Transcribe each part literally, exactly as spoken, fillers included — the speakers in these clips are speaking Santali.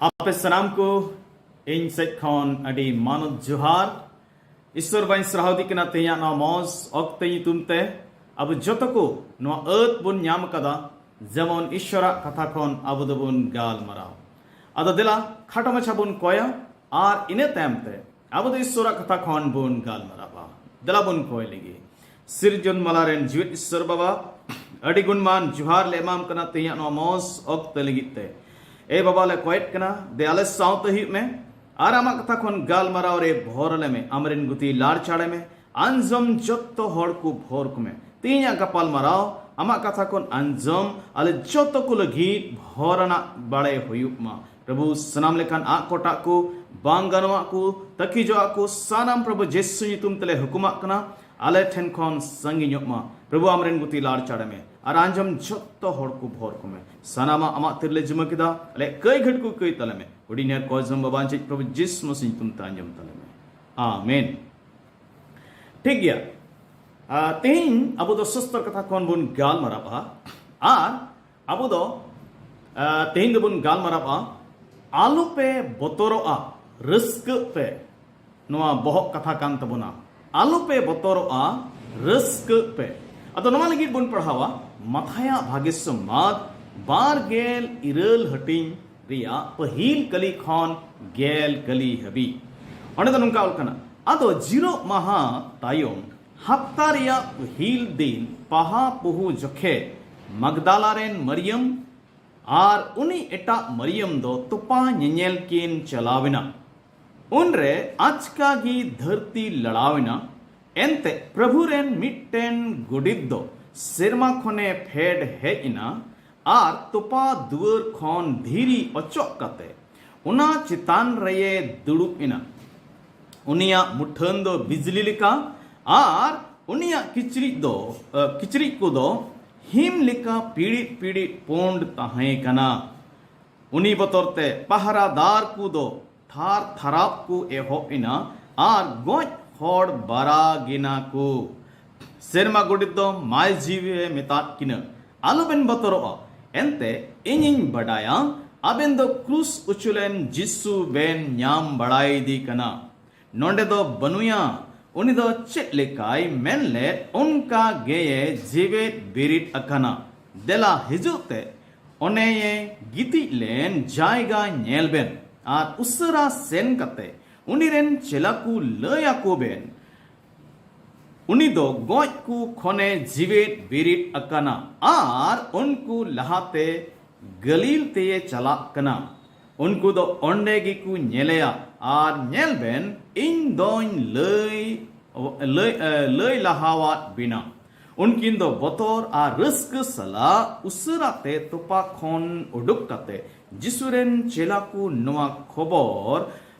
ᱟᱯᱮ ᱥᱟᱱᱟᱢ ᱠᱚ ᱤᱧ ᱥᱮᱫ ᱠᱷᱚᱱ ᱟᱹᱰᱤ ᱢᱟᱱᱚᱛ ᱡᱚᱦᱟᱨ᱾ ᱤᱥᱣᱚᱨ ᱵᱟᱹᱧ ᱥᱟᱨᱦᱟᱣ ᱫᱤ ᱠᱟᱱᱟ ᱛᱮᱦᱮᱧᱟᱜ ᱱᱚᱣᱟ ᱢᱚᱡᱽ ᱚᱠᱛᱮ ᱧᱩᱛᱩᱢ ᱛᱮ᱾ ᱟᱵᱚ ᱡᱚᱛᱚ ᱠᱚ ᱱᱚᱣᱟ ᱟᱹᱛ ᱵᱚᱱ ᱧᱟᱢ ᱟᱠᱟᱫᱟ, ᱡᱮᱢᱚᱱ ᱤᱥᱣᱚᱨᱟᱜ ᱠᱟᱛᱷᱟ ᱠᱷᱚᱱ ᱟᱵᱚ ᱫᱚᱵᱚᱱ ᱜᱟᱞᱢᱟᱨᱟᱣ᱾ ᱟᱫᱚ ᱫᱮᱞᱟ ᱠᱷᱟᱴᱚ ᱢᱟᱪᱷᱟ ᱵᱚᱱ ᱠᱚᱭᱟ ᱟᱨ ᱤᱱᱟᱹ ᱛᱟᱭᱚᱢ ᱛᱮ ᱟᱵᱚ ᱫᱚ ᱤᱥᱣᱚᱨᱟᱜ ᱠᱟᱛᱷᱟ ᱠᱷᱚᱱ ᱵᱚᱱ ᱜᱟᱞᱢᱟᱨᱟᱣᱟ᱾ ᱫᱮᱞᱟ ᱵᱚᱱ ᱠᱚᱭ ᱞᱮᱜᱮ᱾ ᱥᱤᱨᱡᱚᱱ ᱢᱟᱞᱟ ᱨᱮᱱ ᱡᱤᱣᱮᱫ ᱤᱥᱣᱚᱨ ᱵᱟᱵᱟ, ᱟᱹᱰᱤ ᱜᱩᱱᱢᱟᱱ ᱡᱚᱦᱟᱨ ᱞᱮ ᱮᱢᱟᱢ ᱠᱟᱱᱟ ᱛᱮᱦᱮᱧᱟᱜ ᱱᱚᱣᱟ ᱢᱚᱡᱽ ᱚᱠᱛᱮ ᱞᱟᱹᱜᱤᱫ ᱛᱮ᱾ ᱮ ᱵᱟᱵᱟ, ᱞᱮ ᱠᱚᱭᱮᱫ ᱠᱟᱱᱟ, ᱫᱮ ᱟᱞᱮ ᱥᱟᱶᱛᱮ ᱦᱩᱭᱩᱜ ᱢᱮ ᱟᱨ ᱟᱢᱟᱜ ᱠᱟᱛᱷᱟ ᱠᱷᱚᱱ ᱜᱟᱞᱢᱟᱨᱟᱣ ᱨᱮ ᱵᱷᱚᱨ ᱟᱞᱮ ᱢᱮ᱾ ᱟᱢᱨᱮᱱ ᱜᱩᱛᱤ ᱞᱟᱲ ᱪᱟᱲᱮ ᱢᱮ᱾ ᱟᱸᱡᱚᱢ ᱡᱚᱛᱚ ᱦᱚᱲ ᱠᱚ ᱵᱷᱚᱨ ᱠᱚᱢᱮ᱾ ᱛᱮᱦᱮᱧᱟᱜ ᱜᱟᱯᱟᱞ ᱢᱟᱨᱟᱣ ᱟᱢᱟᱜ ᱠᱟᱛᱷᱟ ᱠᱷᱚᱱ ᱟᱸᱡᱚᱢ ᱟᱞᱮ ᱡᱚᱛᱚ ᱠᱚ ᱞᱟᱹᱜᱤᱫ ᱵᱷᱚᱨ ᱟᱱᱟᱜ ᱵᱟᱲᱟᱭ ᱦᱩᱭᱩᱜ ᱢᱟ᱾ ᱯᱨᱚᱵᱷᱩ, ᱥᱟᱱᱟᱢ ᱞᱮᱠᱟᱱ ᱟᱜ ᱠᱚᱴᱟᱜ ᱠᱚ, ᱵᱟᱝ ᱜᱟᱱᱚᱜ ᱟᱜ ᱠᱚ, ᱛᱟᱹᱠᱤᱡᱚᱜ ᱟᱜ ᱠᱚ, ᱥᱟᱱᱟᱢ ᱯᱨᱚᱵᱷᱩ ᱡᱤᱥᱩ ᱧᱩᱛᱩᱢ ᱛᱮᱞᱮ ᱦᱩᱠᱩᱢᱟᱜ ᱠᱟᱱᱟ, ᱟᱞᱮ ᱴᱷᱮᱱ ᱠᱷᱚᱱ ᱥᱟᱺᱜᱤᱧᱚᱜ ᱢᱟ᱾ ᱯᱨᱚᱵᱷᱩ, ᱟᱢᱨᱮᱱ ᱜᱩᱛᱤ ᱞᱟᱲ ᱪᱟᱲᱮ ᱢᱮ ᱟᱨ ᱟᱸᱡᱚᱢ ᱡᱚᱛᱚ ᱦᱚᱲ ᱠᱚ ᱵᱷᱚᱨ ᱠᱚᱢᱮ᱾ ᱥᱟᱱᱟᱢᱟᱜ ᱟᱢᱟᱜ ᱛᱤᱨᱮᱞᱮ ᱡᱤᱢᱟᱹ ᱠᱮᱫᱟ, ᱟᱞᱮ ᱠᱟᱹᱭ ᱜᱷᱟᱹᱴ ᱠᱚ ᱠᱟᱹᱭ ᱛᱟᱞᱮ ᱢᱮ᱾ ᱦᱩᱰᱤᱧ ᱟᱨ ᱠᱚᱭ ᱡᱚᱢ ᱵᱟᱵᱟ ᱟᱸᱡᱮᱡ ᱯᱨᱚᱵᱷᱩ ᱡᱤᱥᱩ ᱢᱟᱥᱤ ᱧᱩᱛᱩᱢ ᱛᱮ ᱟᱸᱡᱚᱢ ᱛᱟᱞᱮ ᱢᱮ᱾ ᱟᱢᱮᱱ᱾ ᱴᱷᱤᱠ ᱜᱮᱭᱟ᱾ ᱟᱨ ᱛᱮᱦᱮᱧ ᱟᱵᱚ ᱫᱚ ᱥᱚᱥᱛᱚᱨ ᱠᱟᱛᱷᱟ ᱠᱷᱚᱱ ᱵᱚᱱ ᱜᱟᱞᱢᱟᱨᱟᱣᱟ ᱟᱨ ᱟᱵᱚ ᱫᱚ, ᱟᱨ ᱛᱮᱦᱮᱧ ᱫᱚᱵᱚᱱ ᱜᱟᱞᱢᱟᱨᱟᱣᱟ, ᱟᱞᱚᱯᱮ ᱵᱚᱛᱚᱨᱚᱜᱼᱟ, ᱨᱟᱹᱥᱠᱟᱹᱜ ᱯᱮ᱾ ᱱᱚᱣᱟ ᱵᱚᱦᱚᱜ ᱠᱟᱛᱷᱟ ᱠᱟᱱ ᱛᱟᱵᱚᱱᱟ, ᱟᱞᱚᱯᱮ ᱵᱚᱛᱚᱨᱚᱜᱼᱟ, ᱨᱟᱹᱥᱠᱟᱹᱜ ᱯᱮ᱾ ᱟᱫᱚ ᱱᱚᱣᱟ ᱞᱟᱹᱜᱤᱫ ᱵᱚᱱ ᱯᱟᱲᱦᱟᱣᱟ ᱢᱟᱛᱷᱟᱭᱟᱜ ᱵᱷᱟᱜᱮ ᱥᱚᱢᱵᱟᱫ ᱵᱟᱨ ᱜᱮᱞ ᱤᱨᱟᱹᱞ ᱦᱟᱹᱴᱤᱧ ᱨᱮᱭᱟᱜ ᱯᱟᱹᱦᱤᱞ ᱠᱟᱹᱞᱤ ᱠᱷᱚᱱ ᱜᱮᱞ ᱠᱟᱹᱞᱤ ᱦᱟᱹᱵᱤᱡ᱾ ᱚᱸᱰᱮ ᱫᱚ ᱱᱚᱝᱠᱟ ᱚᱞ ᱠᱟᱱᱟ, ᱟᱫᱚ ᱡᱤᱨᱟᱹᱜ ᱢᱟᱦᱟ ᱛᱟᱭᱚᱢ ᱦᱟᱯᱛᱟ ᱨᱮᱭᱟᱜ ᱯᱟᱹᱦᱤᱞ ᱫᱤᱱ ᱯᱟᱦᱟ ᱯᱩᱦᱩ ᱡᱚᱠᱷᱮᱡ ᱢᱟᱜᱽᱫᱟᱞᱟ ᱨᱮᱱ ᱢᱟᱨᱤᱭᱟᱢ ᱟᱨ ᱩᱱᱤ ᱮᱴᱟᱜ ᱢᱟᱨᱤᱭᱟᱢ ᱫᱚ ᱛᱚᱯᱟ ᱧᱮᱧᱮᱞ ᱠᱤᱱ ᱪᱟᱞᱟᱣ ᱮᱱᱟ᱾ ᱩᱱᱨᱮ ᱟᱪᱠᱟ ᱜᱮ ᱫᱷᱟᱹᱨᱛᱤ ᱞᱟᱲᱟᱣ ᱮᱱᱟ᱾ ᱮᱱᱛᱮ ᱯᱨᱚᱵᱷᱩ ᱨᱮᱱ ᱢᱤᱫᱴᱮᱱ ᱜᱚᱰᱮᱛ ᱫᱚ ᱥᱮᱨᱢᱟ ᱠᱷᱚᱱᱮ ᱯᱷᱮᱰ ᱦᱮᱡ ᱮᱱᱟ ᱟᱨ ᱛᱚᱯᱟ ᱫᱩᱣᱟᱹᱨ ᱠᱷᱚᱱ ᱫᱷᱤᱨᱤ ᱚᱪᱚᱜ ᱠᱟᱛᱮ ᱚᱱᱟ ᱪᱮᱛᱟᱱ ᱨᱮᱭᱮ ᱫᱩᱲᱩᱵ ᱮᱱᱟ᱾ ᱩᱱᱤᱭᱟᱜ ᱢᱩᱴᱷᱟᱹᱱ ᱫᱚ ᱵᱤᱡᱽᱞᱤ ᱞᱮᱠᱟ ᱟᱨ ᱩᱱᱤᱭᱟᱜ ᱠᱤᱪᱨᱤᱡ ᱫᱚ, ᱟᱹ, ᱠᱤᱪᱨᱤᱡ ᱠᱚᱫᱚ ᱦᱤᱢ ᱞᱮᱠᱟ ᱯᱤᱲᱤᱡ ᱯᱤᱲᱤᱡ ᱯᱩᱸᱰ ᱛᱟᱦᱮᱸ ᱠᱟᱱᱟ᱾ ᱩᱱᱤ ᱵᱚᱛᱚᱨ ᱛᱮ ᱯᱟᱦᱨᱟᱫᱟᱨ ᱠᱚ ᱫᱚ ᱛᱷᱟᱨ ᱛᱷᱟᱨᱟᱣ ᱠᱚ ᱮᱦᱚᱵ ᱮᱱᱟ ᱟᱨ ᱜᱚᱡ ᱦᱚᱲ ᱵᱟᱨᱟ ᱜᱮᱱᱟ ᱠᱚ᱾ ᱥᱮᱨᱢᱟ ᱜᱚᱰᱮᱛ ᱫᱚ ᱢᱟᱭ ᱡᱤᱣᱤ ᱮ ᱢᱮᱛᱟᱫ ᱠᱤᱱᱟ, ᱟᱞᱚᱵᱮᱱ ᱵᱚᱛᱚᱨᱚᱜᱼᱟ, ᱮᱱᱛᱮ ᱤᱧᱤᱧ ᱵᱟᱰᱟᱭᱟ ᱟᱵᱮᱱ ᱫᱚ ᱠᱨᱩᱥ ᱩᱪᱩᱞᱮᱱ ᱡᱤᱥᱩ ᱵᱮᱱ ᱧᱟᱢ ᱵᱟᱲᱟᱭᱮᱫᱮ ᱠᱟᱱᱟ᱾ ᱱᱚᱰᱮ ᱫᱚ ᱵᱟᱹᱱᱩᱭᱟ᱾ ᱩᱱᱤ ᱫᱚ ᱪᱮᱫ ᱞᱮᱠᱟᱭ ᱢᱮᱱ ᱞᱮᱫ, ᱚᱱᱠᱟ ᱜᱮᱭᱮ ᱡᱤᱣᱮᱫ ᱵᱤᱨᱤᱫ ᱟᱠᱟᱱᱟ᱾ ᱫᱮᱞᱟ ᱦᱤᱡᱩᱜ ᱛᱮ, ᱚᱱᱮᱭᱮ ᱜᱤᱛᱤᱡ ᱞᱮᱱ ᱡᱟᱭᱜᱟ ᱧᱮᱞ ᱵᱮᱱ, ᱟᱨ ᱩᱥᱟᱹᱨᱟ ᱥᱮᱱ ᱠᱟᱛᱮ ᱩᱱᱤ ᱨᱮᱱ ᱪᱮᱞᱟ ᱠᱚ ᱞᱟᱹᱭ ᱟᱠᱚ ᱵᱮᱱ, ᱩᱱᱤ ᱫᱚ ᱜᱚᱡ ᱠᱚ ᱠᱷᱚᱱᱮ ᱡᱤᱣᱮᱫ ᱵᱤᱨᱤᱫ ᱟᱠᱟᱱᱟ, ᱟᱨ ᱩᱱᱠᱩ ᱞᱟᱦᱟᱛᱮ ᱜᱟᱹᱞᱤᱞ ᱛᱮᱭᱮ ᱪᱟᱞᱟᱜ ᱠᱟᱱᱟ᱾ ᱩᱱᱠᱩ ᱫᱚ ᱚᱸᱰᱮ ᱜᱮᱠᱚ ᱧᱮᱞᱮᱭᱟ, ᱟᱨ ᱧᱮᱞ ᱵᱮᱱ, ᱤᱧ ᱫᱚᱧ ᱞᱟᱹᱭ, ᱞᱟᱹᱭ, ᱞᱟᱹᱭ ᱞᱟᱦᱟᱣᱟᱫ ᱵᱤᱱᱟ᱾ ᱩᱱᱠᱤᱱ ᱫᱚ ᱵᱚᱛᱚᱨ ᱟᱨ ᱨᱟᱹᱥᱠᱟᱹ ᱥᱟᱞᱟᱜ ᱩᱥᱟᱹᱨᱟ ᱛᱮ ᱛᱚᱯᱟ ᱠᱷᱚᱱ ᱩᱰᱩᱠ ᱠᱟᱛᱮ ᱡᱤᱥᱩ ᱨᱮᱱ ᱪᱮᱞᱟ ᱠᱚ ᱱᱚᱣᱟ ᱠᱷᱚᱵᱚᱨ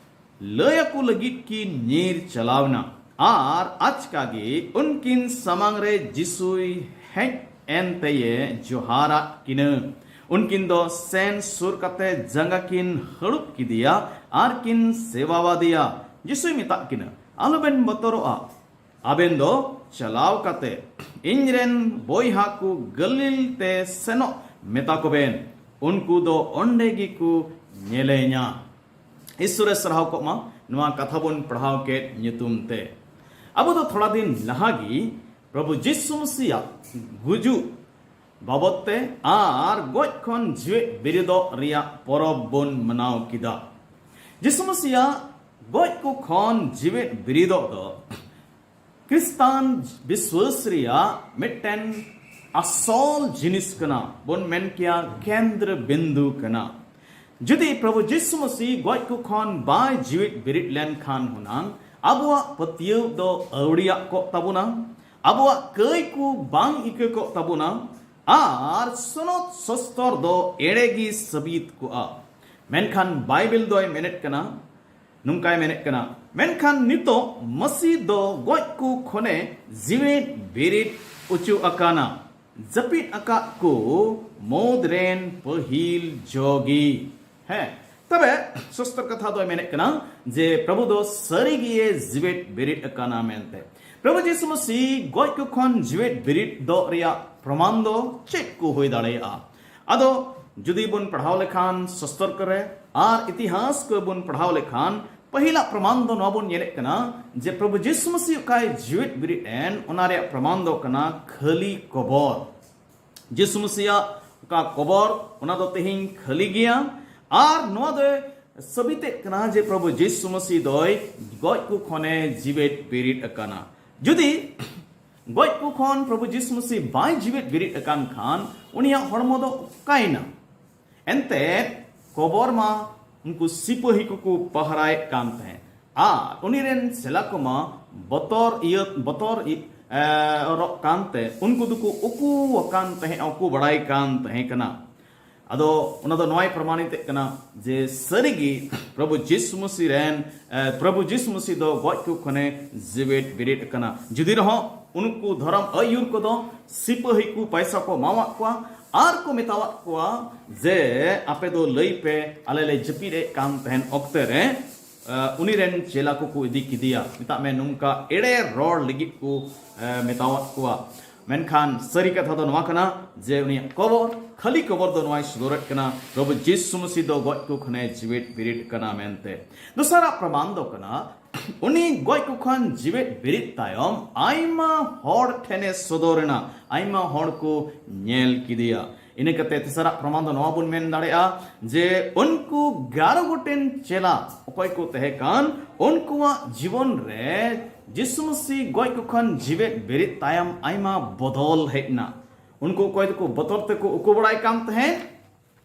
ᱞᱟᱹᱭ ᱟᱠᱚ ᱞᱟᱹᱜᱤᱫ ᱠᱤᱱ ᱧᱤᱨ ᱪᱟᱞᱟᱣ ᱮᱱᱟ, ᱟᱨ ᱟᱪᱠᱟ ᱜᱮ ᱩᱱᱠᱤᱱ ᱥᱟᱢᱟᱝ ᱨᱮ ᱡᱤᱥᱩᱭ ᱦᱮᱡ ᱮᱱ ᱛᱮᱭᱮ ᱡᱚᱦᱟᱨᱟᱫ ᱠᱤᱱᱟᱹ᱾ ᱩᱱᱠᱤᱱ ᱫᱚ ᱥᱮᱱ ᱥᱩᱨ ᱠᱟᱛᱮ ᱡᱟᱸᱜᱟ ᱠᱤᱱ ᱦᱟᱹᱲᱩᱵ ᱠᱮᱫᱮᱭᱟ ᱟᱨ ᱠᱤᱱ ᱥᱮᱵᱟᱣᱟᱫᱮᱭᱟ᱾ ᱡᱤᱥᱩᱭ ᱢᱮᱛᱟᱜ ᱠᱤᱱᱟᱹ, ᱟᱞᱚᱵᱮᱱ ᱵᱚᱛᱚᱨᱚᱜᱼᱟ᱾ ᱟᱵᱮᱱ ᱫᱚ ᱪᱟᱞᱟᱣ ᱠᱟᱛᱮ ᱤᱧ ᱨᱮᱱ ᱵᱚᱭᱦᱟ ᱠᱚ ᱜᱟᱹᱞᱤᱞ ᱛᱮ ᱥᱮᱱᱚᱜ ᱢᱮᱛᱟ ᱠᱚᱵᱮᱱ᱾ ᱩᱱᱠᱩ ᱫᱚ ᱚᱸᱰᱮ ᱜᱮᱠᱚ ᱧᱮᱞᱮᱧᱟ᱾ ᱤᱥᱥᱚᱨᱮ ᱥᱟᱨᱦᱟᱣ ᱠᱚᱜ ᱢᱟ, ᱱᱚᱣᱟ ᱠᱟᱛᱷᱟ ᱵᱚᱱ ᱯᱟᱲᱦᱟᱣ ᱠᱮᱫ ᱧᱩᱛᱩᱢ ᱛᱮ᱾ ᱟᱵᱚ ᱫᱚ ᱛᱷᱚᱲᱟ ᱫᱤᱱ ᱞᱟᱦᱟ ᱜᱮ ᱯᱨᱚᱵᱷᱩ ᱡᱤᱥᱩ ᱢᱟᱥᱤᱭᱟᱜ ᱜᱩᱡᱩᱜ ᱵᱟᱵᱚᱫ ᱛᱮ ᱟᱨ ᱜᱚᱡ ᱠᱷᱚᱱ ᱡᱤᱣᱮᱫ ᱵᱤᱨᱤᱫᱚᱜ ᱨᱮᱭᱟᱜ ᱯᱚᱨᱚᱵᱽ ᱵᱚᱱ ᱢᱟᱱᱟᱣ ᱠᱮᱫᱟ᱾ ᱡᱤᱥᱩ ᱢᱟᱥᱤᱭᱟᱜ ᱜᱚᱡ ᱠᱚ ᱠᱷᱚᱱ ᱡᱤᱣᱮᱫ ᱵᱤᱨᱤᱫᱚᱜ ᱫᱚ ᱠᱷᱨᱤᱥᱴᱟᱱ ᱵᱤᱥᱣᱟᱹᱥ ᱨᱮᱭᱟᱜ ᱢᱤᱫᱴᱮᱱ ᱟᱥᱚᱞ ᱡᱤᱱᱤᱥ ᱠᱟᱱᱟ, ᱵᱚᱱ ᱢᱮᱱ ᱠᱮᱭᱟ ᱠᱮᱱᱫᱨᱚ ᱵᱤᱱᱫᱩ ᱠᱟᱱᱟ᱾ ᱡᱩᱫᱤ ᱯᱨᱚᱵᱷᱩ ᱡᱤᱥᱩ ᱢᱟᱥᱤ ᱜᱚᱡ ᱠᱚ ᱠᱷᱚᱱ ᱵᱟᱭ ᱡᱤᱣᱮᱫ ᱵᱤᱨᱤᱫ ᱞᱮᱱᱠᱷᱟᱱ ᱦᱩᱱᱟᱝ ᱟᱵᱚᱣᱟᱜ ᱯᱟᱹᱛᱭᱟᱹᱣ ᱫᱚ ᱟᱹᱣᱲᱤᱭᱟᱜ ᱠᱚᱜ ᱛᱟᱵᱚᱱᱟ, ᱟᱵᱚᱣᱟᱜ ᱠᱟᱹᱭ ᱠᱚ ᱵᱟᱝ ᱤᱠᱟᱹ ᱠᱚᱜ ᱛᱟᱵᱚᱱᱟ, ᱟᱨ ᱥᱚᱱᱚᱛ ᱥᱚᱥᱛᱚᱨ ᱫᱚ ᱮᱲᱮ ᱜᱮ ᱥᱟᱹᱵᱤᱛ ᱠᱚᱜᱼᱟ᱾ ᱢᱮᱱᱠᱷᱟᱱ ᱵᱟᱭᱵᱮᱞ ᱫᱚᱭ ᱢᱮᱱᱮᱫ ᱠᱟᱱᱟ, ᱱᱚᱝᱠᱟᱭ ᱢᱮᱱᱮᱫ ᱠᱟᱱᱟ, ᱢᱮᱱᱠᱷᱟᱱ ᱱᱤᱛᱚᱜ ᱢᱟᱹᱥᱤ ᱫᱚ ᱜᱚᱡ ᱠᱚ ᱠᱷᱚᱱᱮ ᱡᱤᱣᱮᱫ ᱵᱤᱨᱤᱫ ᱚᱪᱚ ᱟᱠᱟᱱᱟ, ᱡᱟᱹᱯᱤᱫ ᱟᱠᱟᱫ ᱠᱚ ᱢᱩᱫᱽ ᱨᱮᱱ ᱯᱟᱹᱦᱤᱞ ᱡᱚᱜᱤ᱾ ᱦᱮᱸ, ᱛᱚᱵᱮ ᱥᱚᱥᱛᱚᱨ ᱠᱟᱛᱷᱟ ᱫᱚᱭ ᱢᱮᱱᱮᱫ ᱠᱟᱱᱟ ᱡᱮ ᱯᱨᱚᱵᱷᱩ ᱫᱚ ᱥᱟᱹᱨᱤ ᱜᱮᱭᱮ ᱡᱤᱣᱮᱫ ᱵᱤᱨᱤᱫ ᱟᱠᱟᱱᱟ ᱢᱮᱱᱛᱮ᱾ ᱯᱨᱚᱵᱷᱩ ᱡᱤᱥᱩ ᱢᱟᱹᱥᱤ ᱜᱚᱡ ᱠᱚ ᱠᱷᱚᱱ ᱡᱤᱣᱮᱫ ᱵᱤᱨᱤᱫ ᱫᱚᱜ ᱨᱮᱭᱟᱜ ᱯᱨᱚᱢᱟᱱ ᱫᱚ ᱪᱮᱫ ᱠᱚ ᱦᱩᱭ ᱫᱟᱲᱮᱭᱟᱜᱼᱟ? ᱟᱫᱚ ᱡᱩᱫᱤ ᱵᱚᱱ ᱯᱟᱲᱦᱟᱣ ᱞᱮᱠᱷᱟᱱ ᱥᱟᱥᱛᱚᱨ ᱠᱚᱨᱮ ᱟᱨ ᱤᱛᱤᱦᱟᱥ ᱠᱚ ᱵᱚᱱ ᱯᱟᱲᱦᱟᱣ ᱞᱮᱠᱷᱟᱱ, ᱯᱟᱹᱦᱤᱞᱟᱜ ᱯᱨᱚᱢᱟᱱ ᱫᱚ ᱱᱚᱣᱟ ᱵᱚᱱ ᱧᱮᱞᱮᱫ ᱠᱟᱱᱟ ᱡᱮ ᱯᱨᱚᱵᱷᱩ ᱡᱤᱥᱩ ᱢᱟᱹᱥᱤ ᱚᱠᱟᱭ ᱡᱤᱣᱮᱫ ᱵᱮᱨᱮᱫ ᱮᱱ, ᱚᱱᱟ ᱨᱮᱭᱟᱜ ᱯᱨᱚᱢᱟᱱ ᱫᱚ ᱠᱟᱱᱟ ᱠᱷᱟᱹᱞᱤ ᱠᱚᱵᱚᱨ᱾ ᱡᱤᱥᱩ ᱢᱟᱹᱥᱤᱭᱟᱜ ᱚᱠᱟ ᱠᱚᱵᱚᱨ, ᱚᱱᱟ ᱫᱚ ᱛᱮᱦᱮᱧ ᱠᱷᱟᱹᱞᱤ ᱜᱮᱭᱟ᱾ ᱟᱨ ᱱᱚᱣᱟ ᱫᱚᱭ ᱥᱟᱹᱵᱤᱛᱮᱫ ᱠᱟᱱᱟ ᱡᱮ ᱯᱨᱚᱵᱷᱩ ᱡᱤᱥᱩ ᱢᱟᱹᱥᱤ ᱫᱚᱭ ᱜᱚᱡ ᱠᱚ ᱠᱷᱚᱱᱮ ᱡᱤᱣᱮᱫ ᱵᱮᱨᱮᱫ ᱟᱠᱟᱱᱟ᱾ ᱡᱩᱫᱤ ᱜᱚᱡ ᱠᱚ ᱠᱷᱚᱱ ᱯᱨᱚᱵᱷᱩ ᱡᱤᱥᱩ ᱢᱟᱹᱥᱤ ᱵᱟᱭ ᱡᱤᱣᱮᱫ ᱵᱮᱨᱮᱫ ᱟᱠᱟᱱ ᱠᱷᱟᱱ, ᱩᱱᱤᱭᱟᱜ ᱦᱚᱲᱢᱚ ᱫᱚ ᱚᱠᱟᱭᱮᱱᱟ? ᱮᱱᱛᱮ ᱠᱚᱵᱚᱨ ᱢᱟ ᱩᱱᱠᱩ ᱥᱤᱯᱟᱹᱦᱤ ᱠᱚᱠᱚ ᱯᱟᱦᱨᱟᱭᱮᱫ ᱠᱟᱱ ᱛᱟᱦᱮᱸᱫ, ᱟᱨ ᱩᱱᱤ ᱨᱮᱱ ᱪᱮᱞᱟ ᱠᱚᱢᱟ ᱵᱚᱛᱚᱨ ᱤᱭᱟᱹ ᱵᱚᱛᱚᱨ ᱤ- ᱮ, ᱨᱚᱜ ᱠᱟᱱᱛᱮ ᱩᱱᱠᱩ ᱫᱚᱠᱚ ᱩᱠᱩ ᱟᱠᱟᱱ ᱛᱟᱦᱮᱸᱫ, ᱩᱠᱩ ᱵᱟᱲᱟᱭ ᱠᱟᱱ ᱛᱟᱦᱮᱸ ᱠᱟᱱᱟ᱾ ᱟᱫᱚ ᱚᱱᱟ ᱫᱚ ᱱᱚᱣᱟᱭ ᱯᱨᱚᱢᱟᱱᱤᱛᱮᱫ ᱠᱟᱱᱟ ᱡᱮ ᱥᱟᱹᱨᱤᱜᱮ ᱯᱨᱚᱵᱷᱩ ᱡᱤᱥᱩ ᱢᱟᱹᱥᱤ ᱨᱮᱱ, ᱮ, ᱯᱨᱚᱵᱷᱩ ᱡᱤᱥᱩ ᱢᱟᱹᱥᱤ ᱫᱚ ᱜᱚᱡ ᱠᱚ ᱠᱷᱚᱱᱮ ᱡᱤᱣᱮᱫ ᱵᱮᱨᱮᱫ ᱟᱠᱟᱱᱟ᱾ ᱡᱩᱫᱤ ᱨᱮᱦᱚᱸ ᱩᱱᱠᱩ ᱫᱷᱚᱨᱚᱢ ᱟᱹᱭᱩᱨ ᱠᱚᱫᱚ ᱥᱤᱯᱟᱹᱦᱤ ᱠᱚ ᱯᱟᱭᱥᱟ ᱠᱚ ᱮᱢᱟᱣᱟᱫ ᱠᱚᱣᱟ ᱟᱨ ᱠᱚ ᱢᱮᱛᱟᱣᱟᱫ ᱠᱚᱣᱟ ᱡᱮ, "ᱟᱯᱮ ᱫᱚ ᱞᱟᱹᱭ ᱯᱮ, ᱟᱞᱮ ᱞᱮ ᱡᱟᱹᱯᱤᱫ ᱮᱫ ᱠᱟᱱ ᱛᱟᱦᱮᱱ ᱚᱠᱛᱮ ᱨᱮ, ᱮ, ᱩᱱᱤ ᱨᱮᱱ ᱪᱮᱞᱟ ᱠᱚᱠᱚ ᱤᱫᱤ ᱠᱮᱫᱮᱭᱟ", ᱢᱮᱛᱟᱜ ᱢᱮ, ᱱᱚᱝᱠᱟ ᱮᱲᱮ ᱨᱚᱲ ᱞᱟᱹᱜᱤᱫ ᱠᱚ, ᱮ, ᱢᱮᱛᱟᱣᱟᱫ ᱠᱚᱣᱟ᱾ ᱢᱮᱱᱠᱷᱟᱱ ᱥᱟᱹᱨᱤ ᱠᱟᱛᱷᱟ ᱫᱚ ᱱᱚᱣᱟ ᱠᱟᱱᱟ ᱡᱮ ᱩᱱᱤᱭᱟᱜ ᱠᱚᱵᱚᱨ, ᱠᱷᱟᱹᱞᱤ ᱠᱚᱵᱚᱨ ᱫᱚ ᱱᱚᱣᱟᱭ ᱥᱚᱫᱚᱨᱮᱫ ᱠᱟᱱᱟ, ᱯᱨᱚᱵᱷᱩ ᱡᱤᱥᱩ ᱢᱟᱹᱥᱤ ᱫᱚ ᱜᱚᱡ ᱠᱚ ᱠᱷᱚᱱᱮ ᱡᱤᱣᱮᱫ ᱵᱮᱨᱮᱫ ᱠᱟᱱᱟ ᱢᱮᱱᱛᱮ᱾ ᱫᱚᱥᱟᱨᱟᱜ ᱯᱨᱚᱢᱟᱱ ᱫᱚ ᱠᱟᱱᱟ, ᱩᱱᱤ ᱜᱚᱡ ᱠᱚ ᱠᱷᱚᱱ ᱡᱤᱣᱮᱫ ᱵᱮᱨᱮᱫ ᱛᱟᱭᱚᱢ ᱟᱭᱢᱟ ᱦᱚᱲ ᱴᱷᱮᱱᱮ ᱥᱚᱫᱚᱨ ᱮᱱᱟ, ᱟᱭᱢᱟ ᱦᱚᱲ ᱠᱚ ᱧᱮᱞ ᱠᱮᱫᱮᱭᱟ᱾ ᱤᱱᱟᱹ ᱠᱟᱛᱮ ᱛᱮᱥᱟᱨᱟᱜ ᱯᱨᱚᱢᱟᱱ ᱫᱚ ᱱᱚᱣᱟ ᱵᱚᱱ ᱢᱮᱱ ᱫᱟᱲᱮᱭᱟᱜᱼᱟ ᱡᱮ ᱩᱱᱠᱩ ᱜᱟᱨᱚ ᱜᱚᱴᱮᱱ ᱪᱮᱞᱟ ᱚᱠᱚᱭ ᱠᱚ ᱛᱟᱦᱮᱸ ᱠᱟᱱ, ᱩᱱᱠᱩᱣᱟᱜ ᱡᱤᱵᱚᱱ ᱨᱮ ᱡᱤᱥᱩ ᱢᱟᱹᱥᱤ ᱜᱚᱡ ᱠᱚ ᱠᱷᱚᱱ ᱡᱤᱣᱮᱫ ᱵᱮᱨᱮᱫ ᱛᱟᱭᱚᱢ ᱟᱭᱢᱟ ᱵᱚᱫᱚᱞ ᱦᱮᱡ ᱮᱱᱟ᱾ ᱩᱱᱠᱩ ᱚᱠᱚᱭ ᱫᱚᱠᱚ ᱵᱚᱛᱚᱨ ᱛᱮᱠᱚ ᱩᱠᱩ ᱵᱟᱲᱟᱭ ᱠᱟᱱ ᱛᱟᱦᱮᱸᱫ,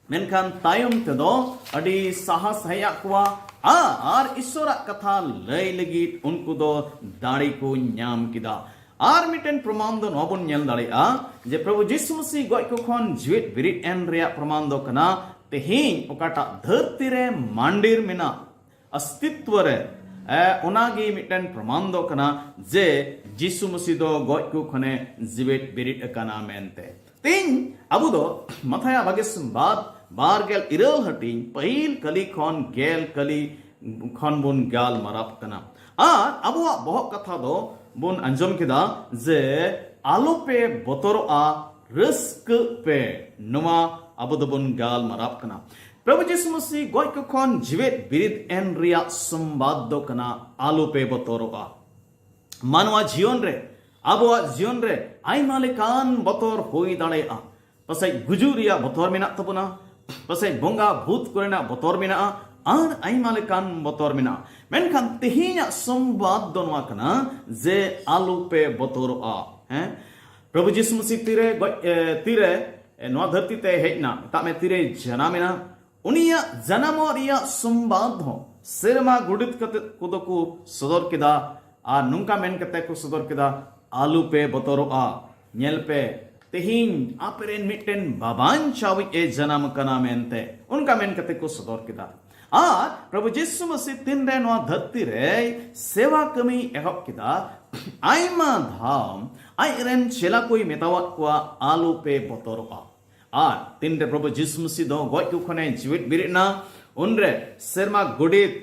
ᱢᱮᱱᱠᱷᱟᱱ ᱛᱟᱭᱚᱢ ᱛᱮᱫᱚ ᱟᱹᱰᱤ ᱥᱟᱦᱟᱥ ᱦᱮᱡ ᱟᱫ ᱠᱚᱣᱟ ᱟᱨ ᱤᱥᱚᱨᱟᱜ ᱠᱟᱛᱷᱟ ᱞᱟᱹᱭ ᱞᱟᱹᱜᱤᱫ ᱩᱱᱠᱩ ᱫᱚ ᱫᱟᱲᱮ ᱠᱚ ᱧᱟᱢ ᱠᱮᱫᱟ᱾ ᱟᱨ ᱢᱤᱫᱴᱮᱱ ᱯᱨᱚᱢᱟᱱ ᱫᱚ ᱱᱚᱣᱟ ᱵᱚᱱ ᱧᱮᱞ ᱫᱟᱲᱮᱭᱟᱜᱼᱟ ᱡᱮ ᱯᱨᱚᱵᱷᱩ ᱡᱤᱥᱩ ᱢᱟᱹᱥᱤ ᱜᱚᱡ ᱠᱚ ᱠᱷᱚᱱ ᱡᱤᱣᱮᱫ ᱵᱮᱨᱮᱫ ᱮᱱ ᱨᱮᱭᱟᱜ ᱯᱨᱚᱢᱟᱱ ᱫᱚ ᱠᱟᱱᱟ, ᱛᱮᱦᱮᱧ ᱚᱠᱟᱴᱟᱜ ᱫᱷᱟᱹᱨᱛᱤ ᱨᱮ ᱢᱟᱱᱰᱤᱨ ᱢᱮᱱᱟᱜ ᱚᱥᱛᱤᱛᱣᱚ ᱨᱮ, ᱮ, ᱚᱱᱟᱜᱮ ᱢᱤᱫᱴᱮᱱ ᱯᱨᱚᱢᱟᱱ ᱫᱚ ᱠᱟᱱᱟ ᱡᱮ ᱡᱤᱥᱩ ᱢᱟᱹᱥᱤ ᱫᱚ ᱜᱚᱡ ᱠᱚ ᱠᱷᱚᱱᱮ ᱡᱤᱣᱮᱫ ᱵᱮᱨᱮᱫ ᱟᱠᱟᱱᱟ ᱢᱮᱱᱛᱮ᱾ ᱛᱮᱦᱮᱧ ᱟᱵᱚ ᱫᱚ ᱢᱟᱛᱷᱟᱭᱟ ᱵᱷᱟᱜᱮ ᱥᱚᱢᱵᱟᱫ ᱵᱟᱨ ᱜᱮᱞ ᱤᱨᱟᱹᱞ ᱦᱟᱹᱴᱤᱧ ᱯᱟᱹᱦᱤᱞ ᱠᱟᱹᱞᱤ ᱠᱷᱚᱱ ᱜᱮᱞ ᱠᱟᱹᱞᱤ ᱠᱷᱚᱱ ᱵᱚᱱ ᱜᱟᱞᱢᱟᱨᱟᱣ ᱠᱟᱱᱟ᱾ ᱟᱨ ᱟᱵᱚᱣᱟᱜ ᱵᱚᱦᱚᱜ ᱠᱟᱛᱷᱟ ᱫᱚ ᱵᱚᱱ ᱟᱸᱡᱚᱢ ᱠᱮᱫᱟ ᱡᱮ, "ᱟᱞᱚᱯᱮ ᱵᱚᱛᱚᱨᱚᱜᱼᱟ, ᱨᱟᱹᱥᱠᱟᱹᱜ ᱯᱮ, ᱱᱚᱣᱟ ᱟᱵᱚ ᱫᱚᱵᱚᱱ ᱜᱟᱞᱢᱟᱨᱟᱣ ᱠᱟᱱᱟ᱾ ᱯᱨᱚᱵᱷᱩ ᱡᱤᱥᱩ ᱢᱟᱹᱥᱤ ᱜᱚᱡ ᱠᱚ ᱠᱷᱚᱱ ᱡᱤᱣᱮᱫ ᱵᱤᱨᱤᱫ ᱮᱱ ᱨᱮᱭᱟᱜ ᱥᱚᱢᱵᱟᱫ ᱫᱚ ᱠᱟᱱᱟ, ᱟᱞᱚᱯᱮ ᱵᱚᱛᱚᱨᱚᱜᱼᱟ᱾ ᱢᱟᱱᱣᱟ ᱡᱤᱭᱚᱱ ᱨᱮ, ᱟᱵᱚᱣᱟᱜ ᱡᱤᱭᱚᱱ ᱨᱮ ᱟᱭᱢᱟ ᱞᱮᱠᱟᱱ ᱵᱚᱛᱚᱨ ᱦᱩᱭ ᱫᱟᱲᱮᱭᱟᱜᱼᱟ᱾ ᱯᱟᱥᱮᱡ ᱜᱩᱡᱩᱜ ᱨᱮᱭᱟᱜ ᱵᱚᱛᱚᱨ ᱢᱮᱱᱟᱜ ᱛᱟᱵᱚᱱᱟ, ᱯᱟᱥᱮᱡ ᱵᱚᱸᱜᱟ ᱵᱷᱩᱛ ᱠᱚᱨᱮᱱᱟᱜ ᱵᱚᱛᱚᱨ ᱢᱮᱱᱟᱜᱼᱟ, ᱟᱨ ᱟᱭᱢᱟ ᱞᱮᱠᱟᱱ ᱵᱚᱛᱚᱨ ᱢᱮᱱᱟᱜᱼᱟ᱾ ᱢᱮᱱᱠᱷᱟᱱ ᱛᱮᱦᱮᱧᱟᱜ ᱥᱚᱢᱵᱟᱫ ᱫᱚ ᱱᱚᱣᱟ ᱠᱟᱱᱟ ᱡᱮ ᱟᱞᱚᱯᱮ ᱵᱚᱛᱚᱨᱚᱜᱼᱟ᱾ ᱦᱮᱸ, ᱯᱨᱚᱵᱷᱩ ᱡᱤᱥᱩ ᱢᱟᱹᱥᱤ ᱛᱤᱨᱮ ᱜᱚᱡ, ᱮ, ᱛᱤᱨᱮ, ᱮ, ᱱᱚᱣᱟ ᱫᱷᱟᱹᱨᱛᱤ ᱛᱮ ᱦᱮᱡ ᱮᱱᱟ, ᱢᱮᱛᱟᱜ ᱢᱮ ᱛᱤᱨᱮ ᱡᱟᱱᱟᱢ ᱮᱱᱟ, ᱩᱱᱤᱭᱟᱜ ᱡᱟᱱᱟᱢᱚᱜ ᱨᱮᱭᱟᱜ ᱥᱚᱢᱵᱟᱫ ᱦᱚᱸ ᱥᱮᱨᱢᱟ ᱜᱚᱰᱮᱛ ᱠᱟᱛᱮ ᱠᱚᱫᱚ ᱠᱚ ᱥᱚᱫᱚᱨ ᱠᱮᱫᱟ᱾ ᱟᱨ ᱱᱚᱝᱠᱟ ᱢᱮᱱ ᱠᱟᱛᱮ ᱠᱚ ᱥᱚᱫᱚᱨ ᱠᱮᱫᱟ, "ᱟᱞᱚᱯᱮ ᱵᱚᱛᱚᱨᱚᱜᱼᱟ, ᱧᱮᱞ ᱯᱮ, ᱛᱮᱦᱮᱧ ᱟᱯᱮᱨᱮᱱ ᱢᱤᱫᱴᱮᱱ ᱵᱟᱵᱟᱧᱪᱟᱣᱤᱡ ᱮ ᱡᱟᱱᱟᱢ ᱠᱟᱱᱟ" ᱢᱮᱱᱛᱮ ᱚᱱᱠᱟ ᱢᱮᱱ ᱠᱟᱛᱮ ᱠᱚ ᱥᱚᱫᱚᱨ ᱠᱮᱫᱟ᱾ ᱟᱨ ᱯᱨᱚᱵᱷᱩ ᱡᱤᱥᱩ ᱢᱟᱹᱥᱤ ᱛᱤᱱᱨᱮ ᱱᱚᱣᱟ ᱫᱷᱟᱹᱨᱛᱤ ᱨᱮ ᱥᱮᱣᱟ ᱠᱟᱹᱢᱤ ᱮᱦᱚᱵ ᱠᱮᱫᱟ, ᱟᱭᱢᱟ ᱫᱷᱟᱣ ᱟᱡ ᱨᱮᱱ ᱪᱮᱞᱟ ᱠᱚᱭ ᱢᱮᱛᱟᱣᱟᱫ ᱠᱚᱣᱟ, "ᱟᱞᱚᱯᱮ ᱵᱚᱛᱚᱨᱚᱜᱼᱟ"᱾ ᱟᱨ ᱛᱤᱱᱨᱮ ᱯᱨᱚᱵᱷᱩ ᱡᱤᱥᱩ ᱢᱟᱹᱥᱤ ᱫᱚ ᱜᱚᱡ ᱠᱚ ᱠᱷᱚᱱᱮ ᱡᱤᱣᱮᱫ ᱵᱮᱨᱮᱫ ᱮᱱᱟ, ᱩᱱᱨᱮ ᱥᱮᱨᱢᱟ ᱜᱚᱰᱮᱛ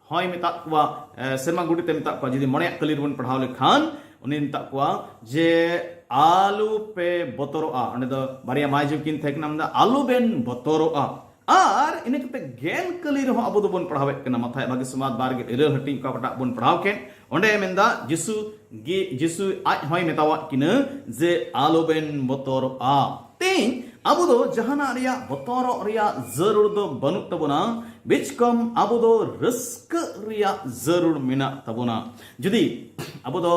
ᱦᱚᱸᱭ ᱢᱮᱛᱟᱫ ᱠᱚᱣᱟ, ᱮ, ᱥᱮᱨᱢᱟ ᱜᱚᱰᱮᱛ ᱮ ᱢᱮᱛᱟᱫ ᱠᱚᱣᱟ, ᱡᱩᱫᱤ ᱢᱚᱬᱮᱭᱟᱜ ᱠᱟᱹᱞᱤ ᱨᱮᱵᱚᱱ ᱯᱟᱲᱦᱟᱣ ᱞᱮᱠᱷᱟᱱ, ᱩᱱᱤ ᱢᱮᱛᱟᱫ ᱠᱚᱣᱟ ᱡᱮ, "ᱟᱞᱚ ᱯᱮ ᱵᱚᱛᱚᱨᱚᱜᱼᱟ"᱾ ᱚᱸᱰᱮ ᱫᱚ ᱵᱟᱨᱭᱟ ᱢᱟᱭᱡᱩ ᱠᱤᱱ ᱛᱟᱦᱮᱸ ᱠᱟᱱᱟ, ᱢᱮᱱᱫᱟ, "ᱟᱞᱚ ᱵᱮᱱ ᱵᱚᱛᱚᱨᱚᱜᱼᱟ"᱾ ᱟᱨ ᱤᱱᱟᱹ ᱠᱟᱛᱮ ᱜᱮᱞ ᱠᱟᱹᱞᱤ ᱨᱮᱦᱚᱸ ᱟᱵᱚ ᱫᱚᱵᱚᱱ ᱯᱟᱲᱦᱟᱣᱮᱫ ᱠᱟᱱᱟ, ᱢᱟᱛᱷᱟᱭ ᱵᱷᱟᱜᱮ ᱥᱚᱢᱟᱫ ᱵᱟᱨ ᱜᱮᱞ ᱤᱨᱟᱹᱞ ᱦᱟᱹᱴᱤᱧ ᱚᱠᱟᱴᱟᱜ ᱵᱚᱱ ᱯᱟᱲᱦᱟᱣ ᱠᱮᱫ, ᱚᱸᱰᱮ ᱢᱮᱱᱫᱟ, ᱡᱤᱥᱩ ᱜᱮ, ᱡᱤᱥᱩ ᱟᱡ ᱦᱚᱸᱭ ᱢᱮᱛᱟᱣᱟᱫ ᱠᱤᱱᱟᱹ ᱡᱮ, "ᱟᱞᱚ ᱵᱮᱱ ᱵᱚᱛᱚᱨᱚᱜᱼᱟ"᱾ ᱛᱮᱦᱮᱧ ᱟᱵᱚ ᱫᱚ ᱡᱟᱦᱟᱱᱟᱜ ᱨᱮᱭᱟᱜ ᱵᱚᱛᱚᱨᱚᱜ ᱨᱮᱭᱟᱜ ᱡᱟᱹᱨᱩᱲ ᱫᱚ ᱵᱟᱹᱱᱩᱜ ᱛᱟᱵᱚᱱᱟ, ᱵᱤᱪᱠᱚᱢ ᱟᱵᱚ ᱫᱚ ᱨᱟᱹᱥᱠᱟᱹᱜ ᱨᱮᱭᱟᱜ ᱡᱟᱹᱨᱩᱲ ᱢᱮᱱᱟᱜ ᱛᱟᱵᱚᱱᱟ᱾ ᱡᱩᱫᱤ ᱟᱵᱚ ᱫᱚ,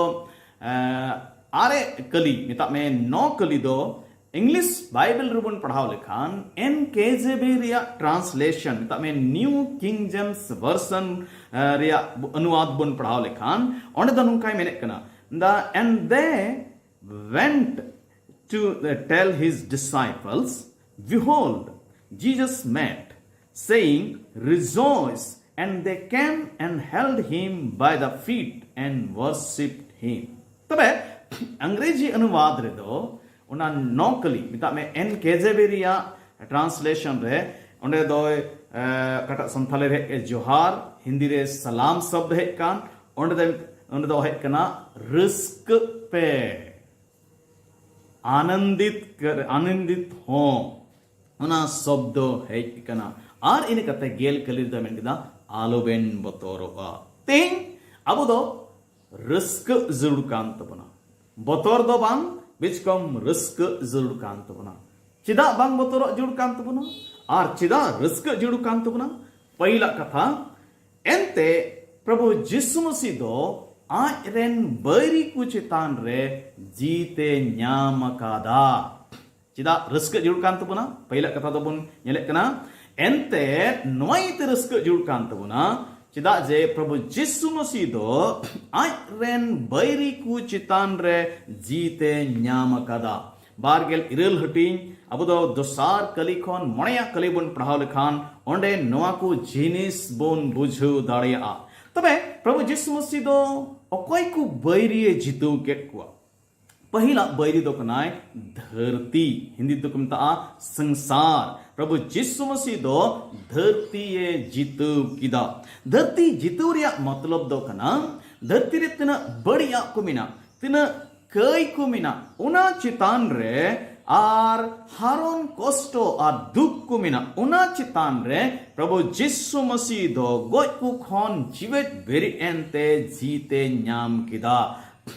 ᱮ, ᱟᱨᱮ ᱠᱟᱹᱞᱤ, ᱢᱮᱛᱟᱜ ᱢᱮ ᱱᱚ ᱠᱟᱹᱞᱤ ᱫᱚ ᱤᱝᱞᱤᱥ ᱵᱟᱭᱵᱮᱞ ᱨᱮᱵᱚᱱ ᱯᱟᱲᱦᱟᱣ ᱞᱮᱠᱷᱟᱱ, ᱮᱱ ᱠᱮ ᱡᱮ ᱵᱤ ᱨᱮᱭᱟᱜ ᱴᱨᱟᱱᱥᱞᱮᱥᱚᱱ, ᱢᱮᱛᱟᱜ ᱢᱮ ᱱᱤᱭᱩ ᱠᱤᱝ ᱡᱮᱢᱥ ᱵᱷᱟᱨᱥᱚᱱ, ᱮ, ᱨᱮᱭᱟᱜ ᱚᱱᱩᱣᱟᱫ ᱵᱚᱱ ᱯᱟᱲᱦᱟᱣ ᱞᱮᱠᱷᱟᱱ, ᱚᱸᱰᱮ ᱫᱚ ᱱᱚᱝᱠᱟᱭ ᱢᱮᱱᱮᱫ ᱠᱟᱱᱟ, "The, and they went to, uh, tell his disciples, 'Behold, Jesus met, saying, Rejoice.' And they came and held him by the feet and worshipped him." ᱛᱚᱵᱮ ᱟᱝᱜᱨᱮᱡᱤ ᱚᱱᱩᱵᱟᱫ ᱨᱮᱫᱚ ᱚᱱᱟ ᱱᱚ ᱠᱟᱹᱞᱤ, ᱢᱮᱛᱟᱜ ᱢᱮ ᱮᱱ ᱠᱮ ᱡᱮ ᱵᱤ ᱨᱮᱭᱟᱜ ᱴᱨᱟᱱᱥᱞᱮᱥᱚᱱ ᱨᱮ, ᱚᱸᱰᱮ ᱫᱚ, ᱮ, ᱚᱠᱟᱴᱟᱜ ᱥᱟᱱᱛᱷᱟᱞᱤ ᱨᱮ ᱦᱮᱡ ᱠᱮᱫ ᱡᱚᱦᱟᱨ, ᱦᱤᱱᱫᱤ ᱨᱮ ᱥᱟᱞᱟᱢ ᱥᱚᱵᱫ ᱦᱮᱡ ᱠᱟᱱ, ᱚᱸᱰᱮ ᱫᱚ, ᱚᱸᱰᱮ ᱫᱚ ᱦᱮᱡ ᱠᱟᱱᱟ, "ᱨᱟᱹᱥᱠᱟᱹᱜ ᱯᱮ, ᱟᱱᱚᱱᱫᱤᱛ ᱠᱟᱨ-, ᱟᱱᱚᱱᱫᱤᱛ ᱦᱚᱸ, ᱚᱱᱟ ᱥᱚᱵᱫᱚ ᱦᱮᱡ ᱟᱠᱟᱱᱟ᱾ ᱟᱨ ᱤᱱᱟᱹ ᱠᱟᱛᱮ ᱜᱮᱞ ᱠᱟᱹᱞᱤ ᱨᱮᱫᱚ ᱢᱮᱱ ᱠᱮᱫᱟ, "ᱟᱞᱚᱵᱮᱱ ᱵᱚᱛᱚᱨᱚᱜᱼᱟ᱾" ᱛᱮᱦᱮᱧ ᱟᱵᱚ ᱫᱚ ᱨᱟᱹᱥᱠᱟᱹᱜ ᱡᱟᱹᱨᱩᱲ ᱠᱟᱱ ᱛᱟᱵᱚᱱᱟ᱾ ᱵᱚᱛᱚᱨ ᱫᱚ ᱵᱟᱝ, ᱵᱤᱪᱠᱚᱢ ᱨᱟᱹᱥᱠᱟᱹᱜ ᱡᱟᱹᱨᱩᱲ ᱠᱟᱱ ᱛᱟᱵᱚᱱᱟ᱾ ᱪᱮᱫᱟᱜ ᱵᱟᱝ ᱵᱚᱛᱚᱨᱚᱜ ᱡᱟᱹᱨᱩᱲ ᱠᱟᱱ ᱛᱟᱵᱚᱱᱟ? ᱟᱨ ᱪᱮᱫᱟᱜ ᱨᱟᱹᱥᱠᱟᱹᱜ ᱡᱟᱹᱨᱩᱲ ᱠᱟᱱ ᱛᱟᱵᱚᱱᱟ? ᱯᱟᱹᱦᱤᱞᱟᱜ ᱠᱟᱛᱷᱟ, ᱮᱱᱛᱮ ᱯᱨᱚᱵᱷᱩ ᱡᱤᱥᱩ ᱢᱟᱹᱥᱤ ᱫᱚ ᱟᱡ ᱨᱮᱱ ᱵᱟᱹᱭᱨᱤ ᱠᱚ ᱪᱮᱛᱟᱱ ᱨᱮ ᱡᱤᱛᱮ ᱧᱟᱢ ᱟᱠᱟᱫᱟ᱾ ᱪᱮᱫᱟᱜ ᱨᱟᱹᱥᱠᱟᱹ ᱡᱟᱹᱨᱩᱲ ᱠᱟᱱ ᱛᱟᱵᱚᱱᱟ? ᱯᱟᱹᱦᱤᱞᱟᱜ ᱠᱟᱛᱷᱟ ᱫᱚᱵᱚᱱ ᱧᱮᱞᱮᱫ ᱠᱟᱱᱟ, ᱮᱱᱛᱮ ᱱᱚᱣᱟ ᱤᱭᱟᱹᱛᱮ ᱨᱟᱹᱥᱠᱟᱹ ᱡᱟᱹᱨᱩᱲ ᱠᱟᱱ ᱛᱟᱵᱚᱱᱟ, ᱪᱮᱫᱟᱜ ᱡᱮ ᱯᱨᱚᱵᱷᱩ ᱡᱤᱥᱩ ᱢᱟᱹᱥᱤ ᱫᱚ ᱟᱡ ᱨᱮᱱ ᱵᱟᱹᱭᱨᱤ ᱠᱚ ᱪᱮᱛᱟᱱ ᱨᱮ ᱡᱤᱛᱮ ᱧᱟᱢ ᱟᱠᱟᱫᱟ᱾ ᱵᱟᱨ ᱜᱮᱞ ᱤᱨᱟᱹᱞ ᱦᱟᱹᱴᱤᱧ, ᱟᱵᱚ ᱫᱚ ᱫᱚᱥᱟᱨ ᱠᱟᱹᱞᱤ ᱠᱷᱚᱱ ᱢᱚᱬᱮᱭᱟᱜ ᱠᱟᱹᱞᱤ ᱵᱚᱱ ᱯᱟᱲᱦᱟᱣ ᱞᱮᱠᱷᱟᱱ, ᱚᱸᱰᱮ ᱱᱚᱣᱟ ᱠᱚ ᱡᱤᱱᱤᱥ ᱵᱚᱱ ᱵᱩᱡᱷᱟᱹᱣ ᱫᱟᱲᱮᱭᱟᱜᱼᱟ᱾ ᱛᱚᱵᱮ ᱯᱨᱚᱵᱷᱩ ᱡᱤᱥᱩ ᱢᱟᱹᱥᱤ ᱫᱚ ᱚᱠᱚᱭ ᱠᱚ ᱵᱟᱹᱭᱨᱤᱭᱮ ᱡᱤᱛᱟᱹᱣ ᱠᱮᱫ ᱠᱚᱣᱟ? ᱯᱟᱹᱦᱤᱞᱟᱜ ᱵᱟᱹᱭᱨᱤ ᱫᱚ ᱠᱟᱱᱟᱭ ᱫᱷᱟᱹᱨᱛᱤ, ᱦᱤᱱᱫᱤ ᱛᱮᱠᱚ ᱢᱮᱛᱟᱜᱼᱟ ᱥᱚᱝᱥᱟᱨ᱾ ᱯᱨᱚᱵᱷᱩ ᱡᱤᱥᱩ ᱢᱟᱹᱥᱤ ᱫᱚ ᱫᱷᱟᱹᱨᱛᱤᱭᱮ ᱡᱤᱛᱟᱹᱣ ᱠᱮᱫᱟ᱾ ᱫᱷᱟᱹᱨᱛᱤ ᱡᱤᱛᱟᱹᱣ ᱨᱮᱭᱟᱜ ᱢᱚᱛᱞᱚᱵ ᱫᱚ ᱠᱟᱱᱟ, ᱫᱷᱟᱹᱨᱛᱤ ᱨᱮ ᱛᱤᱱᱟᱹᱜ ᱵᱟᱹᱲᱤᱡᱟᱜ ᱠᱚ ᱢᱮᱱᱟᱜ, ᱛᱤᱱᱟᱹᱜ ᱠᱟᱹᱭ ᱠᱚ ᱢᱮᱱᱟᱜ, ᱚᱱᱟ ᱪᱮᱛᱟᱱ ᱨᱮ ᱟᱨ ᱦᱟᱨᱚᱱ ᱠᱚᱥᱴᱚ ᱟᱨ ᱫᱩᱠ ᱠᱚ ᱢᱮᱱᱟᱜ, ᱚᱱᱟ ᱪᱮᱛᱟᱱ ᱨᱮ ᱯᱨᱚᱵᱷᱩ ᱡᱤᱥᱩ ᱢᱟᱹᱥᱤ ᱫᱚ ᱜᱚᱡ ᱠᱚ ᱠᱷᱚᱱ ᱡᱤᱣᱮᱫ ᱵᱮᱨᱮᱫ ᱮᱱᱛᱮ ᱡᱤᱛᱮ ᱧᱟᱢ ᱠᱮᱫᱟ᱾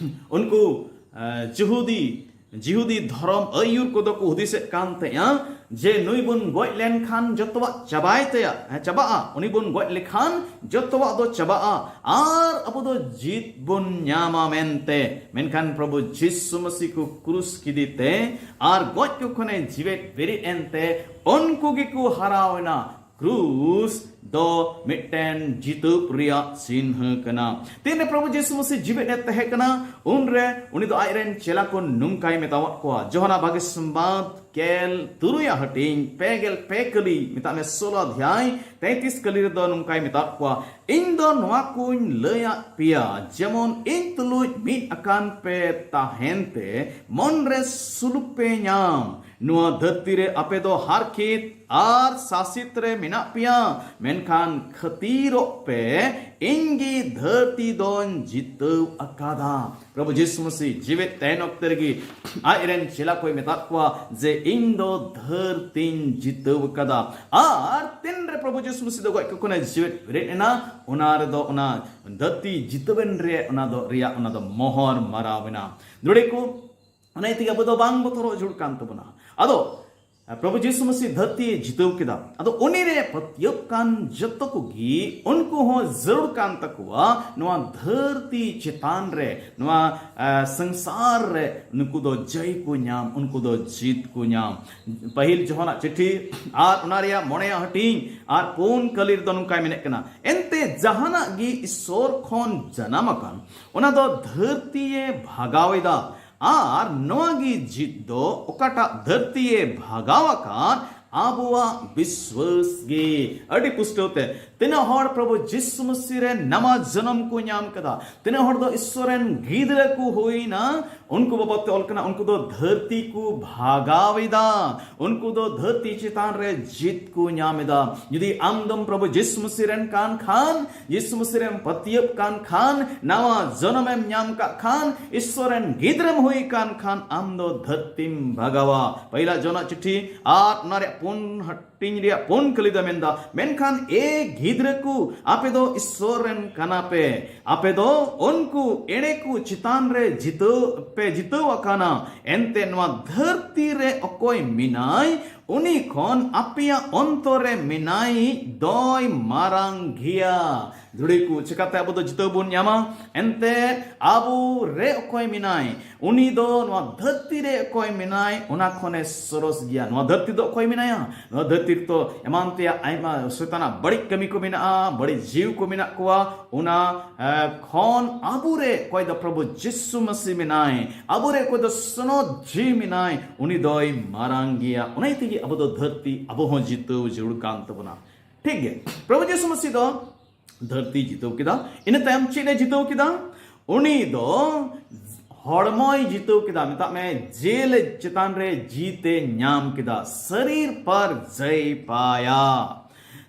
ᱩᱱᱠᱩ, ᱮ, ᱡᱤᱦᱩᱫᱤ, ᱡᱤᱦᱩᱫᱤ ᱫᱷᱚᱨᱚᱢ ᱟᱹᱭᱩᱨ ᱠᱚᱫᱚ ᱠᱚ ᱦᱩᱫᱤᱥᱮᱫ ᱠᱟᱱ ᱛᱟᱦᱮᱸᱜᱼᱟ ᱡᱮ ᱱᱩᱭ ᱵᱚᱱ ᱜᱚᱡ ᱞᱮᱱᱠᱷᱟᱱ ᱡᱚᱛᱚᱣᱟᱜ ᱪᱟᱵᱟᱭ ᱛᱟᱭᱟ, ᱦᱮᱸ, ᱪᱟᱵᱟᱜᱼᱟ᱾ ᱩᱱᱤ ᱵᱚᱱ ᱜᱚᱡ ᱞᱮᱠᱷᱟᱱ ᱡᱚᱛᱚᱣᱟᱜ ᱫᱚ ᱪᱟᱵᱟᱜᱼᱟ ᱟᱨ ᱟᱵᱚ ᱫᱚ ᱡᱤᱛ ᱵᱚᱱ ᱧᱟᱢᱟ ᱢᱮᱱᱛᱮ᱾ ᱢᱮᱱᱠᱷᱟᱱ ᱯᱨᱚᱵᱷᱩ ᱡᱤᱥᱩ ᱢᱟᱹᱥᱤ ᱠᱚ ᱠᱨᱩᱥ ᱠᱮᱫᱮ ᱛᱮ ᱟᱨ ᱜᱚᱡ ᱠᱚ ᱠᱷᱚᱱᱮ ᱡᱤᱣᱮᱫ ᱵᱮᱨᱮᱫ ᱮᱱᱛᱮ ᱩᱱᱠᱩ ᱜᱮᱠᱚ ᱦᱟᱨᱟᱣ ᱮᱱᱟ᱾ ᱠᱨᱩᱥ ᱫᱚ ᱢᱤᱫᱴᱮᱱ ᱡᱤᱛᱟᱹᱣ ᱨᱮᱭᱟᱜ ᱪᱤᱱᱦᱟᱹ ᱠᱟᱱᱟ᱾ ᱛᱤᱱᱨᱮ ᱯᱨᱚᱵᱷᱩ ᱡᱤᱥᱩ ᱢᱟᱹᱥᱤ ᱡᱤᱣᱮᱫ ᱮ ᱛᱟᱦᱮᱸ ᱠᱟᱱᱟ, ᱩᱱᱨᱮ ᱩᱱᱤ ᱫᱚ ᱟᱡ ᱨᱮᱱ ᱪᱮᱞᱟ ᱠᱚ ᱱᱚᱝᱠᱟᱭ ᱢᱮᱛᱟᱣᱟᱫ ᱠᱚᱣᱟ, ᱡᱚᱦᱟᱱᱟ ᱵᱷᱟᱜᱮ ᱥᱚᱢᱵᱟᱫ ᱜᱮᱞ ᱛᱩᱨᱩᱭᱟᱜ ᱦᱟᱹᱴᱤᱧ ᱯᱮ ᱜᱮᱞ ᱯᱮ ᱠᱟᱹᱞᱤ, ᱢᱮᱛᱟᱜ ᱢᱮ ᱥᱳᱞᱳ ᱚᱫᱷᱭᱟᱭ ᱛᱮᱭᱛᱤᱥ ᱠᱟᱹᱞᱤ ᱨᱮᱫᱚ ᱱᱚᱝᱠᱟᱭ ᱢᱮᱛᱟᱫ ᱠᱚᱣᱟ, "ᱤᱧ ᱫᱚ ᱱᱚᱣᱟ ᱠᱚᱧ ᱞᱟᱹᱭᱟᱫ ᱯᱮᱭᱟ, ᱡᱮᱢᱚᱱ ᱤᱧ ᱛᱩᱞᱩᱡ ᱢᱤᱫ ᱟᱠᱟᱱ ᱯᱮ ᱛᱟᱦᱮᱱ ᱛᱮ ᱢᱚᱱ ᱨᱮ ᱥᱩᱞᱩᱠ ᱯᱮ ᱧᱟᱢ᱾ ᱱᱚᱣᱟ ᱫᱷᱟᱹᱨᱛᱤ ᱨᱮ ᱟᱯᱮ ᱫᱚ ᱦᱟᱨᱠᱷᱤᱛ ᱟᱨ ᱥᱟᱥᱤᱛ ᱨᱮ ᱢᱮᱱᱟᱜ ᱯᱮᱭᱟ, ᱢᱮᱱᱠᱷᱟᱱ ᱠᱷᱟᱹᱛᱤᱨᱚᱜ ᱯᱮ, ᱤᱧ ᱜᱮ ᱫᱷᱟᱹᱨᱛᱤ ᱫᱚᱧ ᱡᱤᱛᱟᱹᱣ ᱟᱠᱟᱫᱟ᱾ ᱯᱨᱚᱵᱷᱩ ᱡᱤᱥᱩ ᱢᱟᱹᱥᱤ ᱡᱤᱣᱮᱫ ᱛᱟᱦᱮᱱ ᱚᱠᱛᱮ ᱨᱮᱜᱮ ᱟᱡ ᱨᱮᱱ ᱪᱮᱞᱟ ᱠᱚᱭ ᱢᱮᱛᱟᱫ ᱠᱚᱣᱟ ᱡᱮ ᱤᱧ ᱫᱚ ᱫᱷᱟᱹᱨᱛᱤᱧ ᱡᱤᱛᱟᱹᱣ ᱟᱠᱟᱫᱟ᱾ ᱟᱨ ᱛᱤᱱᱨᱮ ᱯᱨᱚᱵᱷᱩ ᱡᱤᱥᱩ ᱢᱟᱹᱥᱤ ᱫᱚ ᱜᱚᱡ ᱠᱚ ᱠᱷᱚᱱᱮ ᱡᱤᱣᱮᱫ ᱵᱮᱨᱮᱫ ᱮᱱᱟ, ᱚᱱᱟ ᱨᱮᱫᱚ ᱚᱱᱟ ᱫᱷᱟᱹᱨᱛᱤ ᱡᱤᱛᱟᱹᱣᱮᱱ ᱨᱮ ᱚᱱᱟ ᱫᱚ ᱨᱮᱭᱟᱜ ᱚᱱᱟ ᱫᱚ ᱢᱚᱦᱚᱨ ᱢᱟᱨᱟᱣ ᱮᱱᱟ᱾ ᱫᱩᱲᱤ ᱠᱚ, ᱚᱱᱟ ᱤᱭᱟᱹ ᱛᱮᱜᱮ ᱟᱵᱚ ᱫᱚ ᱵᱟᱝ ᱵᱚᱛᱚᱨᱚᱜ ᱡᱟᱹᱨᱩᱲ ᱠᱟᱱ ᱛᱟᱵᱚᱱᱟ᱾ ᱟᱫᱚ ᱯᱨᱚᱵᱷᱩ ᱡᱤᱥᱩ ᱢᱟᱹᱥᱤ ᱫᱷᱟᱹᱨᱛᱤ ᱡᱤᱛᱟᱹᱣ ᱠᱮᱫᱟ᱾ ᱟᱫᱚ ᱩᱱᱤ ᱨᱮ ᱯᱟᱹᱛᱭᱟᱹᱣ ᱠᱟᱱ ᱡᱚᱛᱚ ᱠᱚᱜᱮ ᱩᱱᱠᱩ ᱦᱚᱸ ᱡᱟᱹᱨᱩᱲ ᱠᱟᱱ ᱛᱟᱠᱚᱣᱟ ᱱᱚᱣᱟ ᱫᱷᱟᱹᱨᱛᱤ ᱪᱮᱛᱟᱱ ᱨᱮ, ᱱᱚᱣᱟ ᱮ, ᱥᱚᱝᱥᱟᱨ ᱨᱮ ᱩᱱᱠᱩ ᱫᱚ ᱡᱚᱭ ᱠᱚ ᱧᱟᱢ, ᱩᱱᱠᱩ ᱫᱚ ᱡᱤᱛ ᱠᱚ ᱧᱟᱢ᱾ ᱯᱟᱹᱦᱤᱞ ᱡᱚᱦᱚᱱᱟᱜ ᱪᱤᱴᱷᱤ ᱟᱨ ᱚᱱᱟ ᱨᱮᱭᱟᱜ ᱢᱚᱬᱮᱭᱟᱜ ᱦᱟᱹᱴᱤᱧ ᱟᱨ ᱯᱩᱱ ᱠᱟᱹᱞᱤ ᱨᱮᱫᱚ ᱱᱚᱝᱠᱟᱭ ᱢᱮᱱᱮᱫ ᱠᱟᱱᱟ, ᱮᱱᱛᱮ ᱡᱟᱦᱟᱱᱟᱜ ᱜᱮ ᱤᱥᱥᱚᱨ ᱠᱷᱚᱱ ᱡᱟᱱᱟᱢ ᱟᱠᱟᱱ, ᱚᱱᱟ ᱫᱚ ᱫᱷᱟᱹᱨᱛᱤᱭᱮ ᱵᱷᱟᱜᱟᱣ ᱮᱫᱟ᱾ ᱟᱨ ᱱᱚᱣᱟ ᱜᱮ ᱡᱤᱛ ᱫᱚ, ᱚᱠᱟᱴᱟᱜ ᱫᱷᱟᱹᱨᱛᱤᱭᱮ ᱵᱷᱟᱜᱟᱣ ᱟᱠᱟᱫ, ᱟᱵᱚᱣᱟᱜ ᱵᱤᱥᱣᱟᱹᱥ ᱜᱮ᱾ ᱟᱹᱰᱤ ᱯᱩᱥᱴᱟᱹᱣ ᱛᱮ ᱛᱤᱱᱟᱹᱜ ᱦᱚᱲ ᱯᱨᱚᱵᱷᱩ ᱡᱤᱥᱩ ᱢᱟᱹᱥᱤ ᱨᱮ ᱱᱟᱣᱟ ᱡᱚᱱᱚᱢ ᱠᱚ ᱧᱟᱢ ᱠᱮᱫᱟ, ᱛᱤᱱᱟᱹᱜ ᱦᱚᱲ ᱫᱚ ᱤᱥᱥᱚᱨ ᱨᱮᱱ ᱜᱤᱫᱽᱨᱟᱹ ᱠᱚ ᱦᱩᱭᱱᱟ, ᱩᱱᱠᱩ ᱵᱟᱵᱚᱫ ᱛᱮ ᱚᱞ ᱠᱟᱱᱟ, ᱩᱱᱠᱩ ᱫᱚ ᱫᱷᱟᱹᱨᱛᱤ ᱠᱚ ᱵᱷᱟᱜᱟᱣ ᱮᱫᱟ, ᱩᱱᱠᱩ ᱫᱚ ᱫᱷᱟᱹᱨᱛᱤ ᱪᱮᱛᱟᱱ ᱨᱮ ᱡᱤᱛ ᱠᱚ ᱧᱟᱢ ᱮᱫᱟ᱾ ᱡᱩᱫᱤ ᱟᱢ ᱫᱚᱢ ᱯᱨᱚᱵᱷᱩ ᱡᱤᱥᱩ ᱢᱟᱹᱥᱤ ᱨᱮᱱ ᱠᱟᱱ ᱠᱷᱟᱱ, ᱡᱤᱥᱩ ᱢᱟᱹᱥᱤ ᱨᱮᱢ ᱯᱟᱹᱛᱭᱟᱹᱜ ᱠᱟᱱ ᱠᱷᱟᱱ, ᱱᱟᱣᱟ ᱡᱚᱱᱚᱢᱮᱢ ᱧᱟᱢ ᱠᱟᱜ ᱠᱷᱟᱱ, ᱤᱥᱥᱚᱨ ᱨᱮᱱ ᱜᱤᱫᱽᱨᱟᱹᱢ ᱦᱩᱭ ᱠᱟᱱ ᱠᱷᱟᱱ, ᱟᱢ ᱫᱚ ᱫᱷᱟᱹᱨᱛᱤᱢ ᱵᱷᱟᱜᱟᱣᱟ᱾ ᱯᱟᱹᱦᱤᱞᱟ ᱡᱚᱦᱚᱱᱟᱜ ᱪᱤᱴᱷᱤ ᱟᱨ ᱚᱱᱟ ᱨᱮᱭᱟᱜ ᱯᱩᱱ ᱦᱟᱹᱴᱤᱧ ᱨᱮᱭᱟᱜ ᱯᱩᱱ ᱠᱟᱹᱞᱤ ᱫᱚ ᱢᱮᱱᱫᱟ, ᱢᱮᱱᱠᱷᱟᱱ ᱮ ᱜᱤᱫᱽᱨᱟᱹ ᱠᱚ, ᱟᱯᱮ ᱫᱚ ᱤᱥᱥᱚᱨ ᱨᱮᱱ ᱠᱟᱱᱟ ᱯᱮ, ᱟᱯᱮ ᱫᱚ ᱩᱱᱠᱩ ᱮᱲᱮ ᱠᱚ ᱪᱮᱛᱟᱱ ᱨᱮ ᱡᱤᱛᱟᱹᱣ ᱯᱮ ᱡᱤᱛᱟᱹᱣ ᱟᱠᱟᱱᱟ᱾ ᱮᱱᱛᱮ ᱱᱚᱣᱟ ᱫᱷᱟᱹᱨᱛᱤ ᱨᱮ ᱚᱠᱚᱭ ᱢᱮᱱᱟᱭ, ᱩᱱᱤ ᱠᱷᱚᱱ ᱟᱯᱮᱭᱟᱜ ᱚᱱᱛᱚᱨ ᱨᱮ ᱢᱮᱱᱟᱭ ᱫᱚᱭ ᱢᱟᱨᱟᱝ ᱜᱮᱭᱟ᱾ ᱫᱷᱩᱲᱤ ᱠᱚ, ᱪᱤᱠᱟᱛᱮ ᱟᱵᱚ ᱫᱚ ᱡᱤᱛᱟᱹᱣ ᱵᱚᱱ ᱧᱟᱢᱟ? ᱮᱱᱛᱮ ᱟᱵᱚ ᱨᱮ ᱚᱠᱚᱭ ᱢᱮᱱᱟᱭ, ᱩᱱᱤ ᱫᱚ ᱱᱚᱣᱟ ᱫᱷᱟᱹᱨᱛᱤ ᱨᱮ ᱚᱠᱚᱭ ᱢᱮᱱᱟᱭ, ᱚᱱᱟ ᱠᱷᱚᱱᱮ ᱥᱚᱨᱚᱥ ᱜᱮᱭᱟ᱾ ᱱᱚᱣᱟ ᱫᱷᱟᱹᱨᱛᱤ ᱫᱚ ᱚᱠᱚᱭ ᱢᱮᱱᱟᱭᱟ? ᱱᱚᱣᱟ ᱫᱷᱟᱹᱨᱛᱤ ᱨᱮᱫᱚ ᱮᱢᱟᱱ ᱛᱮᱭᱟᱜ ᱟᱭᱢᱟ ᱥᱚᱭᱛᱟᱱᱟᱜ ᱵᱟᱹᱲᱤᱡ ᱠᱟᱹᱢᱤ ᱠᱚ ᱢᱮᱱᱟᱜᱼᱟ, ᱵᱟᱹᱲᱤᱡ ᱡᱤᱣᱤ ᱠᱚ ᱢᱮᱱᱟᱜ ᱠᱚᱣᱟ᱾ ᱚᱱᱟ, ᱮ, ᱠᱷᱚᱱ ᱟᱵᱚ ᱨᱮ ᱚᱠᱚᱭ ᱫᱚ ᱯᱨᱚᱵᱷᱩ ᱡᱤᱥᱩ ᱢᱟᱹᱥᱤ ᱢᱮᱱᱟᱭ, ᱟᱵᱚ ᱨᱮ ᱚᱠᱚᱭ ᱫᱚ ᱥᱚᱱᱚᱛ ᱡᱤᱣᱤ ᱢᱮᱱᱟᱭ, ᱩᱱᱤ ᱫᱚᱭ ᱢᱟᱨᱟᱝ ᱜᱮᱭᱟ᱾ ᱚᱱᱟ ᱤᱭᱟᱹ ᱛᱮᱜᱮ ᱟᱵᱚ ᱫᱚ ᱫᱷᱟᱹᱨᱛᱤ, ᱟᱵᱚ ᱦᱚᱸ ᱡᱤᱛᱟᱹᱣ ᱡᱟᱹᱨᱩᱲ ᱠᱟᱱ ᱛᱟᱵᱚᱱᱟ᱾ ᱴᱷᱤᱠ ᱜᱮ, ᱯᱨᱚᱵᱷᱩ ᱡᱤᱥᱩ ᱢᱟᱹᱥᱤ ᱫᱚ ᱫᱷᱟᱹᱨᱛᱤ ᱡᱤᱛᱟᱹᱣ ᱠᱮᱫᱟ᱾ ᱤᱱᱟᱹ ᱛᱟᱭᱚᱢ ᱪᱮᱫ ᱮ ᱡᱤᱛᱟᱹᱣ ᱠᱮᱫᱟ? ᱩᱱᱤ ᱫᱚ ᱦᱚᱲᱢᱚᱭ ᱡᱤᱛᱟᱹᱣ ᱠᱮᱫᱟ᱾ ᱢᱮᱛᱟᱜ ᱢᱮ, ᱡᱮᱞ ᱪᱮᱛᱟᱱ ᱨᱮ ᱡᱤᱛ ᱮ ᱧᱟᱢ ᱠᱮᱫᱟ᱾ ᱥᱟᱨᱤᱨ ᱯᱟᱨ ᱡᱚᱭ ᱯᱟᱭᱟ᱾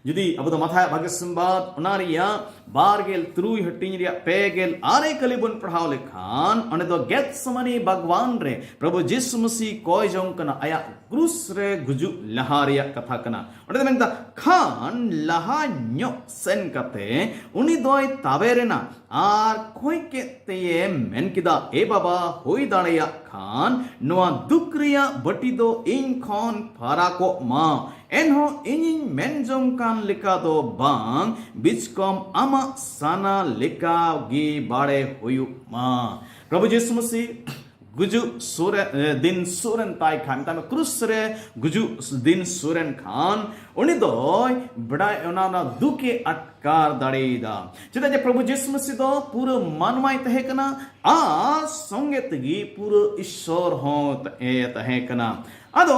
ᱡᱩᱫᱤ ᱟᱵᱚ ᱫᱚ ᱢᱟᱛᱷᱟᱭᱟᱜ ᱵᱷᱟᱜᱮ ᱥᱚᱢᱵᱟᱫ ᱚᱱᱟ ᱨᱮᱭᱟᱜ ᱵᱟᱨ ᱜᱮᱞ ᱛᱩᱨᱩᱭ ᱦᱟᱹᱴᱤᱧ ᱨᱮᱭᱟᱜ ᱯᱮ ᱜᱮᱞ ᱟᱨᱮ ᱠᱟᱹᱞᱤ ᱵᱚᱱ ᱯᱟᱲᱦᱟᱣ ᱞᱮᱠᱷᱟᱱ, ᱚᱸᱰᱮ ᱫᱚ ᱜᱮᱛᱥᱮᱢᱟᱱᱤ ᱵᱟᱜᱽᱣᱟᱱ ᱨᱮ ᱯᱨᱚᱵᱷᱩ ᱡᱤᱥᱩ ᱢᱟᱹᱥᱤ ᱠᱚᱭ ᱡᱚᱝ ᱠᱟᱱᱟ, ᱟᱭᱟᱜ ᱠᱨᱩᱥ ᱨᱮ ᱜᱩᱡᱩᱜ ᱞᱟᱦᱟ ᱨᱮᱭᱟᱜ ᱠᱟᱛᱷᱟ ᱠᱟᱱᱟ᱾ ᱚᱸᱰᱮ ᱫᱚ ᱢᱮᱱᱫᱟ, ᱠᱷᱟᱱ ᱞᱟᱦᱟ ᱧᱚᱜ ᱥᱮᱱ ᱠᱟᱛᱮ ᱩᱱᱤ ᱫᱚᱭ ᱛᱟᱵᱮᱨ ᱮᱱᱟ ᱟᱨ ᱠᱷᱚᱭ ᱠᱮᱫ ᱛᱮᱭᱮ ᱢᱮᱱ ᱠᱮᱫᱟ, ᱮ ᱵᱟᱵᱟ, ᱦᱩᱭ ᱫᱟᱲᱮᱭᱟᱜ ᱠᱷᱟᱱ ᱱᱚᱣᱟ ᱫᱩᱠ ᱨᱮᱭᱟᱜ ᱵᱟᱹᱴᱤ ᱫᱚ ᱤᱧ ᱠᱷᱚᱱ ᱯᱷᱟᱨᱟᱠᱚᱜ ᱢᱟ, ᱮᱱᱦᱚᱸ ᱤᱧᱤᱧ ᱢᱮᱱ ᱡᱚᱝ ᱠᱟᱱ ᱞᱮᱠᱟ ᱫᱚ ᱵᱟᱝ, ᱵᱤᱪᱠᱚᱢ ᱟᱢᱟᱜ ᱥᱟᱱᱟ ᱞᱮᱠᱟ ᱜᱮ ᱵᱟᱲᱮ ᱦᱩᱭᱩᱜ ᱢᱟ᱾ ᱯᱨᱚᱵᱷᱩ ᱡᱤᱥᱩ ᱢᱟᱹᱥᱤ ᱜᱩᱡᱩᱜ ᱥᱩᱨ ᱮ, ᱫᱤᱱ ᱥᱩᱨ ᱮᱱ ᱛᱟᱭ ᱠᱷᱟᱱ, ᱢᱮᱛᱟᱜ ᱢᱮ ᱠᱨᱩᱥ ᱨᱮ ᱜᱩᱡᱩᱜ ᱫᱤᱱ ᱥᱩᱨ ᱮᱱ ᱠᱷᱟᱱ, ᱩᱱᱤ ᱫᱚᱭ ᱵᱟᱰᱟᱭ, ᱚᱱᱟ, ᱚᱱᱟ ᱫᱩᱠ ᱮ ᱟᱴᱠᱟᱨ ᱫᱟᱲᱮᱭᱟᱫᱟ᱾ ᱪᱮᱫᱟᱜ ᱡᱮ ᱯᱨᱚᱵᱷᱩ ᱡᱤᱥᱩ ᱢᱟᱹᱥᱤ ᱫᱚ ᱯᱩᱨᱟᱹ ᱢᱟᱱᱣᱟᱭ ᱛᱟᱦᱮᱸ ᱠᱟᱱᱟ ᱟᱨ ᱥᱚᱸᱜᱮ ᱛᱮᱜᱮ ᱯᱩᱨᱟᱹ ᱤᱥᱥᱚᱨ ᱦᱚᱸ ᱮ ᱛᱟᱦᱮᱸ ᱠᱟᱱᱟ᱾ ᱟᱫᱚ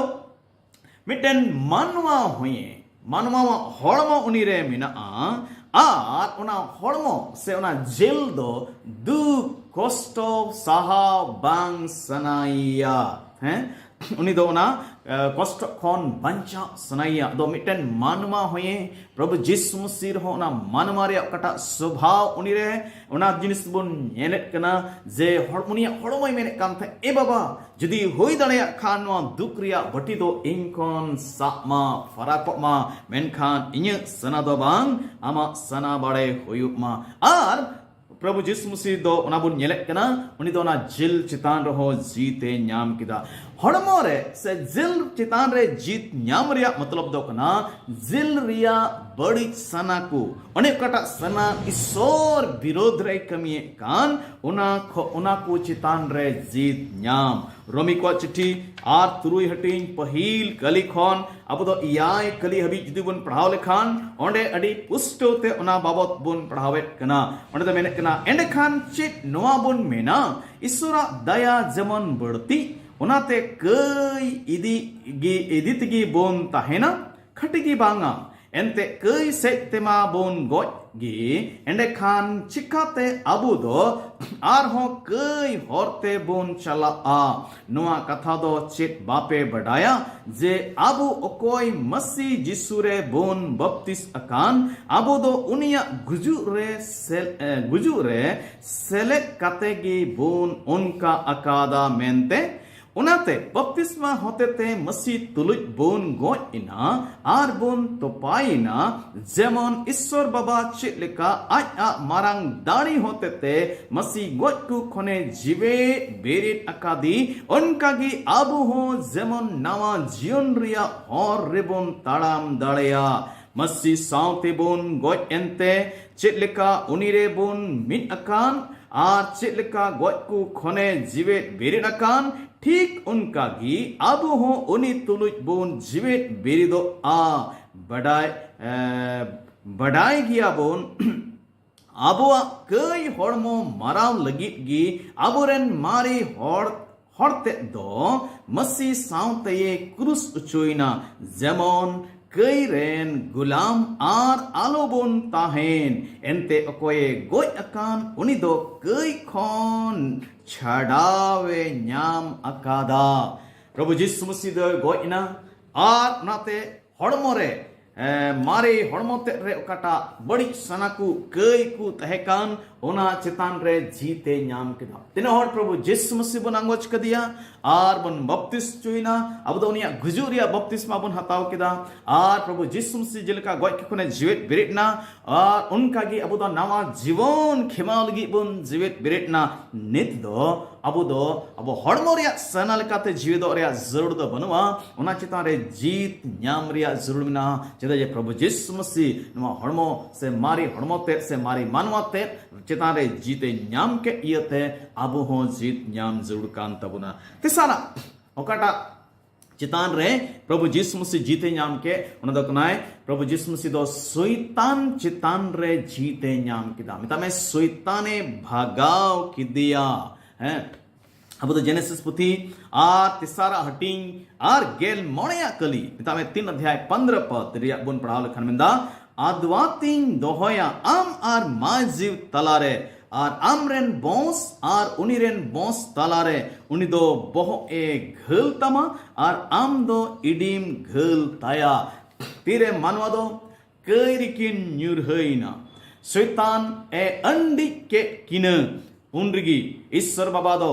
ᱢᱤᱫᱴᱮᱱ ᱢᱟᱱᱣᱟ ᱦᱩᱭᱮ, ᱢᱟᱱᱣᱟᱣᱟᱜ ᱦᱚᱲᱢᱚ ᱩᱱᱤ ᱨᱮ ᱢᱮᱱᱟᱜᱼᱟ, ᱟᱨ ᱚᱱᱟ ᱦᱚᱲᱢᱚ ᱥᱮ ᱚᱱᱟ ᱡᱤᱞ ᱫᱚ ᱫᱩᱠ ᱠᱚᱥᱴᱚ ᱥᱟᱦᱟᱣ ᱵᱟᱝ ᱥᱟᱱᱟᱭᱮᱭᱟ᱾ ᱦᱮᱸ, ᱩᱱᱤ ᱫᱚ ᱚᱱᱟ, ᱮ, ᱠᱚᱥᱴᱚ ᱠᱷᱚᱱ ᱵᱟᱧᱪᱟᱣ ᱥᱟᱱᱟᱭᱮᱭᱟ᱾ ᱟᱫᱚ ᱢᱤᱫᱴᱮᱱ ᱢᱟᱱᱣᱟ ᱦᱩᱭᱮ, ᱯᱨᱚᱵᱷᱩ ᱡᱤᱥᱩ ᱢᱟᱹᱥᱤ ᱨᱮᱦᱚᱸ ᱚᱱᱟ ᱢᱟᱱᱣᱟ ᱨᱮᱭᱟᱜ ᱚᱠᱟᱴᱟᱜ ᱥᱚᱵᱷᱟᱣ ᱩᱱᱤ ᱨᱮ, ᱚᱱᱟ ᱡᱤᱱᱤᱥ ᱵᱚᱱ ᱧᱮᱞᱮᱫ ᱠᱟᱱᱟ ᱡᱮ ᱦᱚᱲ-, ᱩᱱᱤᱭᱟᱜ ᱦᱚᱲᱢᱚᱭ ᱢᱮᱱᱮᱫ ᱠᱟᱱ ᱛᱟᱦᱮᱸᱫ, ᱮ ᱵᱟᱵᱟ, ᱡᱩᱫᱤ ᱦᱩᱭ ᱫᱟᱲᱮᱭᱟᱜ ᱠᱷᱟᱱ ᱱᱚᱣᱟ ᱫᱩᱠ ᱨᱮᱭᱟᱜ ᱵᱟᱹᱴᱤ ᱫᱚ ᱤᱧ ᱠᱷᱚᱱ ᱥᱟᱵ ᱢᱟ, ᱯᱷᱟᱨᱟᱠᱚᱜ ᱢᱟ, ᱢᱮᱱᱠᱷᱟᱱ ᱤᱧᱟᱹᱜ ᱥᱟᱱᱟ ᱫᱚ ᱵᱟᱝ, ᱟᱢᱟᱜ ᱥᱟᱱᱟ ᱵᱟᱲᱮ ᱦᱩᱭᱩᱜ ᱢᱟ᱾ ᱟᱨ ᱯᱨᱚᱵᱷᱩ ᱡᱤᱥᱩ ᱢᱟᱹᱥᱤ ᱫᱚ ᱚᱱᱟ ᱵᱚᱱ ᱧᱮᱞᱮᱫ ᱠᱟᱱᱟ, ᱩᱱᱤ ᱫᱚ ᱚᱱᱟ ᱡᱤᱞ ᱪᱮᱛᱟᱱ ᱨᱮᱦᱚᱸ ᱡᱤᱛ ᱮ ᱧᱟᱢ ᱠᱮᱫᱟ᱾ ᱦᱚᱲᱢᱚ ᱨᱮ ᱥᱮ ᱡᱤᱞ ᱪᱮᱛᱟᱱ ᱨᱮ ᱡᱤᱛ ᱧᱟᱢ ᱨᱮᱭᱟᱜ ᱢᱚᱛᱞᱚᱵ ᱫᱚ ᱠᱟᱱᱟ, ᱡᱤᱞ ᱨᱮᱭᱟᱜ ᱵᱟᱹᱲᱤᱡ ᱥᱟᱱᱟ ᱠᱚ, ᱚᱱᱮ ᱚᱠᱟᱴᱟᱜ ᱥᱟᱱᱟ ᱤᱥᱥᱚᱨ ᱵᱤᱨᱳᱫᱷ ᱨᱮᱭ ᱠᱟᱹᱢᱤᱭᱮᱫ ᱠᱟᱱ, ᱚᱱᱟ ᱠᱷᱚ-, ᱚᱱᱟ ᱠᱚ ᱪᱮᱛᱟᱱ ᱨᱮ ᱡᱤᱛ ᱧᱟᱢ᱾ ᱨᱳᱢᱤ ᱠᱚᱣᱟᱜ ᱪᱤᱴᱷᱤ ᱟᱨ ᱛᱩᱨᱩᱭ ᱦᱟᱹᱴᱤᱧ ᱯᱟᱹᱦᱤᱞ ᱠᱟᱹᱞᱤ ᱠᱷᱚᱱ ᱟᱵᱚ ᱫᱚ ᱮᱭᱟᱭ ᱠᱟᱹᱞᱤ ᱦᱟᱹᱵᱤᱡ ᱡᱩᱫᱤ ᱵᱚᱱ ᱯᱟᱲᱦᱟᱣ ᱞᱮᱠᱷᱟᱱ, ᱚᱸᱰᱮ ᱟᱹᱰᱤ ᱯᱩᱥᱴᱟᱹᱣ ᱛᱮ ᱚᱱᱟ ᱵᱟᱵᱚᱛ ᱵᱚᱱ ᱯᱟᱲᱦᱟᱣᱮᱫ ᱠᱟᱱᱟ᱾ ᱚᱸᱰᱮ ᱫᱚ ᱢᱮᱱᱮᱫ ᱠᱟᱱᱟ, ᱮᱸᱰᱮᱠᱷᱟᱱ ᱪᱮᱫ ᱱᱚᱣᱟ ᱵᱚᱱ ᱢᱮᱱᱟ, ᱤᱥᱥᱚᱨᱟᱜ ᱫᱟᱭᱟ ᱡᱮᱢᱚᱱ ᱵᱟᱹᱲᱛᱤ, ᱚᱱᱟᱛᱮ ᱠᱟᱹᱭ ᱤᱫᱤ ᱜᱮ, ᱤᱫᱤ ᱛᱮᱜᱮ ᱵᱚᱱ ᱛᱟᱦᱮᱱᱟ? ᱠᱷᱟᱹᱴᱤ ᱜᱮ ᱵᱟᱝᱟ, ᱮᱱᱛᱮ ᱠᱟᱹᱭ ᱥᱮᱫ ᱛᱮᱢᱟ ᱵᱚᱱ ᱜᱚᱡ ᱜᱮ, ᱮᱸᱰᱮᱠᱷᱟᱱ ᱪᱤᱠᱟᱛᱮ ᱟᱵᱚ ᱫᱚ ᱟᱨᱦᱚᱸ ᱠᱟᱹᱭ ᱦᱚᱨ ᱛᱮᱵᱚᱱ ᱪᱟᱞᱟᱜᱼᱟ? ᱱᱚᱣᱟ ᱠᱟᱛᱷᱟ ᱫᱚ ᱪᱮᱫ ᱵᱟᱯᱮ ᱵᱟᱰᱟᱭᱟ ᱡᱮ ᱟᱵᱚ ᱚᱠᱚᱭ ᱢᱟᱹᱥᱤ ᱡᱤᱥᱩ ᱨᱮ ᱵᱚᱱ ᱵᱟᱯᱛᱤᱥ ᱟᱠᱟᱱ, ᱟᱵᱚ ᱫᱚ ᱩᱱᱤᱭᱟᱜ ᱜᱩᱡᱩᱜ ᱨᱮ ᱥᱮ-, ᱮ, ᱜᱩᱡᱩᱜ ᱨᱮ ᱥᱮᱞᱮᱫ ᱠᱟᱛᱮ ᱜᱮ ᱵᱚᱱ ᱚᱱᱠᱟ ᱟᱠᱟᱫᱟ ᱢᱮᱱᱛᱮ? ᱚᱱᱟᱛᱮ ᱵᱟᱯᱛᱤᱥᱢᱟ ᱦᱚᱛᱮᱛᱮ ᱢᱟᱹᱥᱤ ᱛᱩᱞᱩᱡ ᱵᱚᱱ ᱜᱚᱡ ᱮᱱᱟ ᱟᱨ ᱵᱚᱱ ᱛᱚᱯᱟᱭᱮᱱᱟ, ᱡᱮᱢᱚᱱ ᱤᱥᱥᱚᱨ ᱵᱟᱵᱟ ᱪᱮᱫ ᱞᱮᱠᱟ ᱟᱡ ᱟᱜ ᱢᱟᱨᱟᱝ ᱫᱟᱲᱮ ᱦᱚᱛᱮᱛᱮ ᱢᱟᱹᱥᱤ ᱜᱚᱡ ᱠᱚ ᱠᱷᱚᱱᱮ ᱡᱤᱣᱮᱫ ᱵᱮᱨᱮᱫ ᱟᱠᱟᱫᱮ, ᱚᱱᱠᱟᱜᱮ ᱟᱵᱚ ᱦᱚᱸ ᱡᱮᱢᱚᱱ ᱱᱟᱣᱟ ᱡᱤᱭᱚᱱ ᱨᱮᱭᱟᱜ ᱦᱚᱨ ᱨᱮᱵᱚᱱ ᱛᱟᱲᱟᱢ ᱫᱟᱲᱮᱭᱟᱜ᱾ ᱢᱟᱹᱥᱤ ᱥᱟᱶᱛᱮ ᱵᱚᱱ ᱜᱚᱡ ᱮᱱᱛᱮ ᱪᱮᱫ ᱞᱮᱠᱟ ᱩᱱᱤ ᱨᱮ ᱵᱚᱱ ᱢᱤᱫ ᱟᱠᱟᱱ ᱟᱨ ᱪᱮᱫ ᱞᱮᱠᱟ ᱜᱚᱡ ᱠᱚ ᱠᱷᱚᱱᱮ ᱡᱤᱣᱮᱫ ᱵᱮᱨᱮᱫ ᱟᱠᱟᱱ, ᱴᱷᱤᱠ ᱚᱱᱠᱟ ᱜᱮ ᱟᱵᱚ ᱦᱚᱸ ᱩᱱᱤ ᱛᱩᱞᱩᱡ ᱵᱚᱱ ᱡᱤᱣᱮᱫ ᱵᱮᱨᱮᱫᱚᱜᱼᱟ᱾ ᱵᱟᱰᱟᱭ, ᱮ, ᱵᱟᱰᱟᱭ ᱜᱮᱭᱟᱵᱚᱱ, ᱟᱵᱚᱣᱟᱜ ᱠᱟᱹᱭ ᱦᱚᱲᱢᱚ ᱢᱟᱨᱟᱣ ᱞᱟᱹᱜᱤᱫ ᱜᱮ ᱟᱵᱚᱨᱮᱱ ᱢᱟᱨᱮ ᱦᱚᱲ, ᱦᱚᱲ ᱛᱮᱫ ᱫᱚ ᱢᱟᱹᱥᱤ ᱥᱟᱶᱛᱮᱭᱮ ᱠᱨᱩᱥ ᱚᱪᱚᱭᱮᱱᱟ, ᱡᱮᱢᱚᱱ ᱠᱟᱹᱭ ᱨᱮᱱ ᱜᱩᱞᱟᱢ ᱟᱨ ᱟᱞᱚᱵᱚᱱ ᱛᱟᱦᱮᱱ᱾ ᱮᱱᱛᱮ ᱚᱠᱚᱭᱮ ᱜᱚᱡ ᱟᱠᱟᱱ, ᱩᱱᱤ ᱫᱚ ᱠᱟᱹᱭ ᱠᱷᱚᱱ ᱪᱷᱟᱰᱟᱣᱮ ᱧᱟᱢ ᱟᱠᱟᱫᱟ᱾ ᱯᱨᱚᱵᱷᱩ ᱡᱤᱥᱩ ᱢᱟᱹᱥᱤ ᱫᱚᱭ ᱜᱚᱡ ᱮᱱᱟ ᱟᱨ ᱚᱱᱟᱛᱮ ᱦᱚᱲᱢᱚ ᱨᱮ, ᱮ, ᱢᱟᱨᱮ ᱦᱚᱲᱢᱚ ᱛᱮᱫ ᱨᱮ ᱚᱠᱟᱴᱟᱜ ᱵᱟᱹᱲᱤᱡ ᱥᱟᱱᱟ ᱠᱚ, ᱠᱟᱹᱭ ᱠᱚ ᱛᱟᱦᱮᱸ ᱠᱟᱱ, ᱚᱱᱟ ᱪᱮᱛᱟᱱ ᱨᱮ ᱡᱤᱛᱮ ᱧᱟᱢ ᱠᱮᱫᱟ᱾ ᱛᱤᱱᱟᱹᱜ ᱦᱚᱲ ᱯᱨᱚᱵᱷᱩ ᱡᱤᱥᱩ ᱢᱟᱹᱥᱤ ᱵᱚᱱ ᱟᱸᱜᱚᱪ ᱠᱟᱫᱮᱭᱟ ᱟᱨ ᱵᱚᱱ ᱵᱟᱯᱛᱤᱥ ᱦᱚᱪᱚᱭᱮᱱᱟ? ᱟᱵᱚ ᱫᱚ ᱩᱱᱤᱭᱟᱜ ᱜᱩᱡᱩᱜ ᱨᱮᱭᱟᱜ ᱵᱟᱯᱛᱤᱥᱢᱟ ᱵᱚᱱ ᱦᱟᱛᱟᱣ ᱠᱮᱫᱟ ᱟᱨ ᱯᱨᱚᱵᱷᱩ ᱡᱤᱥᱩ ᱢᱟᱹᱥᱤ ᱡᱮᱞᱮᱠᱟ ᱜᱚᱡ ᱠᱚ ᱠᱷᱚᱱᱮ ᱡᱤᱣᱮᱫ ᱵᱮᱨᱮᱫ ᱮᱱᱟ, ᱟᱨ ᱚᱱᱠᱟᱜᱮ ᱟᱵᱚ ᱫᱚ ᱱᱟᱣᱟ ᱡᱤᱵᱚᱱ ᱠᱷᱮᱢᱟᱣ ᱞᱟᱹᱜᱤᱫ ᱵᱚᱱ ᱡᱤᱣᱮᱫ ᱵᱮᱨᱮᱫ ᱮᱱᱟ᱾ ᱱᱤᱛ ᱫᱚ ᱟᱵᱚ ᱫᱚ ᱟᱵᱚ ᱦᱚᱲᱢᱚ ᱨᱮᱭᱟᱜ ᱥᱟᱱᱟ ᱞᱮᱠᱟᱛᱮ ᱡᱤᱣᱮᱫᱚᱜ ᱨᱮᱭᱟᱜ ᱡᱟᱹᱨᱩᱲ ᱫᱚ ᱵᱟᱹᱱᱩᱜᱼᱟ, ᱚᱱᱟ ᱪᱮᱛᱟᱱ ᱨᱮ ᱡᱤᱛ ᱧᱟᱢ ᱨᱮᱭᱟᱜ ᱡᱟᱹᱨᱩᱲ ᱢᱮᱱᱟᱜᱼᱟ᱾ ᱪᱮᱫᱟᱜ ᱡᱮ ᱯᱨᱚᱵᱷᱩ ᱡᱤᱥᱩ ᱢᱟᱹᱥᱤ ᱱᱚᱣᱟ ᱦᱚᱲᱢᱚ ᱥᱮ ᱢᱟᱨᱮ ᱦᱚᱲᱢᱚ ᱛᱮᱫ ᱥᱮ ᱢᱟᱨᱮ ᱢᱟᱱᱣᱟ ᱛᱮᱫ ᱪᱮᱛᱟᱱ ᱨᱮ ᱡᱤᱛ ᱮ ᱧᱟᱢ ᱠᱮᱫ ᱤᱭᱟᱹᱛᱮ ᱟᱵᱚ ᱦᱚᱸ ᱡᱤᱛ ᱧᱟᱢ ᱡᱟᱹᱨᱩᱲ ᱠᱟᱱ ᱛᱟᱵᱚᱱᱟ᱾ ᱛᱮᱥᱟᱨᱟᱜ, ᱚᱠᱟᱴᱟᱜ ᱪᱮᱛᱟᱱ ᱨᱮ ᱯᱨᱚᱵᱷᱩ ᱡᱤᱥᱩ ᱢᱟᱹᱥᱤ ᱡᱤᱛ ᱮ ᱧᱟᱢ ᱠᱮᱫ, ᱚᱱᱟ ᱫᱚ ᱠᱟᱱᱟᱭ ᱯᱨᱚᱵᱷᱩ ᱡᱤᱥᱩ ᱢᱟᱹᱥᱤ ᱫᱚ ᱥᱚᱭᱛᱟᱱ ᱪᱮᱛᱟᱱ ᱨᱮ ᱡᱤᱛ ᱮ ᱧᱟᱢ ᱠᱮᱫᱟ᱾ ᱢᱮᱛᱟᱜ ᱢᱮ, ᱥᱚᱭᱛᱟᱱᱮ ᱵᱷᱟᱜᱟᱣ ᱠᱮᱫᱮᱭᱟ᱾ ᱦᱮᱸ, ᱟᱵᱚ ᱫᱚ ᱡᱮᱱᱮᱥᱤᱥ ᱯᱩᱛᱷᱤ ᱟᱨ ᱛᱮᱥᱟᱨᱟᱜ ᱦᱟᱹᱴᱤᱧ ᱟᱨ ᱜᱮᱞ ᱢᱚᱬᱮᱭᱟᱜ ᱠᱟᱹᱞᱤ, ᱢᱮᱛᱟᱜ ᱢᱮ, ᱛᱤᱱ ᱚᱫᱷᱭᱟᱭ ᱯᱚᱱᱫᱽᱨᱚ ᱯᱚᱫ ᱨᱮᱭᱟᱜ ᱵᱚᱱ ᱯᱟᱲᱦᱟᱣ ᱞᱮᱠᱷᱟᱱ ᱢᱮᱱᱫᱟ, ᱟᱫᱣᱟᱛᱤᱧ ᱫᱚᱦᱚᱭᱟ ᱟᱢ ᱟᱨ ᱢᱟᱹᱭ ᱡᱤᱣ ᱛᱟᱞᱟᱨᱮ, ᱟᱨ ᱟᱢᱨᱮᱱ ᱵᱚᱸᱥ ᱟᱨ ᱩᱱᱤᱨᱮᱱ ᱵᱚᱸᱥ ᱛᱟᱞᱟᱨᱮ᱾ ᱩᱱᱤ ᱫᱚ ᱵᱚᱦᱚᱜ ᱮ ᱜᱷᱟᱹᱞ ᱛᱟᱢᱟ ᱟᱨ ᱟᱢ ᱫᱚ ᱤᱰᱤᱢ ᱜᱷᱟᱹᱞ ᱛᱟᱭᱟ᱾ ᱛᱤᱨᱮ ᱢᱟᱱᱣᱟ ᱫᱚ ᱠᱟᱹᱭ ᱨᱮᱠᱤᱱ ᱧᱩᱨᱦᱟᱹᱭᱮᱱᱟ᱾ ᱥᱚᱭᱛᱟᱱ ᱮ ᱟᱹᱱᱰᱤᱡ ᱠᱮᱫ ᱠᱤᱱᱟᱹ᱾ ᱩᱱ ᱨᱮᱜᱮ ᱤᱥᱥᱚᱨ ᱵᱟᱵᱟ ᱫᱚ,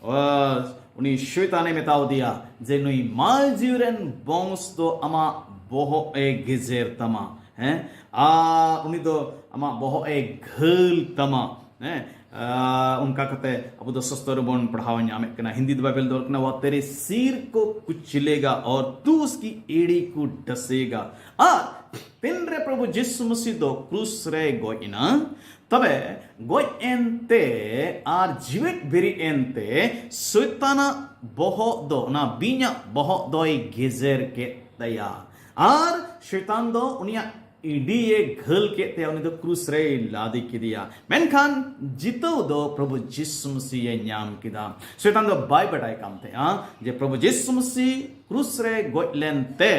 ᱟᱸ, ᱩᱱᱤ ᱥᱚᱭᱛᱟᱱᱮ ᱢᱮᱛᱟᱣ ᱫᱮᱭᱟ ᱡᱮ, "ᱱᱩᱭ ᱢᱟᱹᱭ ᱡᱤᱣᱤ ᱨᱮᱱ ᱵᱚᱝᱥ ᱫᱚ ᱟᱢᱟᱜ ᱵᱚᱦᱚᱜ ᱮ ᱜᱮᱡᱮᱨ ᱛᱟᱢᱟ, ᱦᱮᱸ, ᱟᱨ ᱩᱱᱤ ᱫᱚ ᱟᱢᱟᱜ ᱵᱚᱦᱚᱜ ᱮ ᱜᱷᱟᱹᱞ ᱛᱟᱢᱟ", ᱦᱮᱸ᱾ ᱟᱸ, ᱚᱱᱠᱟ ᱠᱟᱛᱮ ᱟᱵᱚ ᱫᱚ ᱥᱚᱥᱛᱚ ᱨᱮᱵᱚᱱ ᱯᱟᱲᱦᱟᱣ ᱧᱟᱢᱮᱫ ᱠᱟᱱᱟ᱾ ᱦᱤᱱᱫᱤ ᱫᱚ ᱵᱟᱭᱵᱮᱞ ᱫᱚ ᱚᱞ ᱠᱟᱱᱟ, "ᱣᱟ ᱛᱮᱨᱮ ᱥᱤᱨ ᱠᱚ ᱠᱩᱪᱞᱮᱜᱟ ᱚᱨ ᱛᱩ ᱩᱥᱠᱤ ᱮᱲᱤ ᱠᱚ ᱰᱟᱥᱮᱜᱟ᱾" ᱟᱨ ᱛᱤᱱᱨᱮ ᱯᱨᱚᱵᱷᱩ ᱡᱤᱥᱩ ᱢᱟᱹᱥᱤ ᱫᱚ ᱠᱨᱩᱥ ᱨᱮ ᱜᱚᱡ ᱮᱱᱟ, ᱛᱚᱵᱮ ᱜᱚᱡ ᱮᱱᱛᱮ ᱟᱨ ᱡᱤᱣᱮᱫ ᱵᱮᱨᱮᱫ ᱮᱱᱛᱮ ᱥᱚᱭᱛᱟᱱᱟᱜ ᱵᱚᱦᱚᱜ ᱫᱚ, ᱚᱱᱟ ᱵᱤᱧᱟᱜ ᱵᱚᱦᱚᱜ ᱫᱚᱭ ᱜᱮᱡᱮᱨ ᱠᱮᱫ ᱛᱟᱭᱟ᱾ ᱟᱨ ᱥᱚᱭᱛᱟᱱ ᱫᱚ ᱩᱱᱤᱭᱟᱜ ᱤᱰᱤᱭᱮ ᱜᱷᱟᱹᱞ ᱠᱮᱫ ᱛᱟᱭᱟ, ᱩᱱᱤ ᱫᱚ ᱠᱨᱩᱥ ᱨᱮᱭ ᱞᱟᱫᱮ ᱠᱮᱫᱮᱭᱟ᱾ ᱢᱮᱱᱠᱷᱟᱱ ᱡᱤᱛᱟᱹᱣ ᱫᱚ ᱯᱨᱚᱵᱷᱩ ᱡᱤᱥᱩ ᱢᱟᱹᱥᱤᱭᱮ ᱧᱟᱢ ᱠᱮᱫᱟ᱾ ᱥᱚᱭᱛᱟᱱ ᱫᱚ ᱵᱟᱭ ᱵᱟᱰᱟᱭ ᱠᱟᱱ ᱛᱟᱦᱮᱸᱜᱼᱟ ᱡᱮ ᱯᱨᱚᱵᱷᱩ ᱡᱤᱥᱩ ᱢᱟᱹᱥᱤ ᱠᱨᱩᱥ ᱨᱮ ᱜᱚᱡ ᱞᱮᱱᱛᱮ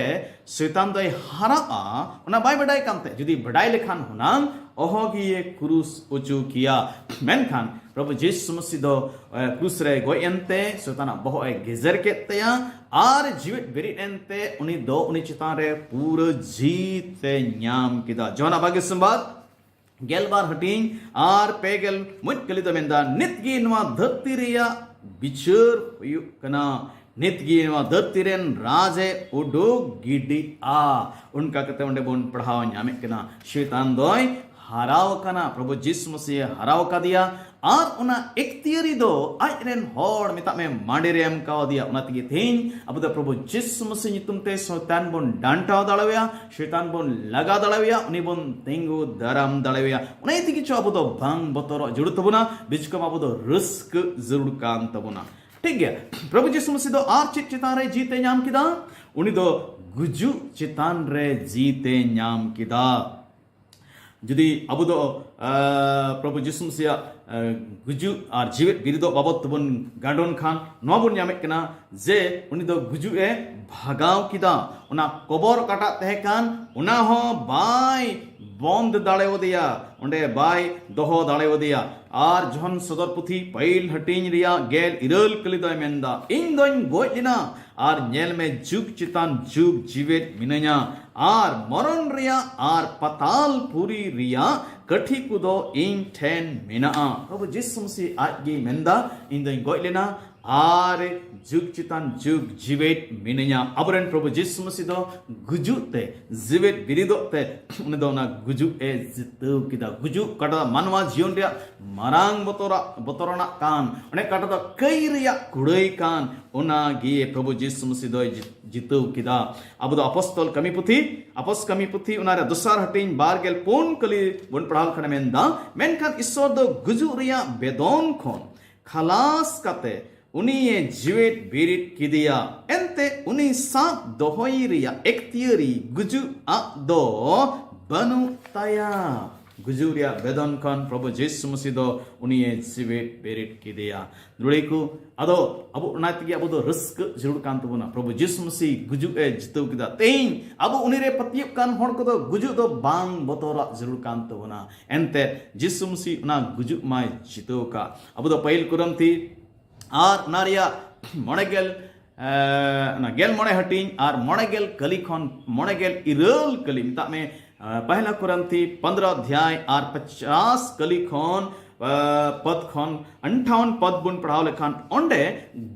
ᱥᱚᱭᱛᱟᱱ ᱫᱚᱭ ᱦᱟᱨᱟᱜᱼᱟ, ᱚᱱᱟ ᱵᱟᱭ ᱵᱟᱰᱟᱭ ᱠᱟᱱ ᱛᱟᱦᱮᱸᱫ᱾ ᱡᱩᱫᱤ ᱵᱟᱰᱟᱭ ᱞᱮᱠᱷᱟᱱ ᱦᱩᱱᱟᱝ ᱚᱦᱚᱜᱮᱭᱮ ᱠᱨᱩᱥ ᱚᱪᱚ ᱠᱮᱭᱟ᱾ ᱢᱮᱱᱠᱷᱟᱱ ᱯᱨᱚᱵᱷᱩ ᱡᱤᱥᱩ ᱢᱟᱹᱥᱤ ᱫᱚ, ᱮ, ᱠᱨᱩᱥ ᱨᱮ ᱜᱚᱡ ᱮᱱᱛᱮ ᱥᱚᱭᱛᱟᱱᱟᱜ ᱵᱚᱦᱚᱜ ᱮ ᱜᱮᱡᱮᱨ ᱠᱮᱫ ᱛᱟᱭᱟ ᱟᱨ ᱡᱤᱣᱮᱫ ᱵᱮᱨᱮᱫ ᱮᱱᱛᱮ ᱩᱱᱤ ᱫᱚ ᱩᱱᱤ ᱪᱮᱛᱟᱱ ᱨᱮ ᱯᱩᱨᱟᱹ ᱡᱤᱛ ᱮ ᱧᱟᱢ ᱠᱮᱫᱟ᱾ ᱡᱚᱦᱟᱱᱟᱜ ᱵᱷᱟᱜᱮ ᱥᱚᱢᱵᱟᱫ ᱜᱮᱞᱵᱟᱨ ᱦᱟᱹᱴᱤᱧ ᱟᱨ ᱯᱮ ᱜᱮᱞ ᱢᱚᱡᱽ ᱠᱟᱹᱞᱤ ᱫᱚ ᱢᱮᱱᱫᱟ, "ᱱᱤᱛ ᱜᱮ ᱱᱚᱣᱟ ᱫᱷᱟᱹᱨᱛᱤ ᱨᱮᱭᱟᱜ ᱵᱤᱪᱟᱹᱨ ᱦᱩᱭᱩᱜ ᱠᱟᱱᱟ, ᱱᱤᱛ ᱜᱮ ᱱᱚᱣᱟ ᱫᱷᱟᱹᱨᱛᱤ ᱨᱮᱱ ᱨᱟᱡᱽ ᱮ ᱩᱰᱩᱠ ᱜᱤᱰᱤᱜᱼᱟ᱾" ᱚᱱᱠᱟ ᱠᱟᱛᱮ ᱚᱸᱰᱮ ᱵᱚᱱ ᱯᱟᱲᱦᱟᱣ ᱧᱟᱢᱮᱫ ᱠᱟᱱᱟ᱾ ᱥᱚᱭᱛᱟᱱ ᱫᱚᱭ ᱦᱟᱨᱟᱣ ᱟᱠᱟᱱᱟ, ᱯᱨᱚᱵᱷᱩ ᱡᱤᱥᱩ ᱢᱟᱹᱥᱤ ᱮ ᱦᱟᱨᱟᱣ ᱟᱠᱟᱫᱮᱭᱟ᱾ ᱟᱨ ᱚᱱᱟ ᱮᱠᱛᱤᱭᱟᱹᱨᱤ ᱫᱚ ᱟᱡ ᱨᱮᱱ ᱦᱚᱲ, ᱢᱮᱛᱟᱜ ᱢᱮ, ᱢᱟᱸᱰᱮ ᱨᱮ ᱮᱢ ᱠᱟᱣᱫᱮᱭᱟ᱾ ᱚᱱᱟ ᱛᱮᱜᱮ ᱛᱮᱦᱮᱧ ᱟᱵᱚ ᱫᱚ ᱯᱨᱚᱵᱷᱩ ᱡᱤᱥᱩ ᱢᱟᱹᱥᱤ ᱧᱩᱛᱩᱢ ᱛᱮ ᱥᱚᱭᱛᱟᱱ ᱵᱚᱱ ᱰᱟᱱᱴᱟᱣ ᱫᱟᱲᱮᱣᱟᱭᱟ, ᱥᱚᱭᱛᱟᱱ ᱵᱚᱱ ᱞᱟᱜᱟ ᱫᱟᱲᱮᱣᱟᱭᱟ, ᱩᱱᱤ ᱵᱚᱱ ᱛᱤᱸᱜᱩ ᱫᱟᱨᱟᱢ ᱫᱟᱲᱮᱣᱟᱭᱟ᱾ ᱚᱱᱟ ᱤᱫᱤ ᱠᱤᱪᱷᱩ ᱟᱵᱚ ᱫᱚ ᱵᱟᱝ ᱵᱚᱛᱚᱨᱚᱜ ᱡᱟᱹᱨᱩᱲ ᱛᱟᱵᱚᱱᱟ, ᱵᱤᱪᱠᱚᱢ ᱟᱵᱚ ᱫᱚ ᱨᱟᱹᱥᱠᱟᱹ ᱡᱟᱹᱨᱩᱲ ᱠᱟᱱ ᱛᱟᱵᱚᱱᱟ᱾ ᱴᱷᱤᱠ ᱜᱮᱭᱟ, ᱯᱨᱚᱵᱷᱩ ᱡᱤᱥᱩ ᱢᱟᱹᱥᱤ ᱫᱚ ᱟᱨ ᱪᱮᱫ ᱪᱮᱛᱟᱱ ᱨᱮ ᱡᱤᱛ ᱮ ᱧᱟᱢ ᱠᱮᱫᱟ? ᱩᱱᱤ ᱫᱚ ᱜᱩᱡᱩᱜ ᱪᱮᱛᱟᱱ ᱨᱮ ᱡᱤᱛ ᱮ ᱧᱟᱢ ᱠᱮᱫᱟ᱾ ᱡᱩᱫᱤ ᱟᱵᱚ ᱫᱚ, ᱟ, ᱯᱨᱚᱵᱷᱩ ᱡᱤᱥᱩ ᱢᱟᱹᱥᱤᱭᱟᱜ ᱜᱩᱡᱩᱜ ᱟᱨ ᱡᱤᱣᱮᱫ ᱵᱤᱨᱤᱫᱚᱜ ᱵᱟᱵᱚᱫ ᱛᱮᱵᱚᱱ ᱜᱟᱸᱰᱚᱱ ᱠᱷᱟᱱ, ᱱᱚᱣᱟ ᱵᱚᱱ ᱧᱟᱢᱮᱫ ᱠᱟᱱᱟ ᱡᱮ ᱩᱱᱤ ᱫᱚ ᱜᱩᱡᱩᱜ ᱮ ᱵᱷᱟᱜᱟᱣ ᱠᱮᱫᱟ᱾ ᱚᱱᱟ ᱠᱚᱵᱚᱨ ᱚᱠᱟᱴᱟᱜ ᱛᱟᱦᱮᱸ ᱠᱟᱱ, ᱚᱱᱟ ᱦᱚᱸ ᱵᱟᱭ ᱵᱚᱱᱫ ᱫᱟᱲᱮᱭᱟᱫᱮᱭᱟ, ᱚᱸᱰᱮ ᱵᱟᱭ ᱫᱚᱦᱚ ᱫᱟᱲᱮᱭᱟᱫᱮᱭᱟ᱾ ᱟᱨ ᱡᱚᱦᱚᱱ ᱥᱚᱫᱚᱨ ᱯᱩᱛᱷᱤ ᱯᱟᱹᱦᱤᱞ ᱦᱟᱹᱴᱤᱧ ᱨᱮᱭᱟᱜ ᱜᱮᱞ ᱤᱨᱟᱹᱞ ᱠᱟᱹᱞᱤ ᱫᱚᱭ ᱢᱮᱱᱫᱟ, "ᱤᱧ ᱫᱚᱧ ᱜᱚᱡ ᱞᱮᱱᱟ, ᱟᱨ ᱧᱮᱞ ᱢᱮ, ᱡᱩᱜᱽ ᱪᱮᱛᱟᱱ ᱡᱩᱜᱽ ᱡᱤᱣᱮᱫ ᱢᱤᱱᱟᱹᱧᱟ, ᱟᱨ ᱢᱚᱨᱚᱱ ᱨᱮᱭᱟᱜ ᱟᱨ ᱯᱟᱛᱟᱞ ᱯᱩᱨᱤ ᱨᱮᱭᱟᱜ ᱠᱟᱹᱴᱷᱤ ᱠᱚᱫᱚ ᱤᱧ ᱴᱷᱮᱱ ᱢᱮᱱᱟᱜᱼᱟ᱾" ᱯᱨᱚᱵᱷᱩ ᱡᱤᱥᱩ ᱢᱟᱹᱥᱤ ᱟᱡ ᱜᱮᱭ ᱢᱮᱱᱫᱟ, "ᱤᱧ ᱫᱚᱧ ᱜᱚᱡ ᱞᱮᱱᱟ, ᱟᱨ ᱡᱩᱜᱽ ᱪᱮᱛᱟᱱ ᱡᱩᱜᱽ ᱡᱤᱣᱮᱫ ᱢᱤᱱᱟᱹᱧᱟ᱾" ᱟᱵᱚᱨᱮᱱ ᱯᱨᱚᱵᱷᱩ ᱡᱤᱥᱩ ᱢᱟᱹᱥᱤ ᱫᱚ ᱜᱩᱡᱩᱜ ᱛᱮ, ᱡᱤᱣᱮᱫ ᱵᱤᱨᱤᱫᱚᱜ ᱛᱮ, ᱩᱱᱤ ᱫᱚ ᱚᱱᱟ ᱜᱩᱡᱩᱜ ᱮ ᱡᱤᱛᱟᱹᱣ ᱠᱮᱫᱟ᱾ ᱜᱩᱡᱩᱜ ᱚᱠᱟᱴᱟᱜ ᱢᱟᱱᱣᱟ ᱡᱤᱭᱚᱱ ᱨᱮᱭᱟᱜ ᱢᱟᱨᱟᱝ ᱵᱚᱛᱚᱨᱟᱜ, ᱵᱚᱛᱚᱨᱟᱱᱟᱜ ᱠᱟᱱ, ᱚᱱᱮ ᱚᱠᱟᱴᱟᱜ ᱫᱚ ᱠᱟᱹᱭ ᱨᱮᱭᱟᱜ ᱠᱩᱲᱟᱹᱭ ᱠᱟᱱ, ᱚᱱᱟ ᱜᱮ ᱯᱨᱚᱵᱷᱩ ᱡᱤᱥᱩ ᱢᱟᱹᱥᱤ ᱫᱚᱭ ᱡᱤ-, ᱡᱤᱛᱟᱹᱣ ᱠᱮᱫᱟ᱾ ᱟᱵᱚ ᱫᱚ ᱟᱯᱚᱥᱛᱚᱞ ᱠᱟᱹᱢᱤ ᱯᱩᱛᱷᱤ, ᱟᱯᱚᱥ ᱠᱟᱹᱢᱤ ᱯᱩᱛᱷᱤ, ᱚᱱᱟ ᱨᱮ ᱫᱚᱥᱟᱨ ᱦᱟᱹᱴᱤᱧ ᱵᱟᱨ ᱜᱮᱞ ᱯᱩᱱ ᱠᱟᱹᱞᱤ ᱵᱚᱱ ᱯᱟᱲᱦᱟᱣ ᱞᱮᱠᱷᱟᱱ ᱢᱮᱱᱫᱟ, ᱢᱮᱱᱠᱷᱟᱱ ᱤᱥᱥᱚᱨ ᱫᱚ ᱜᱩᱡᱩᱜ ᱨᱮᱭᱟᱜ ᱵᱮᱫᱚᱱ ᱠᱷᱚᱱ ᱠᱷᱟᱞᱟᱥ ᱠᱟᱛᱮ ᱩᱱᱤᱭᱮ ᱡᱤᱣᱮᱫ ᱵᱤᱨᱤᱫ ᱠᱮᱫᱮᱭᱟ᱾ ᱮᱱᱛᱮ ᱩᱱᱤ ᱥᱟᱵ ᱫᱚᱦᱚᱭ ᱨᱮᱭᱟᱜ ᱮᱠᱛᱤᱭᱟᱹᱨᱤ ᱜᱩᱡᱩᱜ ᱟᱜ ᱫᱚ ᱵᱟᱹᱱᱩᱜ ᱛᱟᱭᱟ᱾ ᱜᱩᱡᱩᱜ ᱨᱮᱭᱟᱜ ᱵᱮᱫᱚᱱ ᱠᱷᱚᱱ ᱯᱨᱚᱵᱷᱩ ᱡᱤᱥᱩ ᱢᱟᱹᱥᱤ ᱫᱚ ᱩᱱᱤᱭᱮ ᱡᱤᱣᱮᱫ ᱵᱤᱨᱤᱫ ᱠᱮᱫᱮᱭᱟ᱾ ᱫᱩᱲᱤ ᱠᱚ, ᱟᱫᱚ ᱟᱵᱚ ᱚᱱᱟ ᱛᱮᱜᱮ ᱟᱵᱚ ᱫᱚ ᱨᱟᱹᱥᱠᱟᱹ ᱡᱟᱹᱨᱩᱲ ᱠᱟᱱ ᱛᱟᱵᱚᱱᱟ᱾ ᱯᱨᱚᱵᱷᱩ ᱡᱤᱥᱩ ᱢᱟᱹᱥᱤ ᱜᱩᱡᱩᱜ ᱮ ᱡᱤᱛᱟᱹᱣ ᱠᱮᱫᱟ᱾ ᱛᱮᱦᱮᱧ ᱟᱵᱚ ᱩᱱᱤ ᱨᱮ ᱯᱟᱹᱛᱭᱟᱹᱜ ᱠᱟᱱ ᱦᱚᱲ ᱠᱚᱫᱚ ᱜᱩᱡᱩᱜ ᱫᱚ ᱵᱟᱝ ᱵᱚᱛᱚᱨᱟᱜ ᱡᱟᱹᱨᱩᱲ ᱠᱟᱱ ᱛᱟᱵᱚᱱᱟ᱾ ᱮᱱᱛᱮ ᱡᱤᱥᱩ ᱢᱟᱹᱥᱤ ᱚᱱᱟ ᱜᱩᱡᱩᱜ ᱢᱟᱭ ᱡᱤᱛᱟᱹᱣ ᱟᱠᱟᱫ᱾ ᱟᱵᱚ ᱫᱚ ᱯᱟᱹᱦᱤᱞ ᱠᱚᱨᱤᱱᱛᱷᱤ ᱟᱨ ᱚᱱᱟ ᱨᱮᱭᱟᱜ ᱢᱚᱬᱮ ᱜᱮᱞ, ᱮ, ᱚᱱᱟ ᱜᱮᱞ ᱢᱚᱬᱮ ᱦᱟᱹᱴᱤᱧ ᱟᱨ ᱢᱚᱬᱮ ᱜᱮᱞ ᱠᱟᱹᱞᱤ ᱠᱷᱚᱱ ᱢᱚᱬᱮ ᱜᱮᱞ ᱤᱨᱟᱹᱞ ᱠᱟᱹᱞᱤ, ᱢᱮᱛᱟᱜ ᱢᱮ, ᱮ, ᱯᱟᱦᱞᱟ ᱠᱚᱨᱤᱱᱛᱷᱤ ᱯᱚᱱᱫᱽᱨᱚ ᱚᱫᱷᱭᱟᱭ ᱟᱨ ᱯᱚᱪᱟᱥ ᱠᱟᱹᱞᱤ ᱠᱷᱚᱱ, ᱮ, ᱯᱚᱫ ᱠᱷᱚᱱ ᱟᱱᱴᱷᱟᱣᱚᱱ ᱯᱚᱫ ᱵᱚᱱ ᱯᱟᱲᱦᱟᱣ ᱞᱮᱠᱷᱟᱱ, ᱚᱸᱰᱮ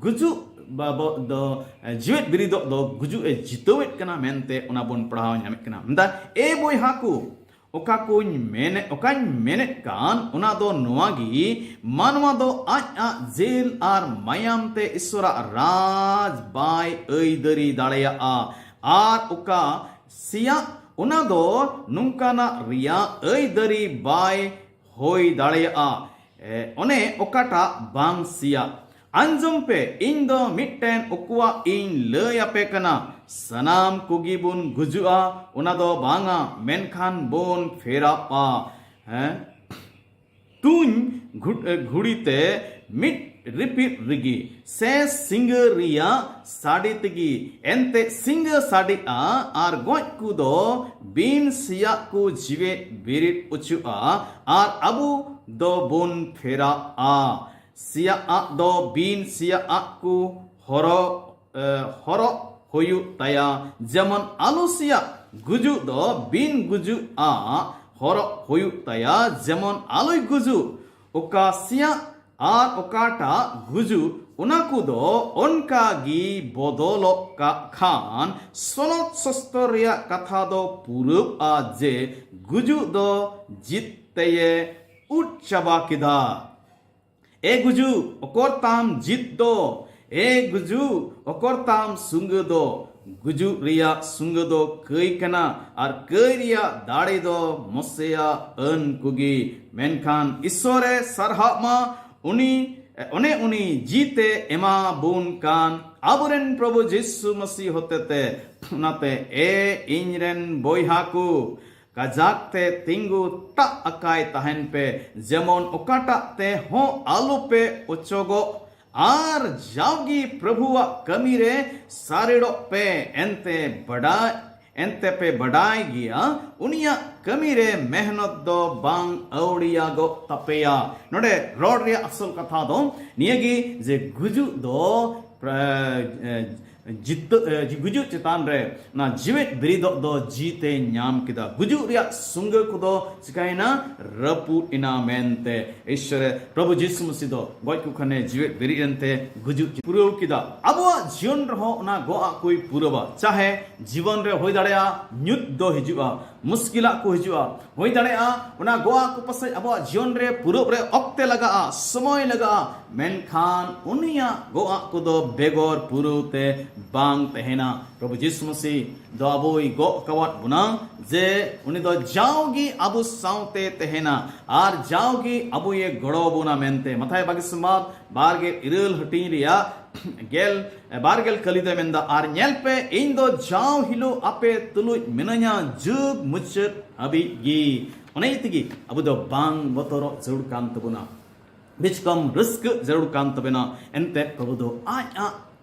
ᱜᱩᱡᱩᱜ ᱵᱟᱵᱚᱫ ᱫᱚ, ᱮ, ᱡᱤᱣᱮᱫ ᱵᱤᱨᱤᱫᱚᱜ ᱫᱚ ᱜᱩᱡᱩᱜ ᱮ ᱡᱤᱛᱟᱹᱣᱮᱫ ᱠᱟᱱᱟ ᱢᱮᱱᱛᱮ ᱚᱱᱟ ᱵᱚᱱ ᱯᱟᱲᱦᱟᱣ ᱧᱟᱢᱮᱫ ᱠᱟᱱᱟ᱾ ᱢᱮᱱᱫᱟ, ᱮ ᱵᱚᱭᱦᱟ ᱠᱚ, ᱚᱠᱟ ᱠᱚᱧ ᱢᱮᱱᱮᱫ, ᱚᱠᱟᱧ ᱢᱮᱱᱮᱫ ᱠᱟᱱ, ᱚᱱᱟ ᱫᱚ ᱱᱚᱣᱟ ᱜᱮ, ᱢᱟᱱᱣᱟ ᱫᱚ ᱟᱡ ᱟᱜ ᱡᱤᱞ ᱟᱨ ᱢᱟᱭᱟᱢ ᱛᱮ ᱤᱥᱥᱚᱨᱟᱜ ᱨᱟᱡᱽ ᱵᱟᱭ ᱟᱹᱭᱫᱟᱹᱨᱤ ᱫᱟᱲᱮᱭᱟᱜᱼᱟ᱾ ᱟᱨ ᱚᱠᱟ ᱥᱮᱭᱟᱜ, ᱚᱱᱟ ᱫᱚ ᱱᱚᱝᱠᱟᱱᱟᱜ ᱨᱮᱭᱟᱜ ᱟᱹᱭᱫᱟᱹᱨᱤ ᱵᱟᱭ ᱦᱩᱭ ᱫᱟᱲᱮᱭᱟᱜᱼᱟ, ᱮ, ᱚᱱᱮ ᱚᱠᱟᱴᱟᱜ ᱵᱟᱝ ᱥᱮᱭᱟᱜ᱾ ᱟᱸᱡᱚᱢ ᱯᱮ, ᱤᱧ ᱫᱚ ᱢᱤᱫᱴᱮᱱ ᱩᱠᱩᱣᱟᱜ ᱤᱧ ᱞᱟᱹᱭ ᱟᱯᱮ ᱠᱟᱱᱟ, ᱥᱟᱱᱟᱢ ᱠᱚᱜᱮ ᱵᱚᱱ ᱜᱩᱡᱩᱜᱼᱟ, ᱚᱱᱟ ᱫᱚ ᱵᱟᱝᱟ, ᱢᱮᱱᱠᱷᱟᱱ ᱵᱚᱱ ᱯᱷᱮᱨᱟᱜᱼᱟ᱾ ᱦᱮᱸ? ᱛᱩᱧ ᱜᱷᱩ- ᱜᱷᱩᱲᱤ ᱛᱮ ᱢᱤᱫ ᱨᱤᱯᱤᱫ ᱨᱤᱜᱤ ᱥᱮ ᱥᱤᱸᱜᱟᱹ ᱨᱮᱭᱟᱜ ᱥᱟᱰᱮ ᱛᱮᱜᱮ ᱮᱱᱛᱮ ᱥᱤᱸᱜᱟᱹ ᱥᱟᱰᱮᱜᱼᱟ᱾ ᱟᱨ ᱜᱚᱡ ᱠᱚ ᱫᱚ ᱵᱤᱱ ᱥᱮᱭᱟᱜ ᱠᱚ ᱡᱤᱣᱮᱫ ᱵᱮᱨᱮᱫ ᱚᱪᱚᱜᱼᱟ᱾ ᱟᱨ ᱟᱵᱚ ᱫᱚ ᱵᱚᱱ ᱯᱷᱮᱨᱟᱜᱼᱟ᱾ ᱥᱮᱭᱟᱜ ᱟᱜ ᱫᱚ ᱵᱤᱱ ᱥᱮᱭᱟᱜ ᱟᱜ ᱠᱚ ᱦᱚᱨᱚᱜ ᱮ, ᱦᱚᱨᱚᱜ ᱦᱩᱭᱩᱜ ᱛᱟᱭᱟ, ᱡᱮᱢᱚᱱ ᱟᱞᱚ ᱥᱮᱭᱟᱜ᱾ ᱜᱩᱡᱩᱜ ᱫᱚ ᱵᱤᱱ ᱜᱩᱡᱩᱜ ᱟᱜ ᱦᱚᱨᱚᱜ ᱦᱩᱭᱩᱜ ᱛᱟᱭᱟ, ᱡᱮᱢᱚᱱ ᱟᱞᱚᱭ ᱜᱩᱡᱩᱜ᱾ ᱚᱠᱟ ᱥᱮᱭᱟᱜ ᱟᱨ ᱚᱠᱟᱴᱟᱜ ᱜᱩᱡᱩᱜ, ᱚᱱᱟ ᱠᱚᱫᱚ ᱚᱱᱠᱟ ᱜᱮ ᱵᱚᱫᱚᱞᱚᱜ ᱠᱟᱜ ᱠᱷᱟᱱ, ᱥᱚᱱᱚᱛ ᱥᱚᱥᱛᱚᱨ ᱨᱮᱭᱟᱜ ᱠᱟᱛᱷᱟ ᱫᱚ ᱯᱩᱨᱟᱹᱣᱜᱼᱟ ᱡᱮ ᱜᱩᱡᱩᱜ ᱫᱚ ᱡᱤᱛ ᱛᱮᱭᱮ ᱩᱫ ᱪᱟᱵᱟ ᱠᱮᱫᱟ᱾ ᱮ ᱜᱩᱡᱩᱜ, ᱚᱠᱚᱨ ᱛᱟᱢ ᱡᱤᱛ ᱫᱚ? ᱮ ᱜᱩᱡᱩᱜ, ᱚᱠᱚᱨ ᱛᱟᱢ ᱥᱩᱸᱜᱟᱹ ᱫᱚ? ᱜᱩᱡᱩᱜ ᱨᱮᱭᱟᱜ ᱥᱩᱸᱜᱟᱹ ᱫᱚ ᱠᱟᱹᱭ ᱠᱟᱱᱟ, ᱟᱨ ᱠᱟᱹᱭ ᱨᱮᱭᱟᱜ ᱫᱟᱲᱮ ᱫᱚ ᱢᱚᱥᱮᱭᱟᱜ ᱟᱹᱱ ᱠᱚᱜᱮ᱾ ᱢᱮᱱᱠᱷᱟᱱ ᱤᱥᱥᱚᱨᱮ ᱥᱟᱨᱦᱟᱜ ᱢᱟ, ᱩᱱᱤ, ᱚᱱᱮ ᱩᱱᱤ ᱡᱤᱛᱮ ᱮᱢᱟ ᱵᱚᱱ ᱠᱟᱱ ᱟᱵᱚᱨᱮᱱ ᱯᱨᱚᱵᱷᱩ ᱡᱤᱥᱩ ᱢᱟᱹᱥᱤ ᱦᱚᱛᱮᱛᱮ᱾ ᱚᱱᱟᱛᱮ ᱮ ᱤᱧ ᱨᱮᱱ ᱵᱚᱭᱦᱟ ᱠᱚ, ᱠᱟᱡᱟᱠ ᱛᱮ ᱛᱤᱸᱜᱩ ᱴᱟᱜ ᱟᱠᱟᱭ ᱛᱟᱦᱮᱱ ᱯᱮ, ᱡᱮᱢᱚᱱ ᱚᱠᱟᱴᱟᱜ ᱛᱮ ᱦᱚᱸ ᱟᱞᱚᱯᱮ ᱚᱪᱚᱜᱚᱜ᱾ ᱟᱨ ᱡᱟᱣᱜᱮ ᱯᱨᱚᱵᱷᱩᱣᱟᱜ ᱠᱟᱹᱢᱤ ᱨᱮ ᱥᱟᱨᱮᱲᱚᱜ ᱯᱮ, ᱮᱱᱛᱮ ᱵᱟᱰᱟᱭ, ᱮᱱᱛᱮ ᱯᱮ ᱵᱟᱰᱟᱭ ᱜᱮᱭᱟ, ᱩᱱᱤᱭᱟᱜ ᱠᱟᱹᱢᱤ ᱨᱮ ᱢᱮᱦᱱᱚᱛ ᱫᱚ ᱵᱟᱝ ᱟᱹᱣᱲᱤᱭᱟᱜᱚᱜ ᱛᱟᱯᱮᱭᱟ᱾ ᱱᱚᱰᱮ ᱨᱚᱲ ᱨᱮᱭᱟᱜ ᱟᱥᱚᱞ ᱠᱟᱛᱷᱟ ᱫᱚ ᱱᱤᱭᱟᱹᱜᱮ ᱡᱮ ᱜᱩᱡᱩᱜ ᱫᱚ, ᱮ, ᱮ, ᱡᱤᱛᱟᱹ-, ᱮ, ᱜᱩᱡᱩᱜ ᱪᱮᱛᱟᱱ ᱨᱮ ᱚᱱᱟ ᱡᱤᱣᱮᱫ ᱵᱮᱨᱮᱫᱚᱜ ᱫᱚ ᱡᱤᱛᱮ ᱧᱟᱢ ᱠᱮᱫᱟ᱾ ᱜᱩᱡᱩᱜ ᱨᱮᱭᱟᱜ ᱥᱩᱸᱜᱟᱹ ᱠᱚᱫᱚ ᱪᱤᱠᱟᱭᱮᱱᱟ? ᱨᱟᱹᱯᱩᱫ ᱮᱱᱟ ᱢᱮᱱᱛᱮ᱾ ᱤᱥᱥᱚᱨᱮ, ᱯᱨᱚᱵᱷᱩ ᱡᱤᱥᱩ ᱢᱟᱹᱥᱤ ᱫᱚ ᱜᱚᱡ ᱠᱚ ᱠᱷᱟᱱᱮ ᱡᱤᱣᱮᱫ ᱵᱮᱨᱮᱫ ᱮᱱᱛᱮ ᱜᱩᱡᱩᱜ ᱯᱩᱨᱟᱹᱣ ᱠᱮᱫᱟ᱾ ᱟᱵᱚᱣᱟᱜ ᱡᱤᱭᱚᱱ ᱨᱮᱦᱚᱸ ᱚᱱᱟ ᱜᱚᱜ ᱟᱜ ᱠᱚᱭ ᱯᱩᱨᱟᱹᱣᱟ᱾ ᱪᱟᱦᱮ ᱡᱤᱵᱚᱱ ᱨᱮ ᱦᱩᱭ ᱫᱟᱲᱮᱭᱟᱜᱼᱟ, ᱧᱩᱛ ᱫᱚ ᱦᱤᱡᱩᱜᱼᱟ, ᱢᱩᱥᱠᱤᱞᱟᱜ ᱠᱚ ᱦᱤᱡᱩᱜᱼᱟ, ᱦᱩᱭ ᱫᱟᱲᱮᱭᱟᱜᱼᱟ ᱚᱱᱟ ᱜᱚᱜ ᱟᱜ ᱠᱚ ᱯᱟᱥᱮᱡ ᱟᱵᱚᱣᱟᱜ ᱡᱤᱭᱚᱱ ᱨᱮ ᱯᱩᱨᱟᱹᱣ ᱨᱮ ᱚᱠᱛᱮ ᱞᱟᱜᱟᱜᱼᱟ, ᱥᱚᱢᱚᱭ ᱞᱟᱜᱟᱜᱼᱟ, ᱢᱮᱱᱠᱷᱟᱱ ᱩᱱᱤᱭᱟᱜ ᱜᱚᱜ ᱟᱜ ᱠᱚᱫᱚ ᱵᱮᱜᱚᱨ ᱯᱩᱨᱟᱹᱣ ᱛᱮ ᱵᱟᱝ ᱛᱟᱦᱮᱱᱟ᱾ ᱯᱨᱚᱵᱷᱩ ᱡᱤᱥᱩ ᱢᱟᱹᱥᱤ ᱫᱚ ᱟᱵᱚᱭ ᱜᱚᱜ ᱟᱠᱟᱣᱟᱫ ᱵᱚᱱᱟ, ᱡᱮ ᱩᱱᱤ ᱫᱚ ᱡᱟᱣᱜᱮ ᱟᱵᱚ ᱥᱟᱶᱛᱮ ᱛᱟᱦᱮᱱᱟ ᱟᱨ ᱡᱟᱣᱜᱮ ᱟᱵᱚᱭᱮ ᱜᱚᱲᱚ ᱟᱵᱚᱱᱟ ᱢᱮᱱᱛᱮ᱾ ᱢᱟᱛᱷᱟᱭ ᱵᱟᱜᱮ ᱥᱚᱢᱵᱟᱫ ᱵᱟᱨ ᱜᱮᱞ ᱤᱨᱟᱹᱞ ᱦᱟᱹᱴᱤᱧ ᱨᱮᱭᱟᱜ ᱜᱮᱞ, ᱵᱟᱨ ᱜᱮᱞ ᱠᱟᱹᱞᱤ ᱫᱚᱭ ᱢᱮᱱᱫᱟ, "ᱟᱨ ᱧᱮᱞ ᱯᱮ, ᱤᱧ ᱫᱚ ᱡᱟᱣ ᱦᱤᱞᱳᱜ ᱟᱯᱮ ᱛᱩᱞᱩᱡ ᱢᱤᱱᱟᱹᱧᱟ ᱡᱩᱜᱽ ᱢᱩᱪᱟᱹᱫ ᱦᱟᱹᱵᱤᱡ ᱜᱮ, ᱚᱱᱟ ᱤᱭᱟᱹ ᱛᱮᱜᱮ ᱟᱵᱚ ᱫᱚ ᱵᱟᱝ ᱵᱚᱛᱚᱨᱚᱜ ᱡᱟᱹᱨᱩᱲ ᱠᱟᱱ ᱛᱟᱵᱚᱱᱟ᱾ ᱵᱤᱪᱠᱚᱢ ᱨᱟᱹᱥᱠᱟᱹᱜ ᱡᱟᱹᱨᱩᱲ ᱠᱟᱱ ᱛᱟᱵᱚᱱᱟ᱾ ᱮᱱᱛᱮᱫ ᱯᱨᱚᱵᱷᱩ ᱫᱚ ᱟᱡ ᱟᱜ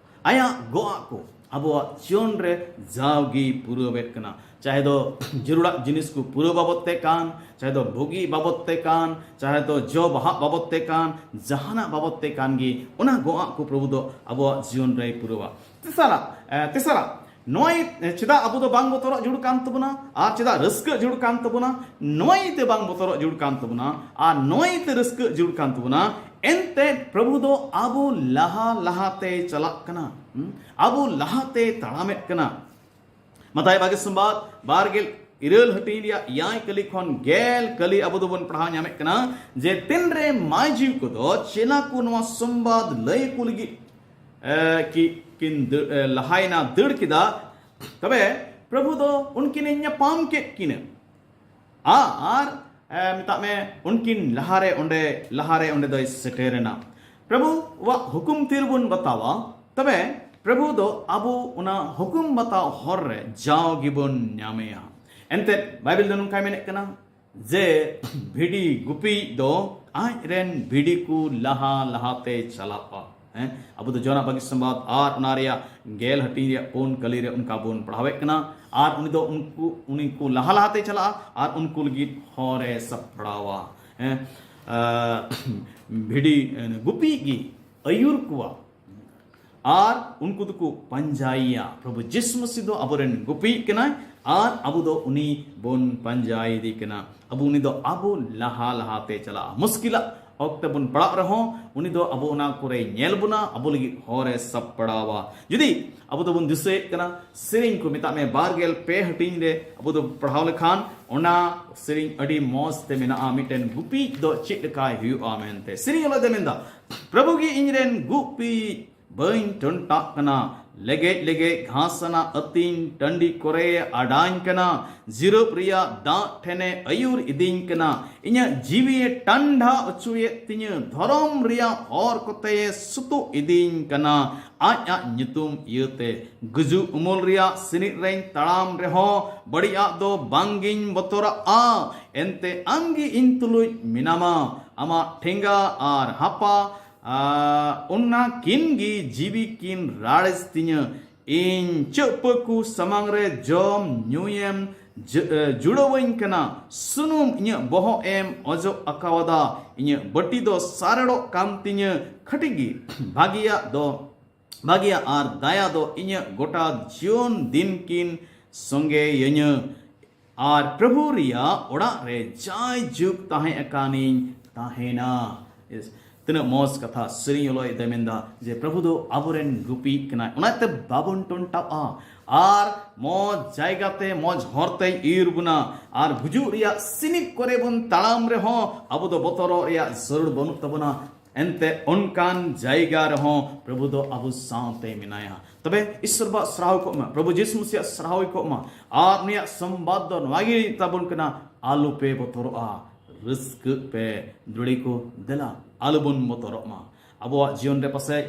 ᱟᱭᱟᱜ ᱜᱚᱜᱼᱟᱜ ᱠᱚ ᱟᱵᱚᱣᱟᱜ ᱡᱤᱭᱚᱱ ᱨᱮ ᱡᱟᱣᱜᱮ ᱯᱩᱨᱟᱹᱣᱮᱫ ᱠᱟᱱᱟ᱾ ᱪᱟᱦᱮ ᱫᱚ ᱡᱟᱹᱨᱩᱲᱟᱜ ᱡᱤᱱᱤᱥ ᱠᱚ ᱯᱩᱨᱟᱹᱣ ᱵᱟᱵᱚᱫ ᱛᱮ ᱠᱟᱱ, ᱪᱟᱦᱮ ᱫᱚ ᱵᱩᱜᱤ ᱵᱟᱵᱚᱫ ᱛᱮ ᱠᱟᱱ, ᱪᱟᱦᱮ ᱫᱚ ᱡᱚ ᱵᱟᱦᱟ ᱵᱟᱵᱚᱫ ᱛᱮ ᱠᱟᱱ, ᱡᱟᱦᱟᱱᱟᱜ ᱵᱟᱵᱚᱫ ᱛᱮ ᱠᱟᱱ ᱜᱮ, ᱚᱱᱟ ᱜᱚᱜᱼᱟᱜ ᱠᱚ ᱯᱨᱚᱵᱷᱩ ᱫᱚ ᱟᱵᱚᱣᱟᱜ ᱡᱤᱭᱚᱱ ᱨᱮᱭ ᱯᱩᱨᱟᱹᱣᱟ᱾ ᱛᱮᱥᱟᱨᱟᱜ, ᱮ, ᱛᱮᱥᱟᱨᱟᱜ, ᱱᱚᱣᱟ ᱪᱮᱫᱟᱜ ᱟᱵᱚ ᱫᱚ ᱵᱟᱝ ᱵᱚᱛᱚᱨᱚᱜ ᱡᱟᱹᱨᱩᱲ ᱠᱟᱱ ᱛᱟᱵᱚᱱᱟ ᱟᱨ ᱪᱮᱫᱟᱜ ᱨᱟᱹᱥᱠᱟᱹᱜ ᱡᱟᱹᱨᱩᱲ ᱠᱟᱱ ᱛᱟᱵᱚᱱᱟ? ᱱᱚᱣᱟ ᱤᱭᱟᱹᱛᱮ ᱵᱟᱝ ᱵᱚᱛᱚᱨᱚᱜ ᱡᱟᱹᱨᱩᱲ ᱠᱟᱱ ᱛᱟᱵᱚᱱᱟ ᱟᱨ ᱱᱚᱣᱟ ᱤᱭᱟᱹᱛᱮ ᱨᱟᱹᱥᱠᱟᱹᱜ ᱡᱟᱹᱨᱩᱲ ᱠᱟᱱ ᱛᱟᱵᱚᱱᱟ, ᱮᱱᱛᱮ ᱯᱨᱚᱵᱷᱩ ᱫᱚ ᱟᱵᱚ ᱞᱟᱦᱟ ᱞᱟᱦᱟᱛᱮ ᱪᱟᱞᱟᱜ ᱠᱟᱱᱟ᱾ ᱦᱩᱸ? ᱟᱵᱚ ᱞᱟᱦᱟᱛᱮ ᱛᱟᱲᱟᱢᱮᱫ ᱠᱟᱱᱟ᱾ ᱢᱟᱛᱟᱭ ᱵᱟᱜᱮ ᱥᱚᱢᱵᱟᱫ ᱵᱟᱨ ᱜᱮᱞ ᱤᱨᱟᱹᱞ ᱦᱟᱹᱴᱤᱧ ᱨᱮᱭᱟᱜ ᱮᱭᱟᱭ ᱠᱟᱹᱞᱤ ᱠᱷᱚᱱ ᱜᱮᱞ ᱠᱟᱹᱞᱤ ᱟᱵᱚ ᱫᱚᱵᱚᱱ ᱯᱟᱲᱦᱟᱣ ᱧᱟᱢᱮᱫ ᱠᱟᱱᱟ ᱡᱮ, ᱛᱤᱱᱨᱮ ᱢᱟᱹᱭᱡᱩ ᱠᱚᱫᱚ ᱪᱮᱞᱟ ᱠᱚ ᱱᱚᱣᱟ ᱥᱚᱢᱵᱟᱫ ᱞᱟᱹᱭ ᱠᱚ ᱞᱟᱹᱜᱤᱫ, ᱮ, ᱠᱤ, ᱠᱤᱱ ᱫᱟᱹ-, ᱮ, ᱞᱟᱦᱟᱭᱮᱱᱟ, ᱫᱟᱹᱲ ᱠᱮᱫᱟ, ᱛᱚᱵᱮ ᱯᱨᱚᱵᱷᱩ ᱫᱚ ᱩᱱᱠᱤᱱᱮ ᱧᱟᱯᱟᱢ ᱠᱮᱫ ᱠᱤᱱᱟ᱾ ᱟᱨ, ᱮ, ᱢᱮᱛᱟᱜ ᱢᱮ, ᱩᱱᱠᱤᱱ ᱞᱟᱦᱟᱨᱮ ᱚᱸᱰᱮ, ᱞᱟᱦᱟᱨᱮ ᱚᱸᱰᱮ ᱫᱚᱭ ᱥᱮᱴᱮᱨᱮᱱᱟ᱾ ᱯᱨᱚᱵᱷᱩᱣᱟᱜ ᱦᱩᱠᱩᱢ ᱛᱤᱨ ᱵᱚᱱ ᱵᱟᱛᱟᱣᱟ, ᱛᱚᱵᱮ ᱯᱨᱚᱵᱷᱩ ᱫᱚ ᱟᱵᱚ ᱚᱱᱟ ᱦᱩᱠᱩᱢ ᱵᱟᱛᱟᱣ ᱦᱚᱨ ᱨᱮ ᱡᱟᱣ ᱜᱮᱵᱚᱱ ᱧᱟᱢᱮᱭᱟ᱾ ᱮᱱᱛᱮᱫ ᱵᱟᱭᱵᱮᱞ ᱫᱚ ᱱᱚᱝᱠᱟᱭ ᱢᱮᱱᱮᱫ ᱠᱟᱱᱟ ᱡᱮ ᱵᱷᱤᱰᱤ ᱜᱩᱯᱤ ᱫᱚ ᱟᱡ ᱨᱮᱱ ᱵᱷᱤᱰᱤ ᱠᱚ ᱞᱟᱦᱟ ᱞᱟᱦᱟᱛᱮ ᱪᱟᱞᱟᱜᱼᱟ᱾ ᱦᱮᱸ, ᱟᱵᱚ ᱫᱚ ᱡᱚᱦᱟᱱᱟᱜ ᱵᱟᱹᱜᱤ ᱥᱚᱢᱵᱟᱫ ᱟᱨ ᱚᱱᱟ ᱨᱮᱭᱟᱜ ᱜᱮᱞ ᱦᱟᱹᱴᱤᱧ ᱨᱮᱭᱟᱜ ᱯᱩᱱ ᱠᱟᱹᱞᱤ ᱨᱮ ᱚᱱᱠᱟ ᱵᱚᱱ ᱯᱟᱲᱦᱟᱣᱮᱫ ᱠᱟᱱᱟ᱾ ᱟᱨ ᱩᱱᱤ ᱫᱚ ᱩᱱᱠᱩ, ᱩᱱᱤ ᱠᱚ ᱞᱟᱦᱟ ᱞᱟᱦᱟᱛᱮ ᱪᱟᱞᱟᱜᱼᱟ ᱟᱨ ᱩᱱᱠᱩ ᱞᱟᱹᱜᱤᱫ ᱦᱚᱨ ᱮ ᱥᱟᱯᱲᱟᱣᱟ᱾ ᱦᱮᱸ, ᱟᱨ ᱵᱷᱤᱰᱤ ᱜᱩᱯᱤ ᱜᱮ ᱟᱹᱭᱩᱨ ᱠᱚᱣᱟ᱾ ᱟᱨ ᱩᱱᱠᱩ ᱫᱚᱠᱚ ᱯᱟᱸᱡᱟᱭᱮᱭᱟ᱾ ᱯᱨᱚᱵᱷᱩ ᱡᱤᱥᱩ ᱢᱟᱹᱥᱤ ᱫᱚ ᱟᱵᱚᱨᱮᱱ ᱜᱩᱯᱤᱭᱤᱡ ᱠᱟᱱᱟᱭ ᱟᱨ ᱟᱵᱚ ᱫᱚ ᱩᱱᱤ ᱵᱚᱱ ᱯᱟᱸᱡᱟᱭᱮᱫᱮ ᱠᱟᱱᱟ᱾ ᱟᱵᱚ ᱩᱱᱤ ᱫᱚ ᱟᱵᱚ ᱞᱟᱦᱟ ᱞᱟᱦᱟᱛᱮ ᱪᱟᱞᱟᱜᱼᱟ᱾ ᱢᱩᱥᱠᱤᱞᱟᱜ ᱚᱠᱛᱮ ᱵᱚᱱ ᱯᱟᱲᱟᱜ ᱨᱮᱦᱚᱸ ᱩᱱᱤ ᱫᱚ ᱟᱵᱚ ᱚᱱᱟ ᱠᱚᱨᱮ ᱧᱮᱞ ᱵᱚᱱᱟ, ᱟᱵᱚ ᱞᱟᱹᱜᱤᱫ ᱦᱚᱨ ᱮ ᱥᱟᱯᱲᱟᱣᱟ᱾ ᱡᱩᱫᱤ ᱟᱵᱚ ᱫᱚᱵᱚᱱ ᱫᱤᱥᱟᱹᱭᱮᱫ ᱠᱟᱱᱟ, ᱥᱮᱨᱮᱧ ᱠᱚ ᱢᱮᱛᱟᱜ ᱢᱮ ᱵᱟᱨ ᱜᱮᱞ ᱯᱮ ᱦᱟᱹᱴᱤᱧ ᱨᱮ ᱟᱵᱚ ᱫᱚ ᱯᱟᱲᱦᱟᱣ ᱞᱮᱠᱷᱟᱱ ᱚᱱᱟ ᱥᱮᱨᱮᱧ ᱟᱹᱰᱤ ᱢᱚᱸᱡᱽ ᱛᱮ ᱢᱮᱱᱟᱜᱼᱟ, ᱢᱤᱫᱴᱮᱱ ᱜᱩᱯᱤ ᱫᱚ ᱪᱮᱫ ᱞᱮᱠᱟᱭ ᱦᱩᱭᱩᱜᱼᱟ ᱢᱮᱱᱛᱮ᱾ ᱥᱮᱨᱮᱧ ᱚᱞᱚᱜ ᱫᱚ ᱢᱮᱱᱫᱟ, ᱯᱨᱚᱵᱷᱩ ᱜᱮ ᱤᱧ ᱨᱮᱱ ᱜᱩᱯᱤ, ᱵᱟᱹᱧ ᱴᱚᱱᱴᱟᱜ ᱠᱟᱱᱟ᱾ ᱞᱮᱜᱮᱡ ᱞᱮᱜᱮᱡ ᱜᱷᱟᱥ ᱟᱱᱟᱜ ᱟᱹᱛᱤᱧ ᱴᱟᱺᱰᱤ ᱠᱚᱨᱮᱭ ᱟᱰᱟᱧ ᱠᱟᱱᱟ᱾ ᱡᱤᱨᱟᱹᱵ ᱨᱮᱭᱟᱜ ᱫᱟᱜ ᱴᱷᱮᱱᱮ ᱟᱹᱭᱩᱨ ᱤᱫᱤᱧ ᱠᱟᱱᱟ᱾ ᱤᱧᱟᱹᱜ ᱡᱤᱣᱤᱭᱮ ᱴᱟᱱᱰᱷᱟ ᱚᱪᱚᱭᱮᱫ ᱛᱤᱧᱟᱹ᱾ ᱫᱷᱚᱨᱚᱢ ᱨᱮᱭᱟᱜ ᱦᱚᱨ ᱠᱚᱛᱮᱭᱮ ᱥᱩᱛᱩᱜ ᱤᱫᱤᱧ ᱠᱟᱱᱟ᱾ ᱟᱡ ᱟᱡ ᱧᱩᱛᱩᱢ ᱤᱭᱟᱹᱛᱮ ᱜᱩᱡᱩᱜ ᱩᱢᱩᱞ ᱨᱮᱭᱟᱜ ᱥᱤᱱᱤᱡ ᱨᱮᱧ ᱛᱟᱲᱟᱢ ᱨᱮᱦᱚᱸ ᱵᱟᱹᱲᱤᱡᱟᱜ ᱫᱚ ᱵᱟᱝᱜᱤᱧ ᱵᱚᱛᱚᱨᱟᱜᱼᱟ᱾ ᱮᱱᱛᱮ ᱟᱢᱜᱮ ᱤᱧ ᱛᱩᱞᱩᱡ ᱢᱮᱱᱟᱢᱟ᱾ ᱟᱢᱟᱜ ᱴᱷᱮᱸᱜᱟ ᱟᱨ ᱦᱟᱯᱟ ᱟᱨ ᱚᱱᱟ ᱠᱤᱱ ᱜᱮ ᱡᱤᱣᱤ ᱠᱤᱱ ᱨᱟᱲᱮᱡ ᱛᱤᱧᱟᱹ᱾ ᱤᱧ ᱪᱟᱹᱯᱟᱹ ᱠᱚ ᱥᱟᱢᱟᱝ ᱨᱮ ᱡᱚᱢ ᱧᱩᱭᱮᱢ ᱡᱩᱲᱟᱹᱣᱟᱹᱧ ᱠᱟᱱᱟ᱾ ᱥᱩᱱᱩᱢ ᱤᱧᱟᱹᱜ ᱵᱚᱦᱚᱜ ᱮᱢ ᱚᱡᱚᱜ ᱟᱠᱟᱣᱟᱫᱟ᱾ ᱤᱧᱟᱹᱜ ᱵᱟᱹᱴᱤ ᱫᱚ ᱥᱟᱨᱮᱲᱚᱜ ᱠᱟᱱ ᱛᱤᱧᱟᱹ᱾ ᱠᱷᱟᱹᱴᱤ ᱜᱮ ᱵᱷᱟᱹᱜᱤᱭᱟᱜ ᱫᱚ ᱵᱷᱟᱹᱜᱤᱭᱟᱜ ᱟᱨ ᱫᱟᱭᱟ ᱫᱚ ᱤᱧᱟᱹᱜ ᱜᱚᱴᱟ ᱡᱤᱭᱚᱱ ᱫᱤᱱ ᱠᱤᱱ ᱥᱚᱸᱜᱮᱭᱟᱹᱧᱟᱹ᱾ ᱟᱨ ᱯᱨᱚᱵᱷᱩ ᱨᱮᱭᱟᱜ ᱚᱲᱟᱜ ᱨᱮ ᱡᱟᱭ ᱡᱩᱜᱽ ᱛᱟᱦᱮᱸ ᱟᱠᱟᱱᱤᱧ ᱛᱟᱦᱮᱱᱟ᱾ ᱛᱤᱱᱟᱹᱜ ᱢᱚᱡᱽ ᱠᱟᱛᱷᱟ ᱥᱮᱨᱮᱧ ᱚᱞᱚᱭ ᱫᱚᱭ ᱢᱮᱱᱫᱟ ᱡᱮ ᱯᱨᱚᱵᱷᱩ ᱫᱚ ᱟᱵᱚᱨᱮᱱ ᱜᱩᱯᱤ ᱠᱟᱱᱟᱭ, ᱚᱱᱟᱛᱮ ᱵᱟᱵᱚᱱ ᱴᱚᱱᱴᱟᱜᱼᱟ᱾ ᱟᱨ ᱢᱚᱡᱽ ᱡᱟᱭᱜᱟᱛᱮ ᱢᱚᱡᱽ ᱦᱚᱨᱛᱮᱭ ᱤᱨ ᱵᱚᱱᱟ᱾ ᱟᱨ ᱜᱩᱡᱩᱜ ᱨᱮᱭᱟᱜ ᱥᱤᱱᱤᱯ ᱠᱚᱨᱮ ᱵᱚᱱ ᱛᱟᱲᱟᱢ ᱨᱮᱦᱚᱸ ᱟᱵᱚ ᱫᱚ ᱵᱚᱛᱚᱨᱚᱜ ᱨᱮᱭᱟᱜ ᱡᱟᱹᱨᱩᱲ ᱵᱟᱹᱱᱩᱜ ᱛᱟᱵᱚᱱᱟ᱾ ᱮᱱᱛᱮ ᱚᱱᱠᱟᱱ ᱡᱟᱭᱜᱟ ᱨᱮᱦᱚᱸ ᱯᱨᱚᱵᱷᱩ ᱫᱚ ᱟᱵᱚ ᱥᱟᱶᱛᱮ ᱢᱮᱱᱟᱭᱟ᱾ ᱛᱚᱵᱮ ᱤᱥᱚᱨ ᱵᱟᱜ ᱥᱟᱨᱦᱟᱣ ᱠᱚᱜ ᱢᱟ, ᱯᱨᱚᱵᱷᱩ ᱡᱤᱥᱩ ᱢᱟᱥᱤᱭᱟᱜ ᱥᱟᱨᱦᱟᱣ ᱠᱚᱜ ᱢᱟ᱾ ᱟᱨ ᱩᱱᱤᱭᱟᱜ ᱥᱚᱢᱵᱟᱫ ᱫᱚ ᱱᱚᱣᱟ ᱜᱮ ᱛᱟᱵᱚᱱ ᱠᱟᱱᱟ, ᱟᱞᱚᱯᱮ ᱵᱚᱛᱚᱨᱚᱜᱼᱟ, ᱨᱟᱹᱥᱠᱟᱹᱜ ᱯᱮ᱾ ᱫᱩᱲᱤ ᱠᱚ ᱫᱮᱞᱟ, ᱟᱞᱚᱵᱚᱱ ᱵᱚᱛᱚᱨᱚᱜ ᱢᱟ᱾ ᱟᱵᱚᱣᱟᱜ ᱡᱤᱭᱚᱱ ᱨᱮ ᱯᱟᱥᱮᱡ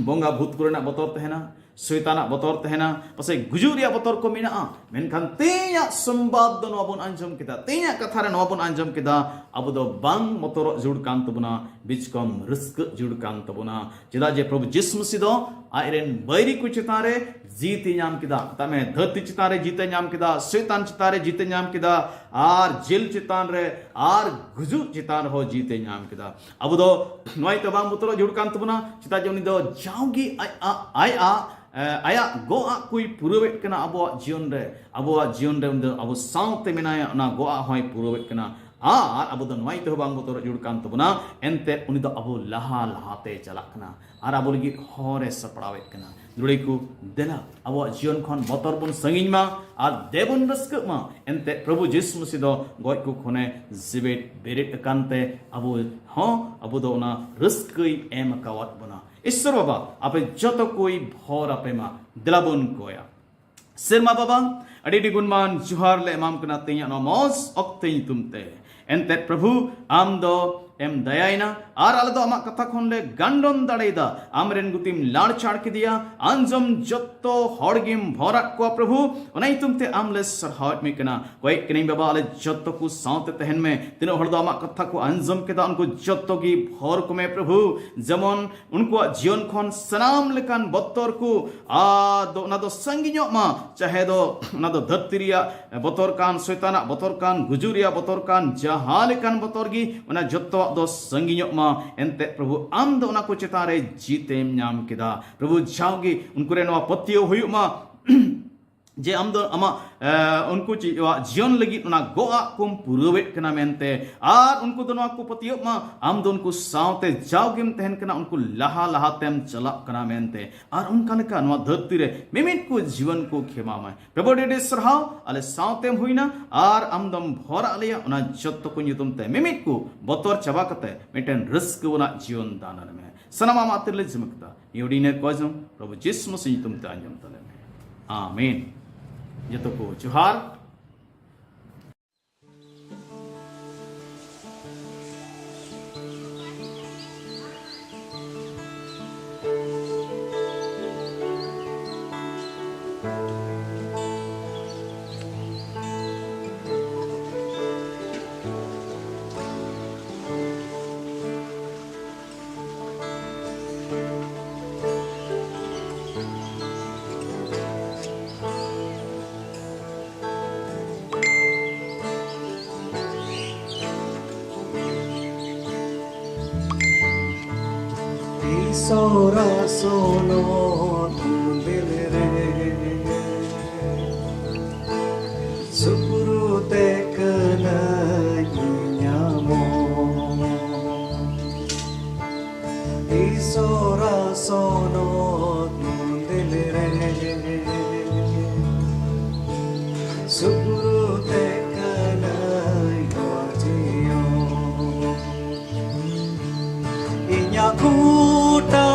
ᱵᱚᱸᱜᱟ ᱵᱷᱩᱛ ᱠᱚᱨᱮᱱᱟᱜ ᱵᱚᱛᱚᱨ ᱛᱟᱦᱮᱱᱟ, ᱥᱚᱭᱛᱟᱱᱟᱜ ᱵᱚᱛᱚᱨ ᱛᱟᱦᱮᱱᱟ, ᱯᱟᱥᱮᱡ ᱜᱩᱡᱩᱜ ᱨᱮᱭᱟᱜ ᱵᱚᱛᱚᱨ ᱠᱚ ᱢᱮᱱᱟᱜᱼᱟ᱾ ᱢᱮᱱᱠᱷᱟᱱ ᱛᱮᱦᱮᱧᱟᱜ ᱥᱚᱢᱵᱟᱫ ᱫᱚ ᱱᱚᱣᱟ ᱵᱚᱱ ᱟᱸᱡᱚᱢ ᱠᱮᱫᱟ, ᱛᱮᱦᱮᱧᱟᱜ ᱠᱟᱛᱷᱟ ᱨᱮ ᱱᱚᱣᱟ ᱵᱚᱱ ᱟᱸᱡᱚᱢ ᱠᱮᱫᱟ, ᱟᱵᱚ ᱫᱚ ᱵᱟᱝ ᱵᱚᱛᱚᱨᱚᱜ ᱡᱩᱲ ᱠᱟᱱ ᱛᱟᱵᱚᱱᱟ, ᱵᱤᱪᱠᱚᱢ ᱨᱟᱹᱥᱠᱟᱹᱜ ᱡᱩᱲ ᱠᱟᱱ ᱛᱟᱵᱚᱱᱟ᱾ ᱪᱮᱫᱟᱜ ᱡᱮ ᱯᱨᱚᱵᱷᱩ ᱡᱤᱥᱩ ᱢᱟᱥᱤ ᱫᱚ ᱟᱡᱨᱮᱱ ᱵᱟᱹᱭᱨᱤ ᱠᱚ ᱪᱮᱛᱟᱱ ᱨᱮ ᱡᱤᱛ ᱮ ᱧᱟᱢ ᱠᱮᱫᱟ᱾ ᱢᱮᱛᱟᱜ ᱢᱮ, ᱫᱷᱟᱹᱨᱛᱤ ᱪᱮᱛᱟᱱ ᱨᱮ ᱡᱤᱛ ᱮ ᱧᱟᱢ ᱠᱮᱫᱟ, ᱥᱚᱭᱛᱟᱱ ᱪᱮᱛᱟᱱ ᱨᱮ ᱡᱤᱛ ᱮ ᱧᱟᱢ ᱠᱮᱫᱟ, ᱟᱨ ᱡᱮᱞ ᱪᱮᱛᱟᱱ ᱨᱮ ᱟᱨ ᱜᱩᱡᱩᱜ ᱪᱮᱛᱟᱱ ᱨᱮᱦᱚᱸ ᱡᱤᱛ ᱮ ᱧᱟᱢ ᱠᱮᱫᱟ᱾ ᱟᱵᱚ ᱫᱚ ᱱᱚᱣᱟ ᱤᱭᱟᱹᱛᱮ ᱵᱟᱝ ᱵᱚᱛᱚᱨᱚᱜ ᱡᱟᱹᱨᱩᱲ ᱠᱟᱱ ᱛᱟᱵᱚᱱᱟ, ᱪᱮᱫᱟᱜ ᱡᱮ ᱩᱱᱤ ᱫᱚ ᱡᱟᱣᱜᱮ ᱟᱡ, ᱟᱡ, ᱟᱡ, ᱮ, ᱟᱭᱟᱜ ᱜᱚᱜ ᱟᱜ ᱠᱚᱭ ᱯᱩᱨᱟᱹᱣᱮᱫ ᱠᱟᱱᱟ ᱟᱵᱚᱣᱟᱜ ᱡᱤᱭᱚᱱ ᱨᱮ᱾ ᱟᱵᱚᱣᱟᱜ ᱡᱤᱭᱚᱱ ᱨᱮ ᱩᱱᱤ ᱫᱚ ᱟᱵᱚ ᱥᱟᱶᱛᱮ ᱢᱮᱱᱟᱭᱟ, ᱚᱱᱟ ᱜᱚᱜ ᱟᱜ ᱦᱚᱸᱭ ᱯᱩᱨᱟᱹᱣᱮᱫ ᱠᱟᱱᱟ᱾ ᱟᱨ ᱟᱵᱚ ᱫᱚ ᱱᱚᱣᱟ ᱤᱭᱟᱹᱛᱮ ᱦᱚᱸ ᱵᱟᱝ ᱵᱚᱛᱚᱨᱚᱜ ᱡᱟᱹᱨᱩᱲ ᱠᱟᱱ ᱛᱟᱵᱚᱱᱟ, ᱮᱱᱛᱮ ᱩᱱᱤ ᱫᱚ ᱟᱵᱚ ᱞᱟᱦᱟ ᱞᱟᱦᱟᱛᱮ ᱪᱟᱞᱟᱜ ᱠᱟᱱᱟ ᱟᱨ ᱟᱵᱚ ᱞᱟᱹᱜᱤᱫ ᱦᱚᱨ ᱮ ᱥᱟᱯᱲᱟᱣᱮᱫ ᱠᱟᱱᱟ᱾ ᱫᱩᱲᱤ ᱠᱚ ᱫᱮᱞᱟ, ᱟᱵᱚᱣᱟᱜ ᱡᱤᱭᱚᱱ ᱠᱷᱚᱱ ᱵᱚᱛᱚᱨ ᱵᱚᱱ ᱥᱟᱺᱜᱤᱧ ᱢᱟ ᱟᱨ ᱫᱮᱵᱚᱱ ᱨᱟᱹᱥᱠᱟᱹᱜ ᱢᱟ᱾ ᱮᱱᱛᱮ ᱯᱨᱚᱵᱷᱩ ᱡᱤᱥᱩ ᱢᱟᱥᱤ ᱫᱚ ᱜᱚᱡ ᱠᱚ ᱠᱷᱚᱱᱮ ᱡᱤᱣᱮᱫ ᱵᱮᱨᱮᱫ ᱟᱠᱟᱱ ᱛᱮ ᱟᱵᱚ ᱦᱚᱸ, ᱟᱵᱚ ᱫᱚ ᱚᱱᱟ ᱨᱟᱹᱥᱠᱟᱹᱭ ᱮᱢ ᱟᱠᱟᱣᱟᱫ ᱵᱚᱱᱟ᱾ ᱤᱥᱥᱚᱨ ᱵᱟᱵᱟ, ᱟᱯᱮ ᱡᱚᱛᱚ ᱠᱚᱭ ᱵᱷᱚᱨ ᱟᱯᱮ ᱢᱟ᱾ ᱫᱮᱞᱟ ᱵᱚᱱ ᱠᱚᱭᱟ᱾ ᱥᱮᱨᱢᱟ ᱵᱟᱵᱟ, ᱟᱹᱰᱤ ᱟᱹᱰᱤ ᱜᱩᱱᱢᱟᱱ ᱡᱚᱦᱟᱨ ᱞᱮ ᱮᱢᱟᱢ ᱠᱟᱱᱟ ᱛᱮᱦᱮᱧᱟᱜ ᱱᱚᱣᱟ ᱢᱚᱡᱽ ᱚᱠᱛᱮ ᱧᱩᱛᱩᱢ ᱛᱮ᱾ ᱮᱱᱛᱮᱫ ᱯᱨᱚᱵᱷᱩ, ᱟᱢ ᱫᱚ ᱮᱢ ᱫᱟᱭᱟᱭᱮᱱᱟ ᱟᱨ ᱟᱞᱮ ᱫᱚ ᱟᱢᱟᱜ ᱠᱟᱛᱷᱟ ᱠᱷᱚᱱ ᱞᱮ ᱜᱟᱱᱰᱚᱱ ᱫᱟᱲᱮᱭᱟᱫᱟ᱾ ᱟᱢᱨᱮᱱ ᱜᱩᱛᱤᱢ ᱞᱟᱲᱪᱷᱟᱲ ᱠᱮᱫᱮᱭᱟ᱾ ᱟᱸᱡᱚᱢ ᱡᱚᱛᱚ ᱦᱚᱲ ᱜᱮᱢ ᱵᱷᱚᱨᱟᱫ ᱠᱚᱣᱟ ᱯᱨᱚᱵᱷᱩ, ᱚᱱᱟ ᱧᱩᱛᱩᱢ ᱛᱮ ᱟᱢ ᱞᱮ ᱥᱟᱨᱦᱟᱣᱮᱫ ᱢᱮ ᱠᱟᱱᱟ᱾ ᱠᱚᱭᱮᱜ ᱠᱟᱹᱱᱟᱹᱧ ᱵᱟᱵᱟ, ᱟᱞᱮ ᱡᱚᱛᱚ ᱠᱚ ᱥᱟᱶᱛᱮ ᱛᱟᱦᱮᱱ ᱢᱮ᱾ ᱛᱤᱱᱟᱹᱜ ᱦᱚᱲ ᱫᱚ ᱟᱢᱟᱜ ᱠᱟᱛᱷᱟ ᱠᱚ ᱟᱸᱡᱚᱢ ᱠᱮᱫᱟ, ᱩᱱᱠᱩ ᱡᱚᱛᱚ ᱜᱮ ᱵᱷᱚᱨ ᱠᱚᱢᱮ ᱯᱨᱚᱵᱷᱩ, ᱡᱮᱢᱚᱱ ᱩᱱᱠᱩᱣᱟᱜ ᱡᱤᱭᱚᱱ ᱠᱷᱚᱱ ᱥᱟᱱᱟᱢ ᱞᱮᱠᱟᱱ ᱵᱚᱛᱚᱨ ᱠᱚ ᱟᱫᱚ ᱚᱱᱟ ᱫᱚ ᱥᱟᱺᱜᱤᱧᱚᱜ ᱢᱟ᱾ ᱪᱟᱦᱮ ᱫᱚ ᱚᱱᱟ ᱫᱚ ᱫᱷᱟᱹᱨᱛᱤ ᱨᱮᱭᱟᱜ ᱵᱚᱛᱚᱨ ᱠᱟᱱ, ᱥᱚᱭᱛᱟᱱᱟᱜ ᱵᱚᱛᱚᱨ ᱠᱟᱱ, ᱜᱩᱡᱩᱜ ᱨᱮᱭᱟᱜ ᱵᱚᱛᱚᱨ ᱠᱟᱱ, ᱡᱟᱦᱟᱸ ᱞᱮᱠᱟᱱ ᱵᱚᱛᱚᱨ ᱜᱮ, ᱚᱱᱟ ᱡᱚᱛᱚᱣᱟᱜ ᱫᱚ ᱥᱟᱺᱜᱤᱧᱚᱜ ᱢᱟ᱾ ᱮᱱᱛᱮᱫ ᱯᱨᱚᱵᱷᱩ, ᱟᱢ ᱫᱚ ᱚᱱᱟ ᱠᱚ ᱪᱮᱛᱟᱱ ᱨᱮ ᱡᱤᱛᱮᱢ ᱧᱟᱢ ᱠᱮᱫᱟ᱾ ᱯᱨᱚᱵᱷᱩ, ᱡᱟᱣᱜᱮ ᱩᱱᱠᱩ ᱨᱮ ᱱᱚᱣᱟ ᱯᱟᱹᱛᱭᱟᱹᱣ ᱦᱩᱭᱩᱜ ᱢᱟ ᱡᱮ ᱟᱢ ᱫᱚ ᱟᱢᱟᱜ, ᱮ, ᱩᱱᱠᱩ ᱪᱮᱫ ᱡᱤᱭᱚᱱ ᱞᱟᱹᱜᱤᱫ ᱚᱱᱟ ᱜᱚᱜ ᱟᱜ ᱠᱚᱢ ᱯᱩᱨᱟᱹᱣᱮᱫ ᱠᱟᱱᱟ ᱢᱮᱱᱛᱮ, ᱟᱨ ᱩᱱᱠᱩ ᱫᱚ ᱱᱚᱣᱟ ᱠᱚ ᱯᱟᱹᱛᱭᱟᱹᱜ ᱢᱟ, ᱟᱢ ᱫᱚ ᱩᱱᱠᱩ ᱥᱟᱶᱛᱮ ᱡᱟᱣᱜᱮᱢ ᱛᱟᱦᱮᱱ ᱠᱟᱱᱟ, ᱩᱱᱠᱩ ᱞᱟᱦᱟ ᱞᱟᱦᱟᱛᱮᱢ ᱪᱟᱞᱟᱜ ᱠᱟᱱᱟ ᱢᱮᱱᱛᱮ, ᱟᱨ ᱚᱱᱠᱟ ᱞᱮᱠᱟ ᱱᱚᱣᱟ ᱫᱷᱟᱹᱨᱛᱤ ᱨᱮ ᱢᱤᱢᱤᱫ ᱠᱚ ᱡᱤᱭᱚᱱ ᱠᱚ ᱠᱷᱮᱢᱟᱣ ᱢᱟᱭ᱾ ᱯᱨᱚᱵᱷᱩ, ᱟᱹᱰᱤ ᱟᱹᱰᱤ ᱥᱟᱨᱦᱟᱣ, ᱟᱞᱮ ᱥᱟᱶᱛᱮᱢ ᱦᱩᱭᱱᱟ ᱟᱨ ᱟᱢ ᱫᱚᱢ ᱵᱷᱚᱨᱟᱜ ᱞᱮᱭᱟ, ᱚᱱᱟ ᱡᱚᱛᱚ ᱠᱚ ᱧᱩᱛᱩᱢ ᱛᱮ ᱢᱤᱢᱤᱫ ᱠᱚ ᱵᱚᱛᱚᱨ ᱪᱟᱵᱟ ᱠᱟᱛᱮ ᱢᱤᱫᱴᱮᱱ ᱨᱟᱹᱥᱠᱟᱹ ᱟᱱᱟᱜ ᱡᱤᱭᱚᱱ ᱫᱟᱱ ᱟᱞᱮ ᱢᱮ᱾ ᱥᱟᱱᱟᱢ ᱟᱢᱟᱜ ᱛᱤᱨᱮᱞᱮ ᱡᱤᱢᱟᱹ ᱠᱮᱫᱟ᱾ ᱱᱤᱭᱟᱹ ᱦᱩᱰᱤᱧ ᱠᱚ ᱟᱸᱡᱚᱢ ᱯᱨᱚᱵᱷᱩ ᱡᱤᱥᱩ ᱢᱟᱥᱤ ᱧᱩᱛᱩᱢ ᱛᱮ ᱟᱸᱡᱚᱢ ᱛᱟᱞᱮ ᱢᱮ᱾ ᱟᱢᱮᱱ᱾ ᱡᱚᱛᱚ ᱠᱚ ᱡᱚᱦᱟᱨ᱾ ᱤᱥᱚᱨᱟ ᱥᱚᱱᱚᱛ ᱢᱚᱱᱫᱤᱨ ᱨᱮ ᱥᱩᱯᱨᱩ ᱛᱮ ᱠᱟᱹᱱᱟᱹᱧ ᱧᱟᱢᱚᱜ᱾ ᱤᱥᱚᱨᱟ ᱥᱚᱱᱚᱛ ᱢᱚᱱᱫᱤᱨ ᱨᱮ ᱥᱩᱯᱨᱩ ᱛᱮ ᱠᱟᱹᱱᱟᱹᱧ ᱱᱚᱣᱟ ᱡᱤᱭᱚᱱ᱾ ᱤᱧᱟᱜ ᱜᱚᱴᱟ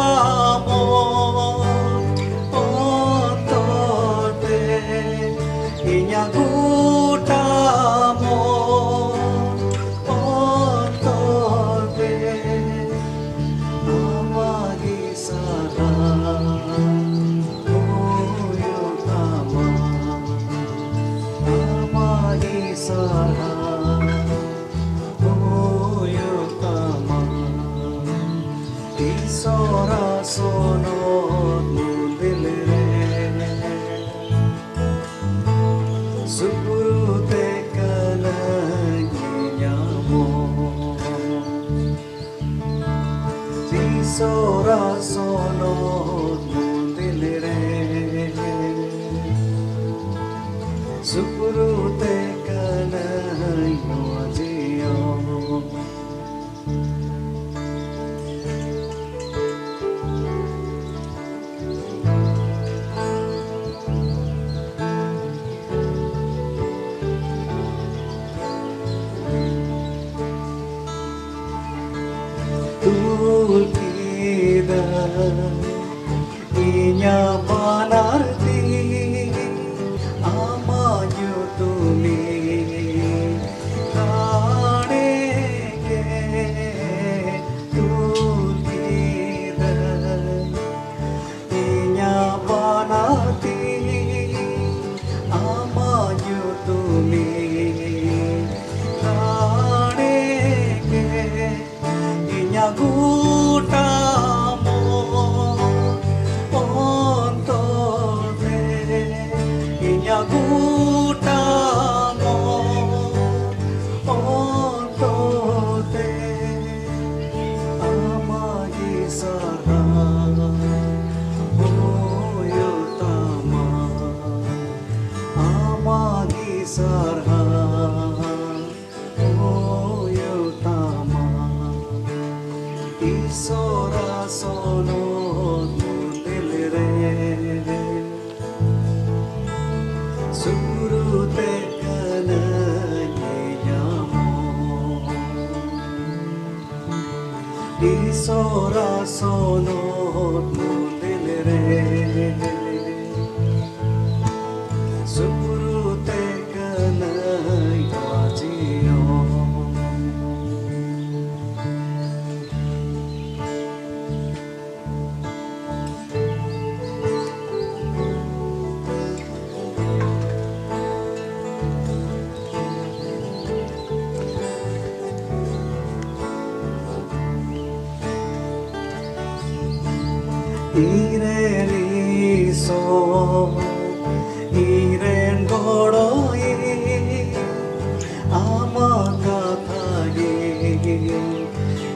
ᱤᱧᱟᱹᱜ ᱵᱟᱱᱟᱨ ᱛᱤ ᱟᱢᱟᱜ ᱧᱩᱛᱩᱢᱤᱧ ᱨᱟᱲᱮ ᱜᱮ ᱛᱩᱞ ᱠᱮᱫᱟᱹᱧ᱾ ᱤᱧᱟᱹᱜ ᱵᱟᱱᱟᱨ ᱛᱤ ᱟᱢᱟᱜ ᱧᱩᱛᱩᱢᱤᱧ ᱨᱟᱲᱮ ᱜᱮ᱾ ᱤᱧᱟᱹᱜ ᱜᱚᱴᱟ ᱢᱚᱱ ᱚᱱᱛᱚᱨ ᱛᱮ, ᱤᱧᱟᱹᱜ ᱜᱚᱴᱟ ᱢᱚᱱ ᱚᱱᱛᱚᱨ ᱛᱮ ᱟᱢᱟᱜ ᱜᱮ ᱥᱟᱨᱦᱟᱣ ᱦᱩᱭᱩᱜ ᱛᱟᱢᱟ, ᱟᱢᱟᱜ ᱜᱮ ᱥᱟᱨᱦᱟᱣ ᱦᱩᱭᱩᱜ ᱛᱟᱢᱟ᱾ ᱤᱥᱚᱨᱟᱜ ᱥᱚᱱᱚᱛ ᱢᱚᱱᱫᱤᱨ ᱨᱮ ᱥᱩᱨᱩᱛᱮ ᱠᱟᱹᱱᱟᱹᱧ ᱧᱟᱢᱚᱜ᱾ ᱤᱥᱚᱨᱟᱜ ᱥᱚᱱᱚᱛ ᱢᱚᱱᱫᱤᱨ ᱨᱮ ᱥᱩᱨᱩᱛᱮ ᱠᱟᱹᱱᱟᱹᱧ ᱵᱟᱡᱤᱭᱚ᱾ ᱤᱧᱨᱮᱱ ᱤᱥᱚᱨ, ᱤᱧᱨᱮᱱ ᱜᱚᱲᱚᱭᱤᱡ, ᱟᱢᱟᱜ ᱠᱟᱛᱷᱟ ᱜᱮ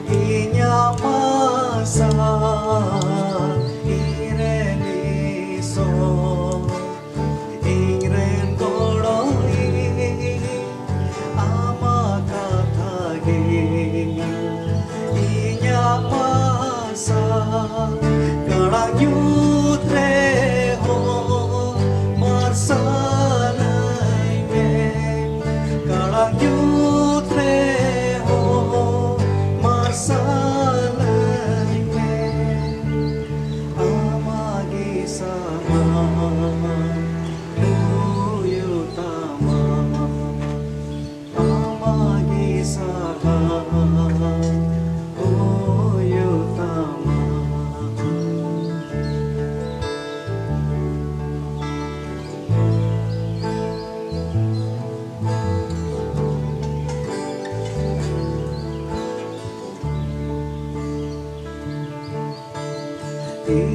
ᱤᱧᱟᱹᱜ ᱢᱟᱨᱥᱟᱞ᱾ ᱤᱧᱨᱮᱱ ᱤᱥᱚᱨ, ᱤᱧᱨᱮᱱ ᱜᱚᱲᱚᱭᱤᱡ, ᱟᱢᱟᱜ ᱠᱟᱛᱷᱟ ᱜᱮ ᱤᱧᱟᱹᱜ ᱢᱟᱨᱥᱟᱞ᱾ ᱠᱟᱲᱟ ᱧᱩᱛ ᱨᱮᱦᱚᱸ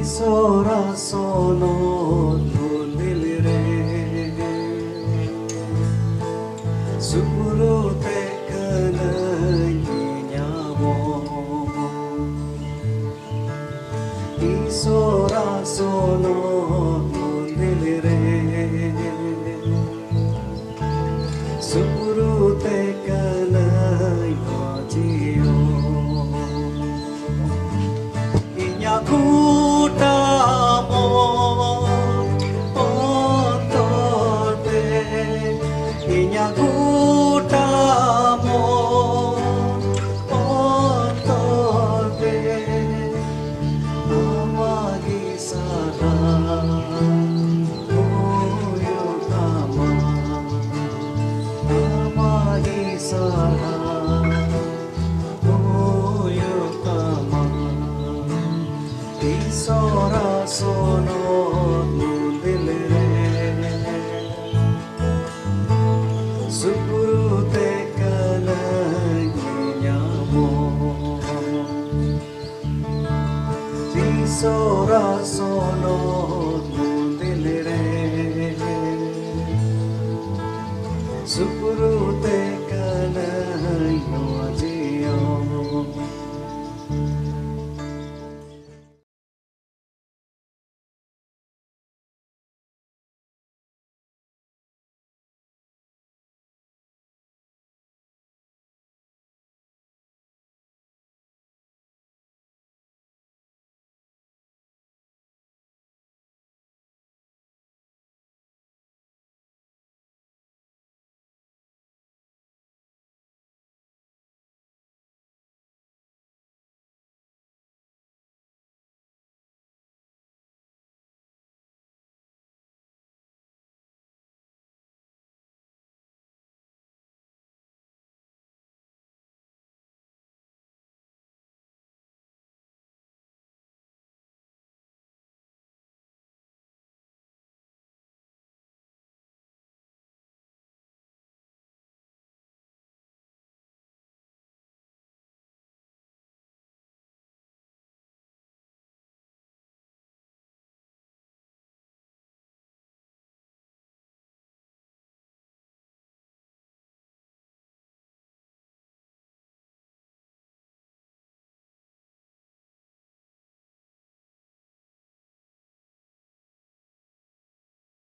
ᱥᱚᱨᱟ ᱥᱚᱱᱚᱛ ᱢᱚᱱᱫᱤᱞ ᱨᱮ ᱥᱩᱨᱩ ᱛᱮ ᱠᱟᱹᱱᱟᱹᱧ ᱧᱟᱢᱚᱜ᱾ ᱤᱥᱚᱨᱟ ᱥᱚᱱᱚᱛ ᱢᱚᱱᱫᱤᱞ ᱨᱮ ᱥᱩᱨᱩ ᱛᱮ ᱠᱟᱹᱱᱟᱹᱧ ᱢᱟᱹᱡᱷᱤᱭᱚ᱾ ᱤᱧᱟᱹᱜ ᱜᱚᱴᱟ ᱢᱚᱱ ᱚᱱᱛᱚᱨ ᱛᱮ, ᱤᱧᱟᱹᱜ ᱜᱚᱴᱟ ᱢᱚᱱ ᱚᱱᱛᱚᱨ ᱛᱮ, ᱟᱢᱟᱜ ᱜᱮ ᱥᱟᱨᱦᱟᱣ ᱦᱩᱭᱩᱜ ᱛᱟᱢᱟ, ᱟᱢᱟᱜ ᱜᱮ ᱥᱟᱨᱦᱟᱣ ᱦᱩᱭᱩᱜ ᱛᱟᱢᱟ᱾ ᱤᱥᱚᱨᱟ ᱥᱚᱱᱚᱛ ᱢᱚᱱᱫᱤᱞ ᱨᱮ ᱥᱩᱨᱩ ᱛᱮ ᱠᱟᱹᱱᱟᱹᱧ ᱧᱟᱢᱚᱜ᱾ ᱤᱥᱚᱨᱟ ᱥᱚᱱᱚᱛ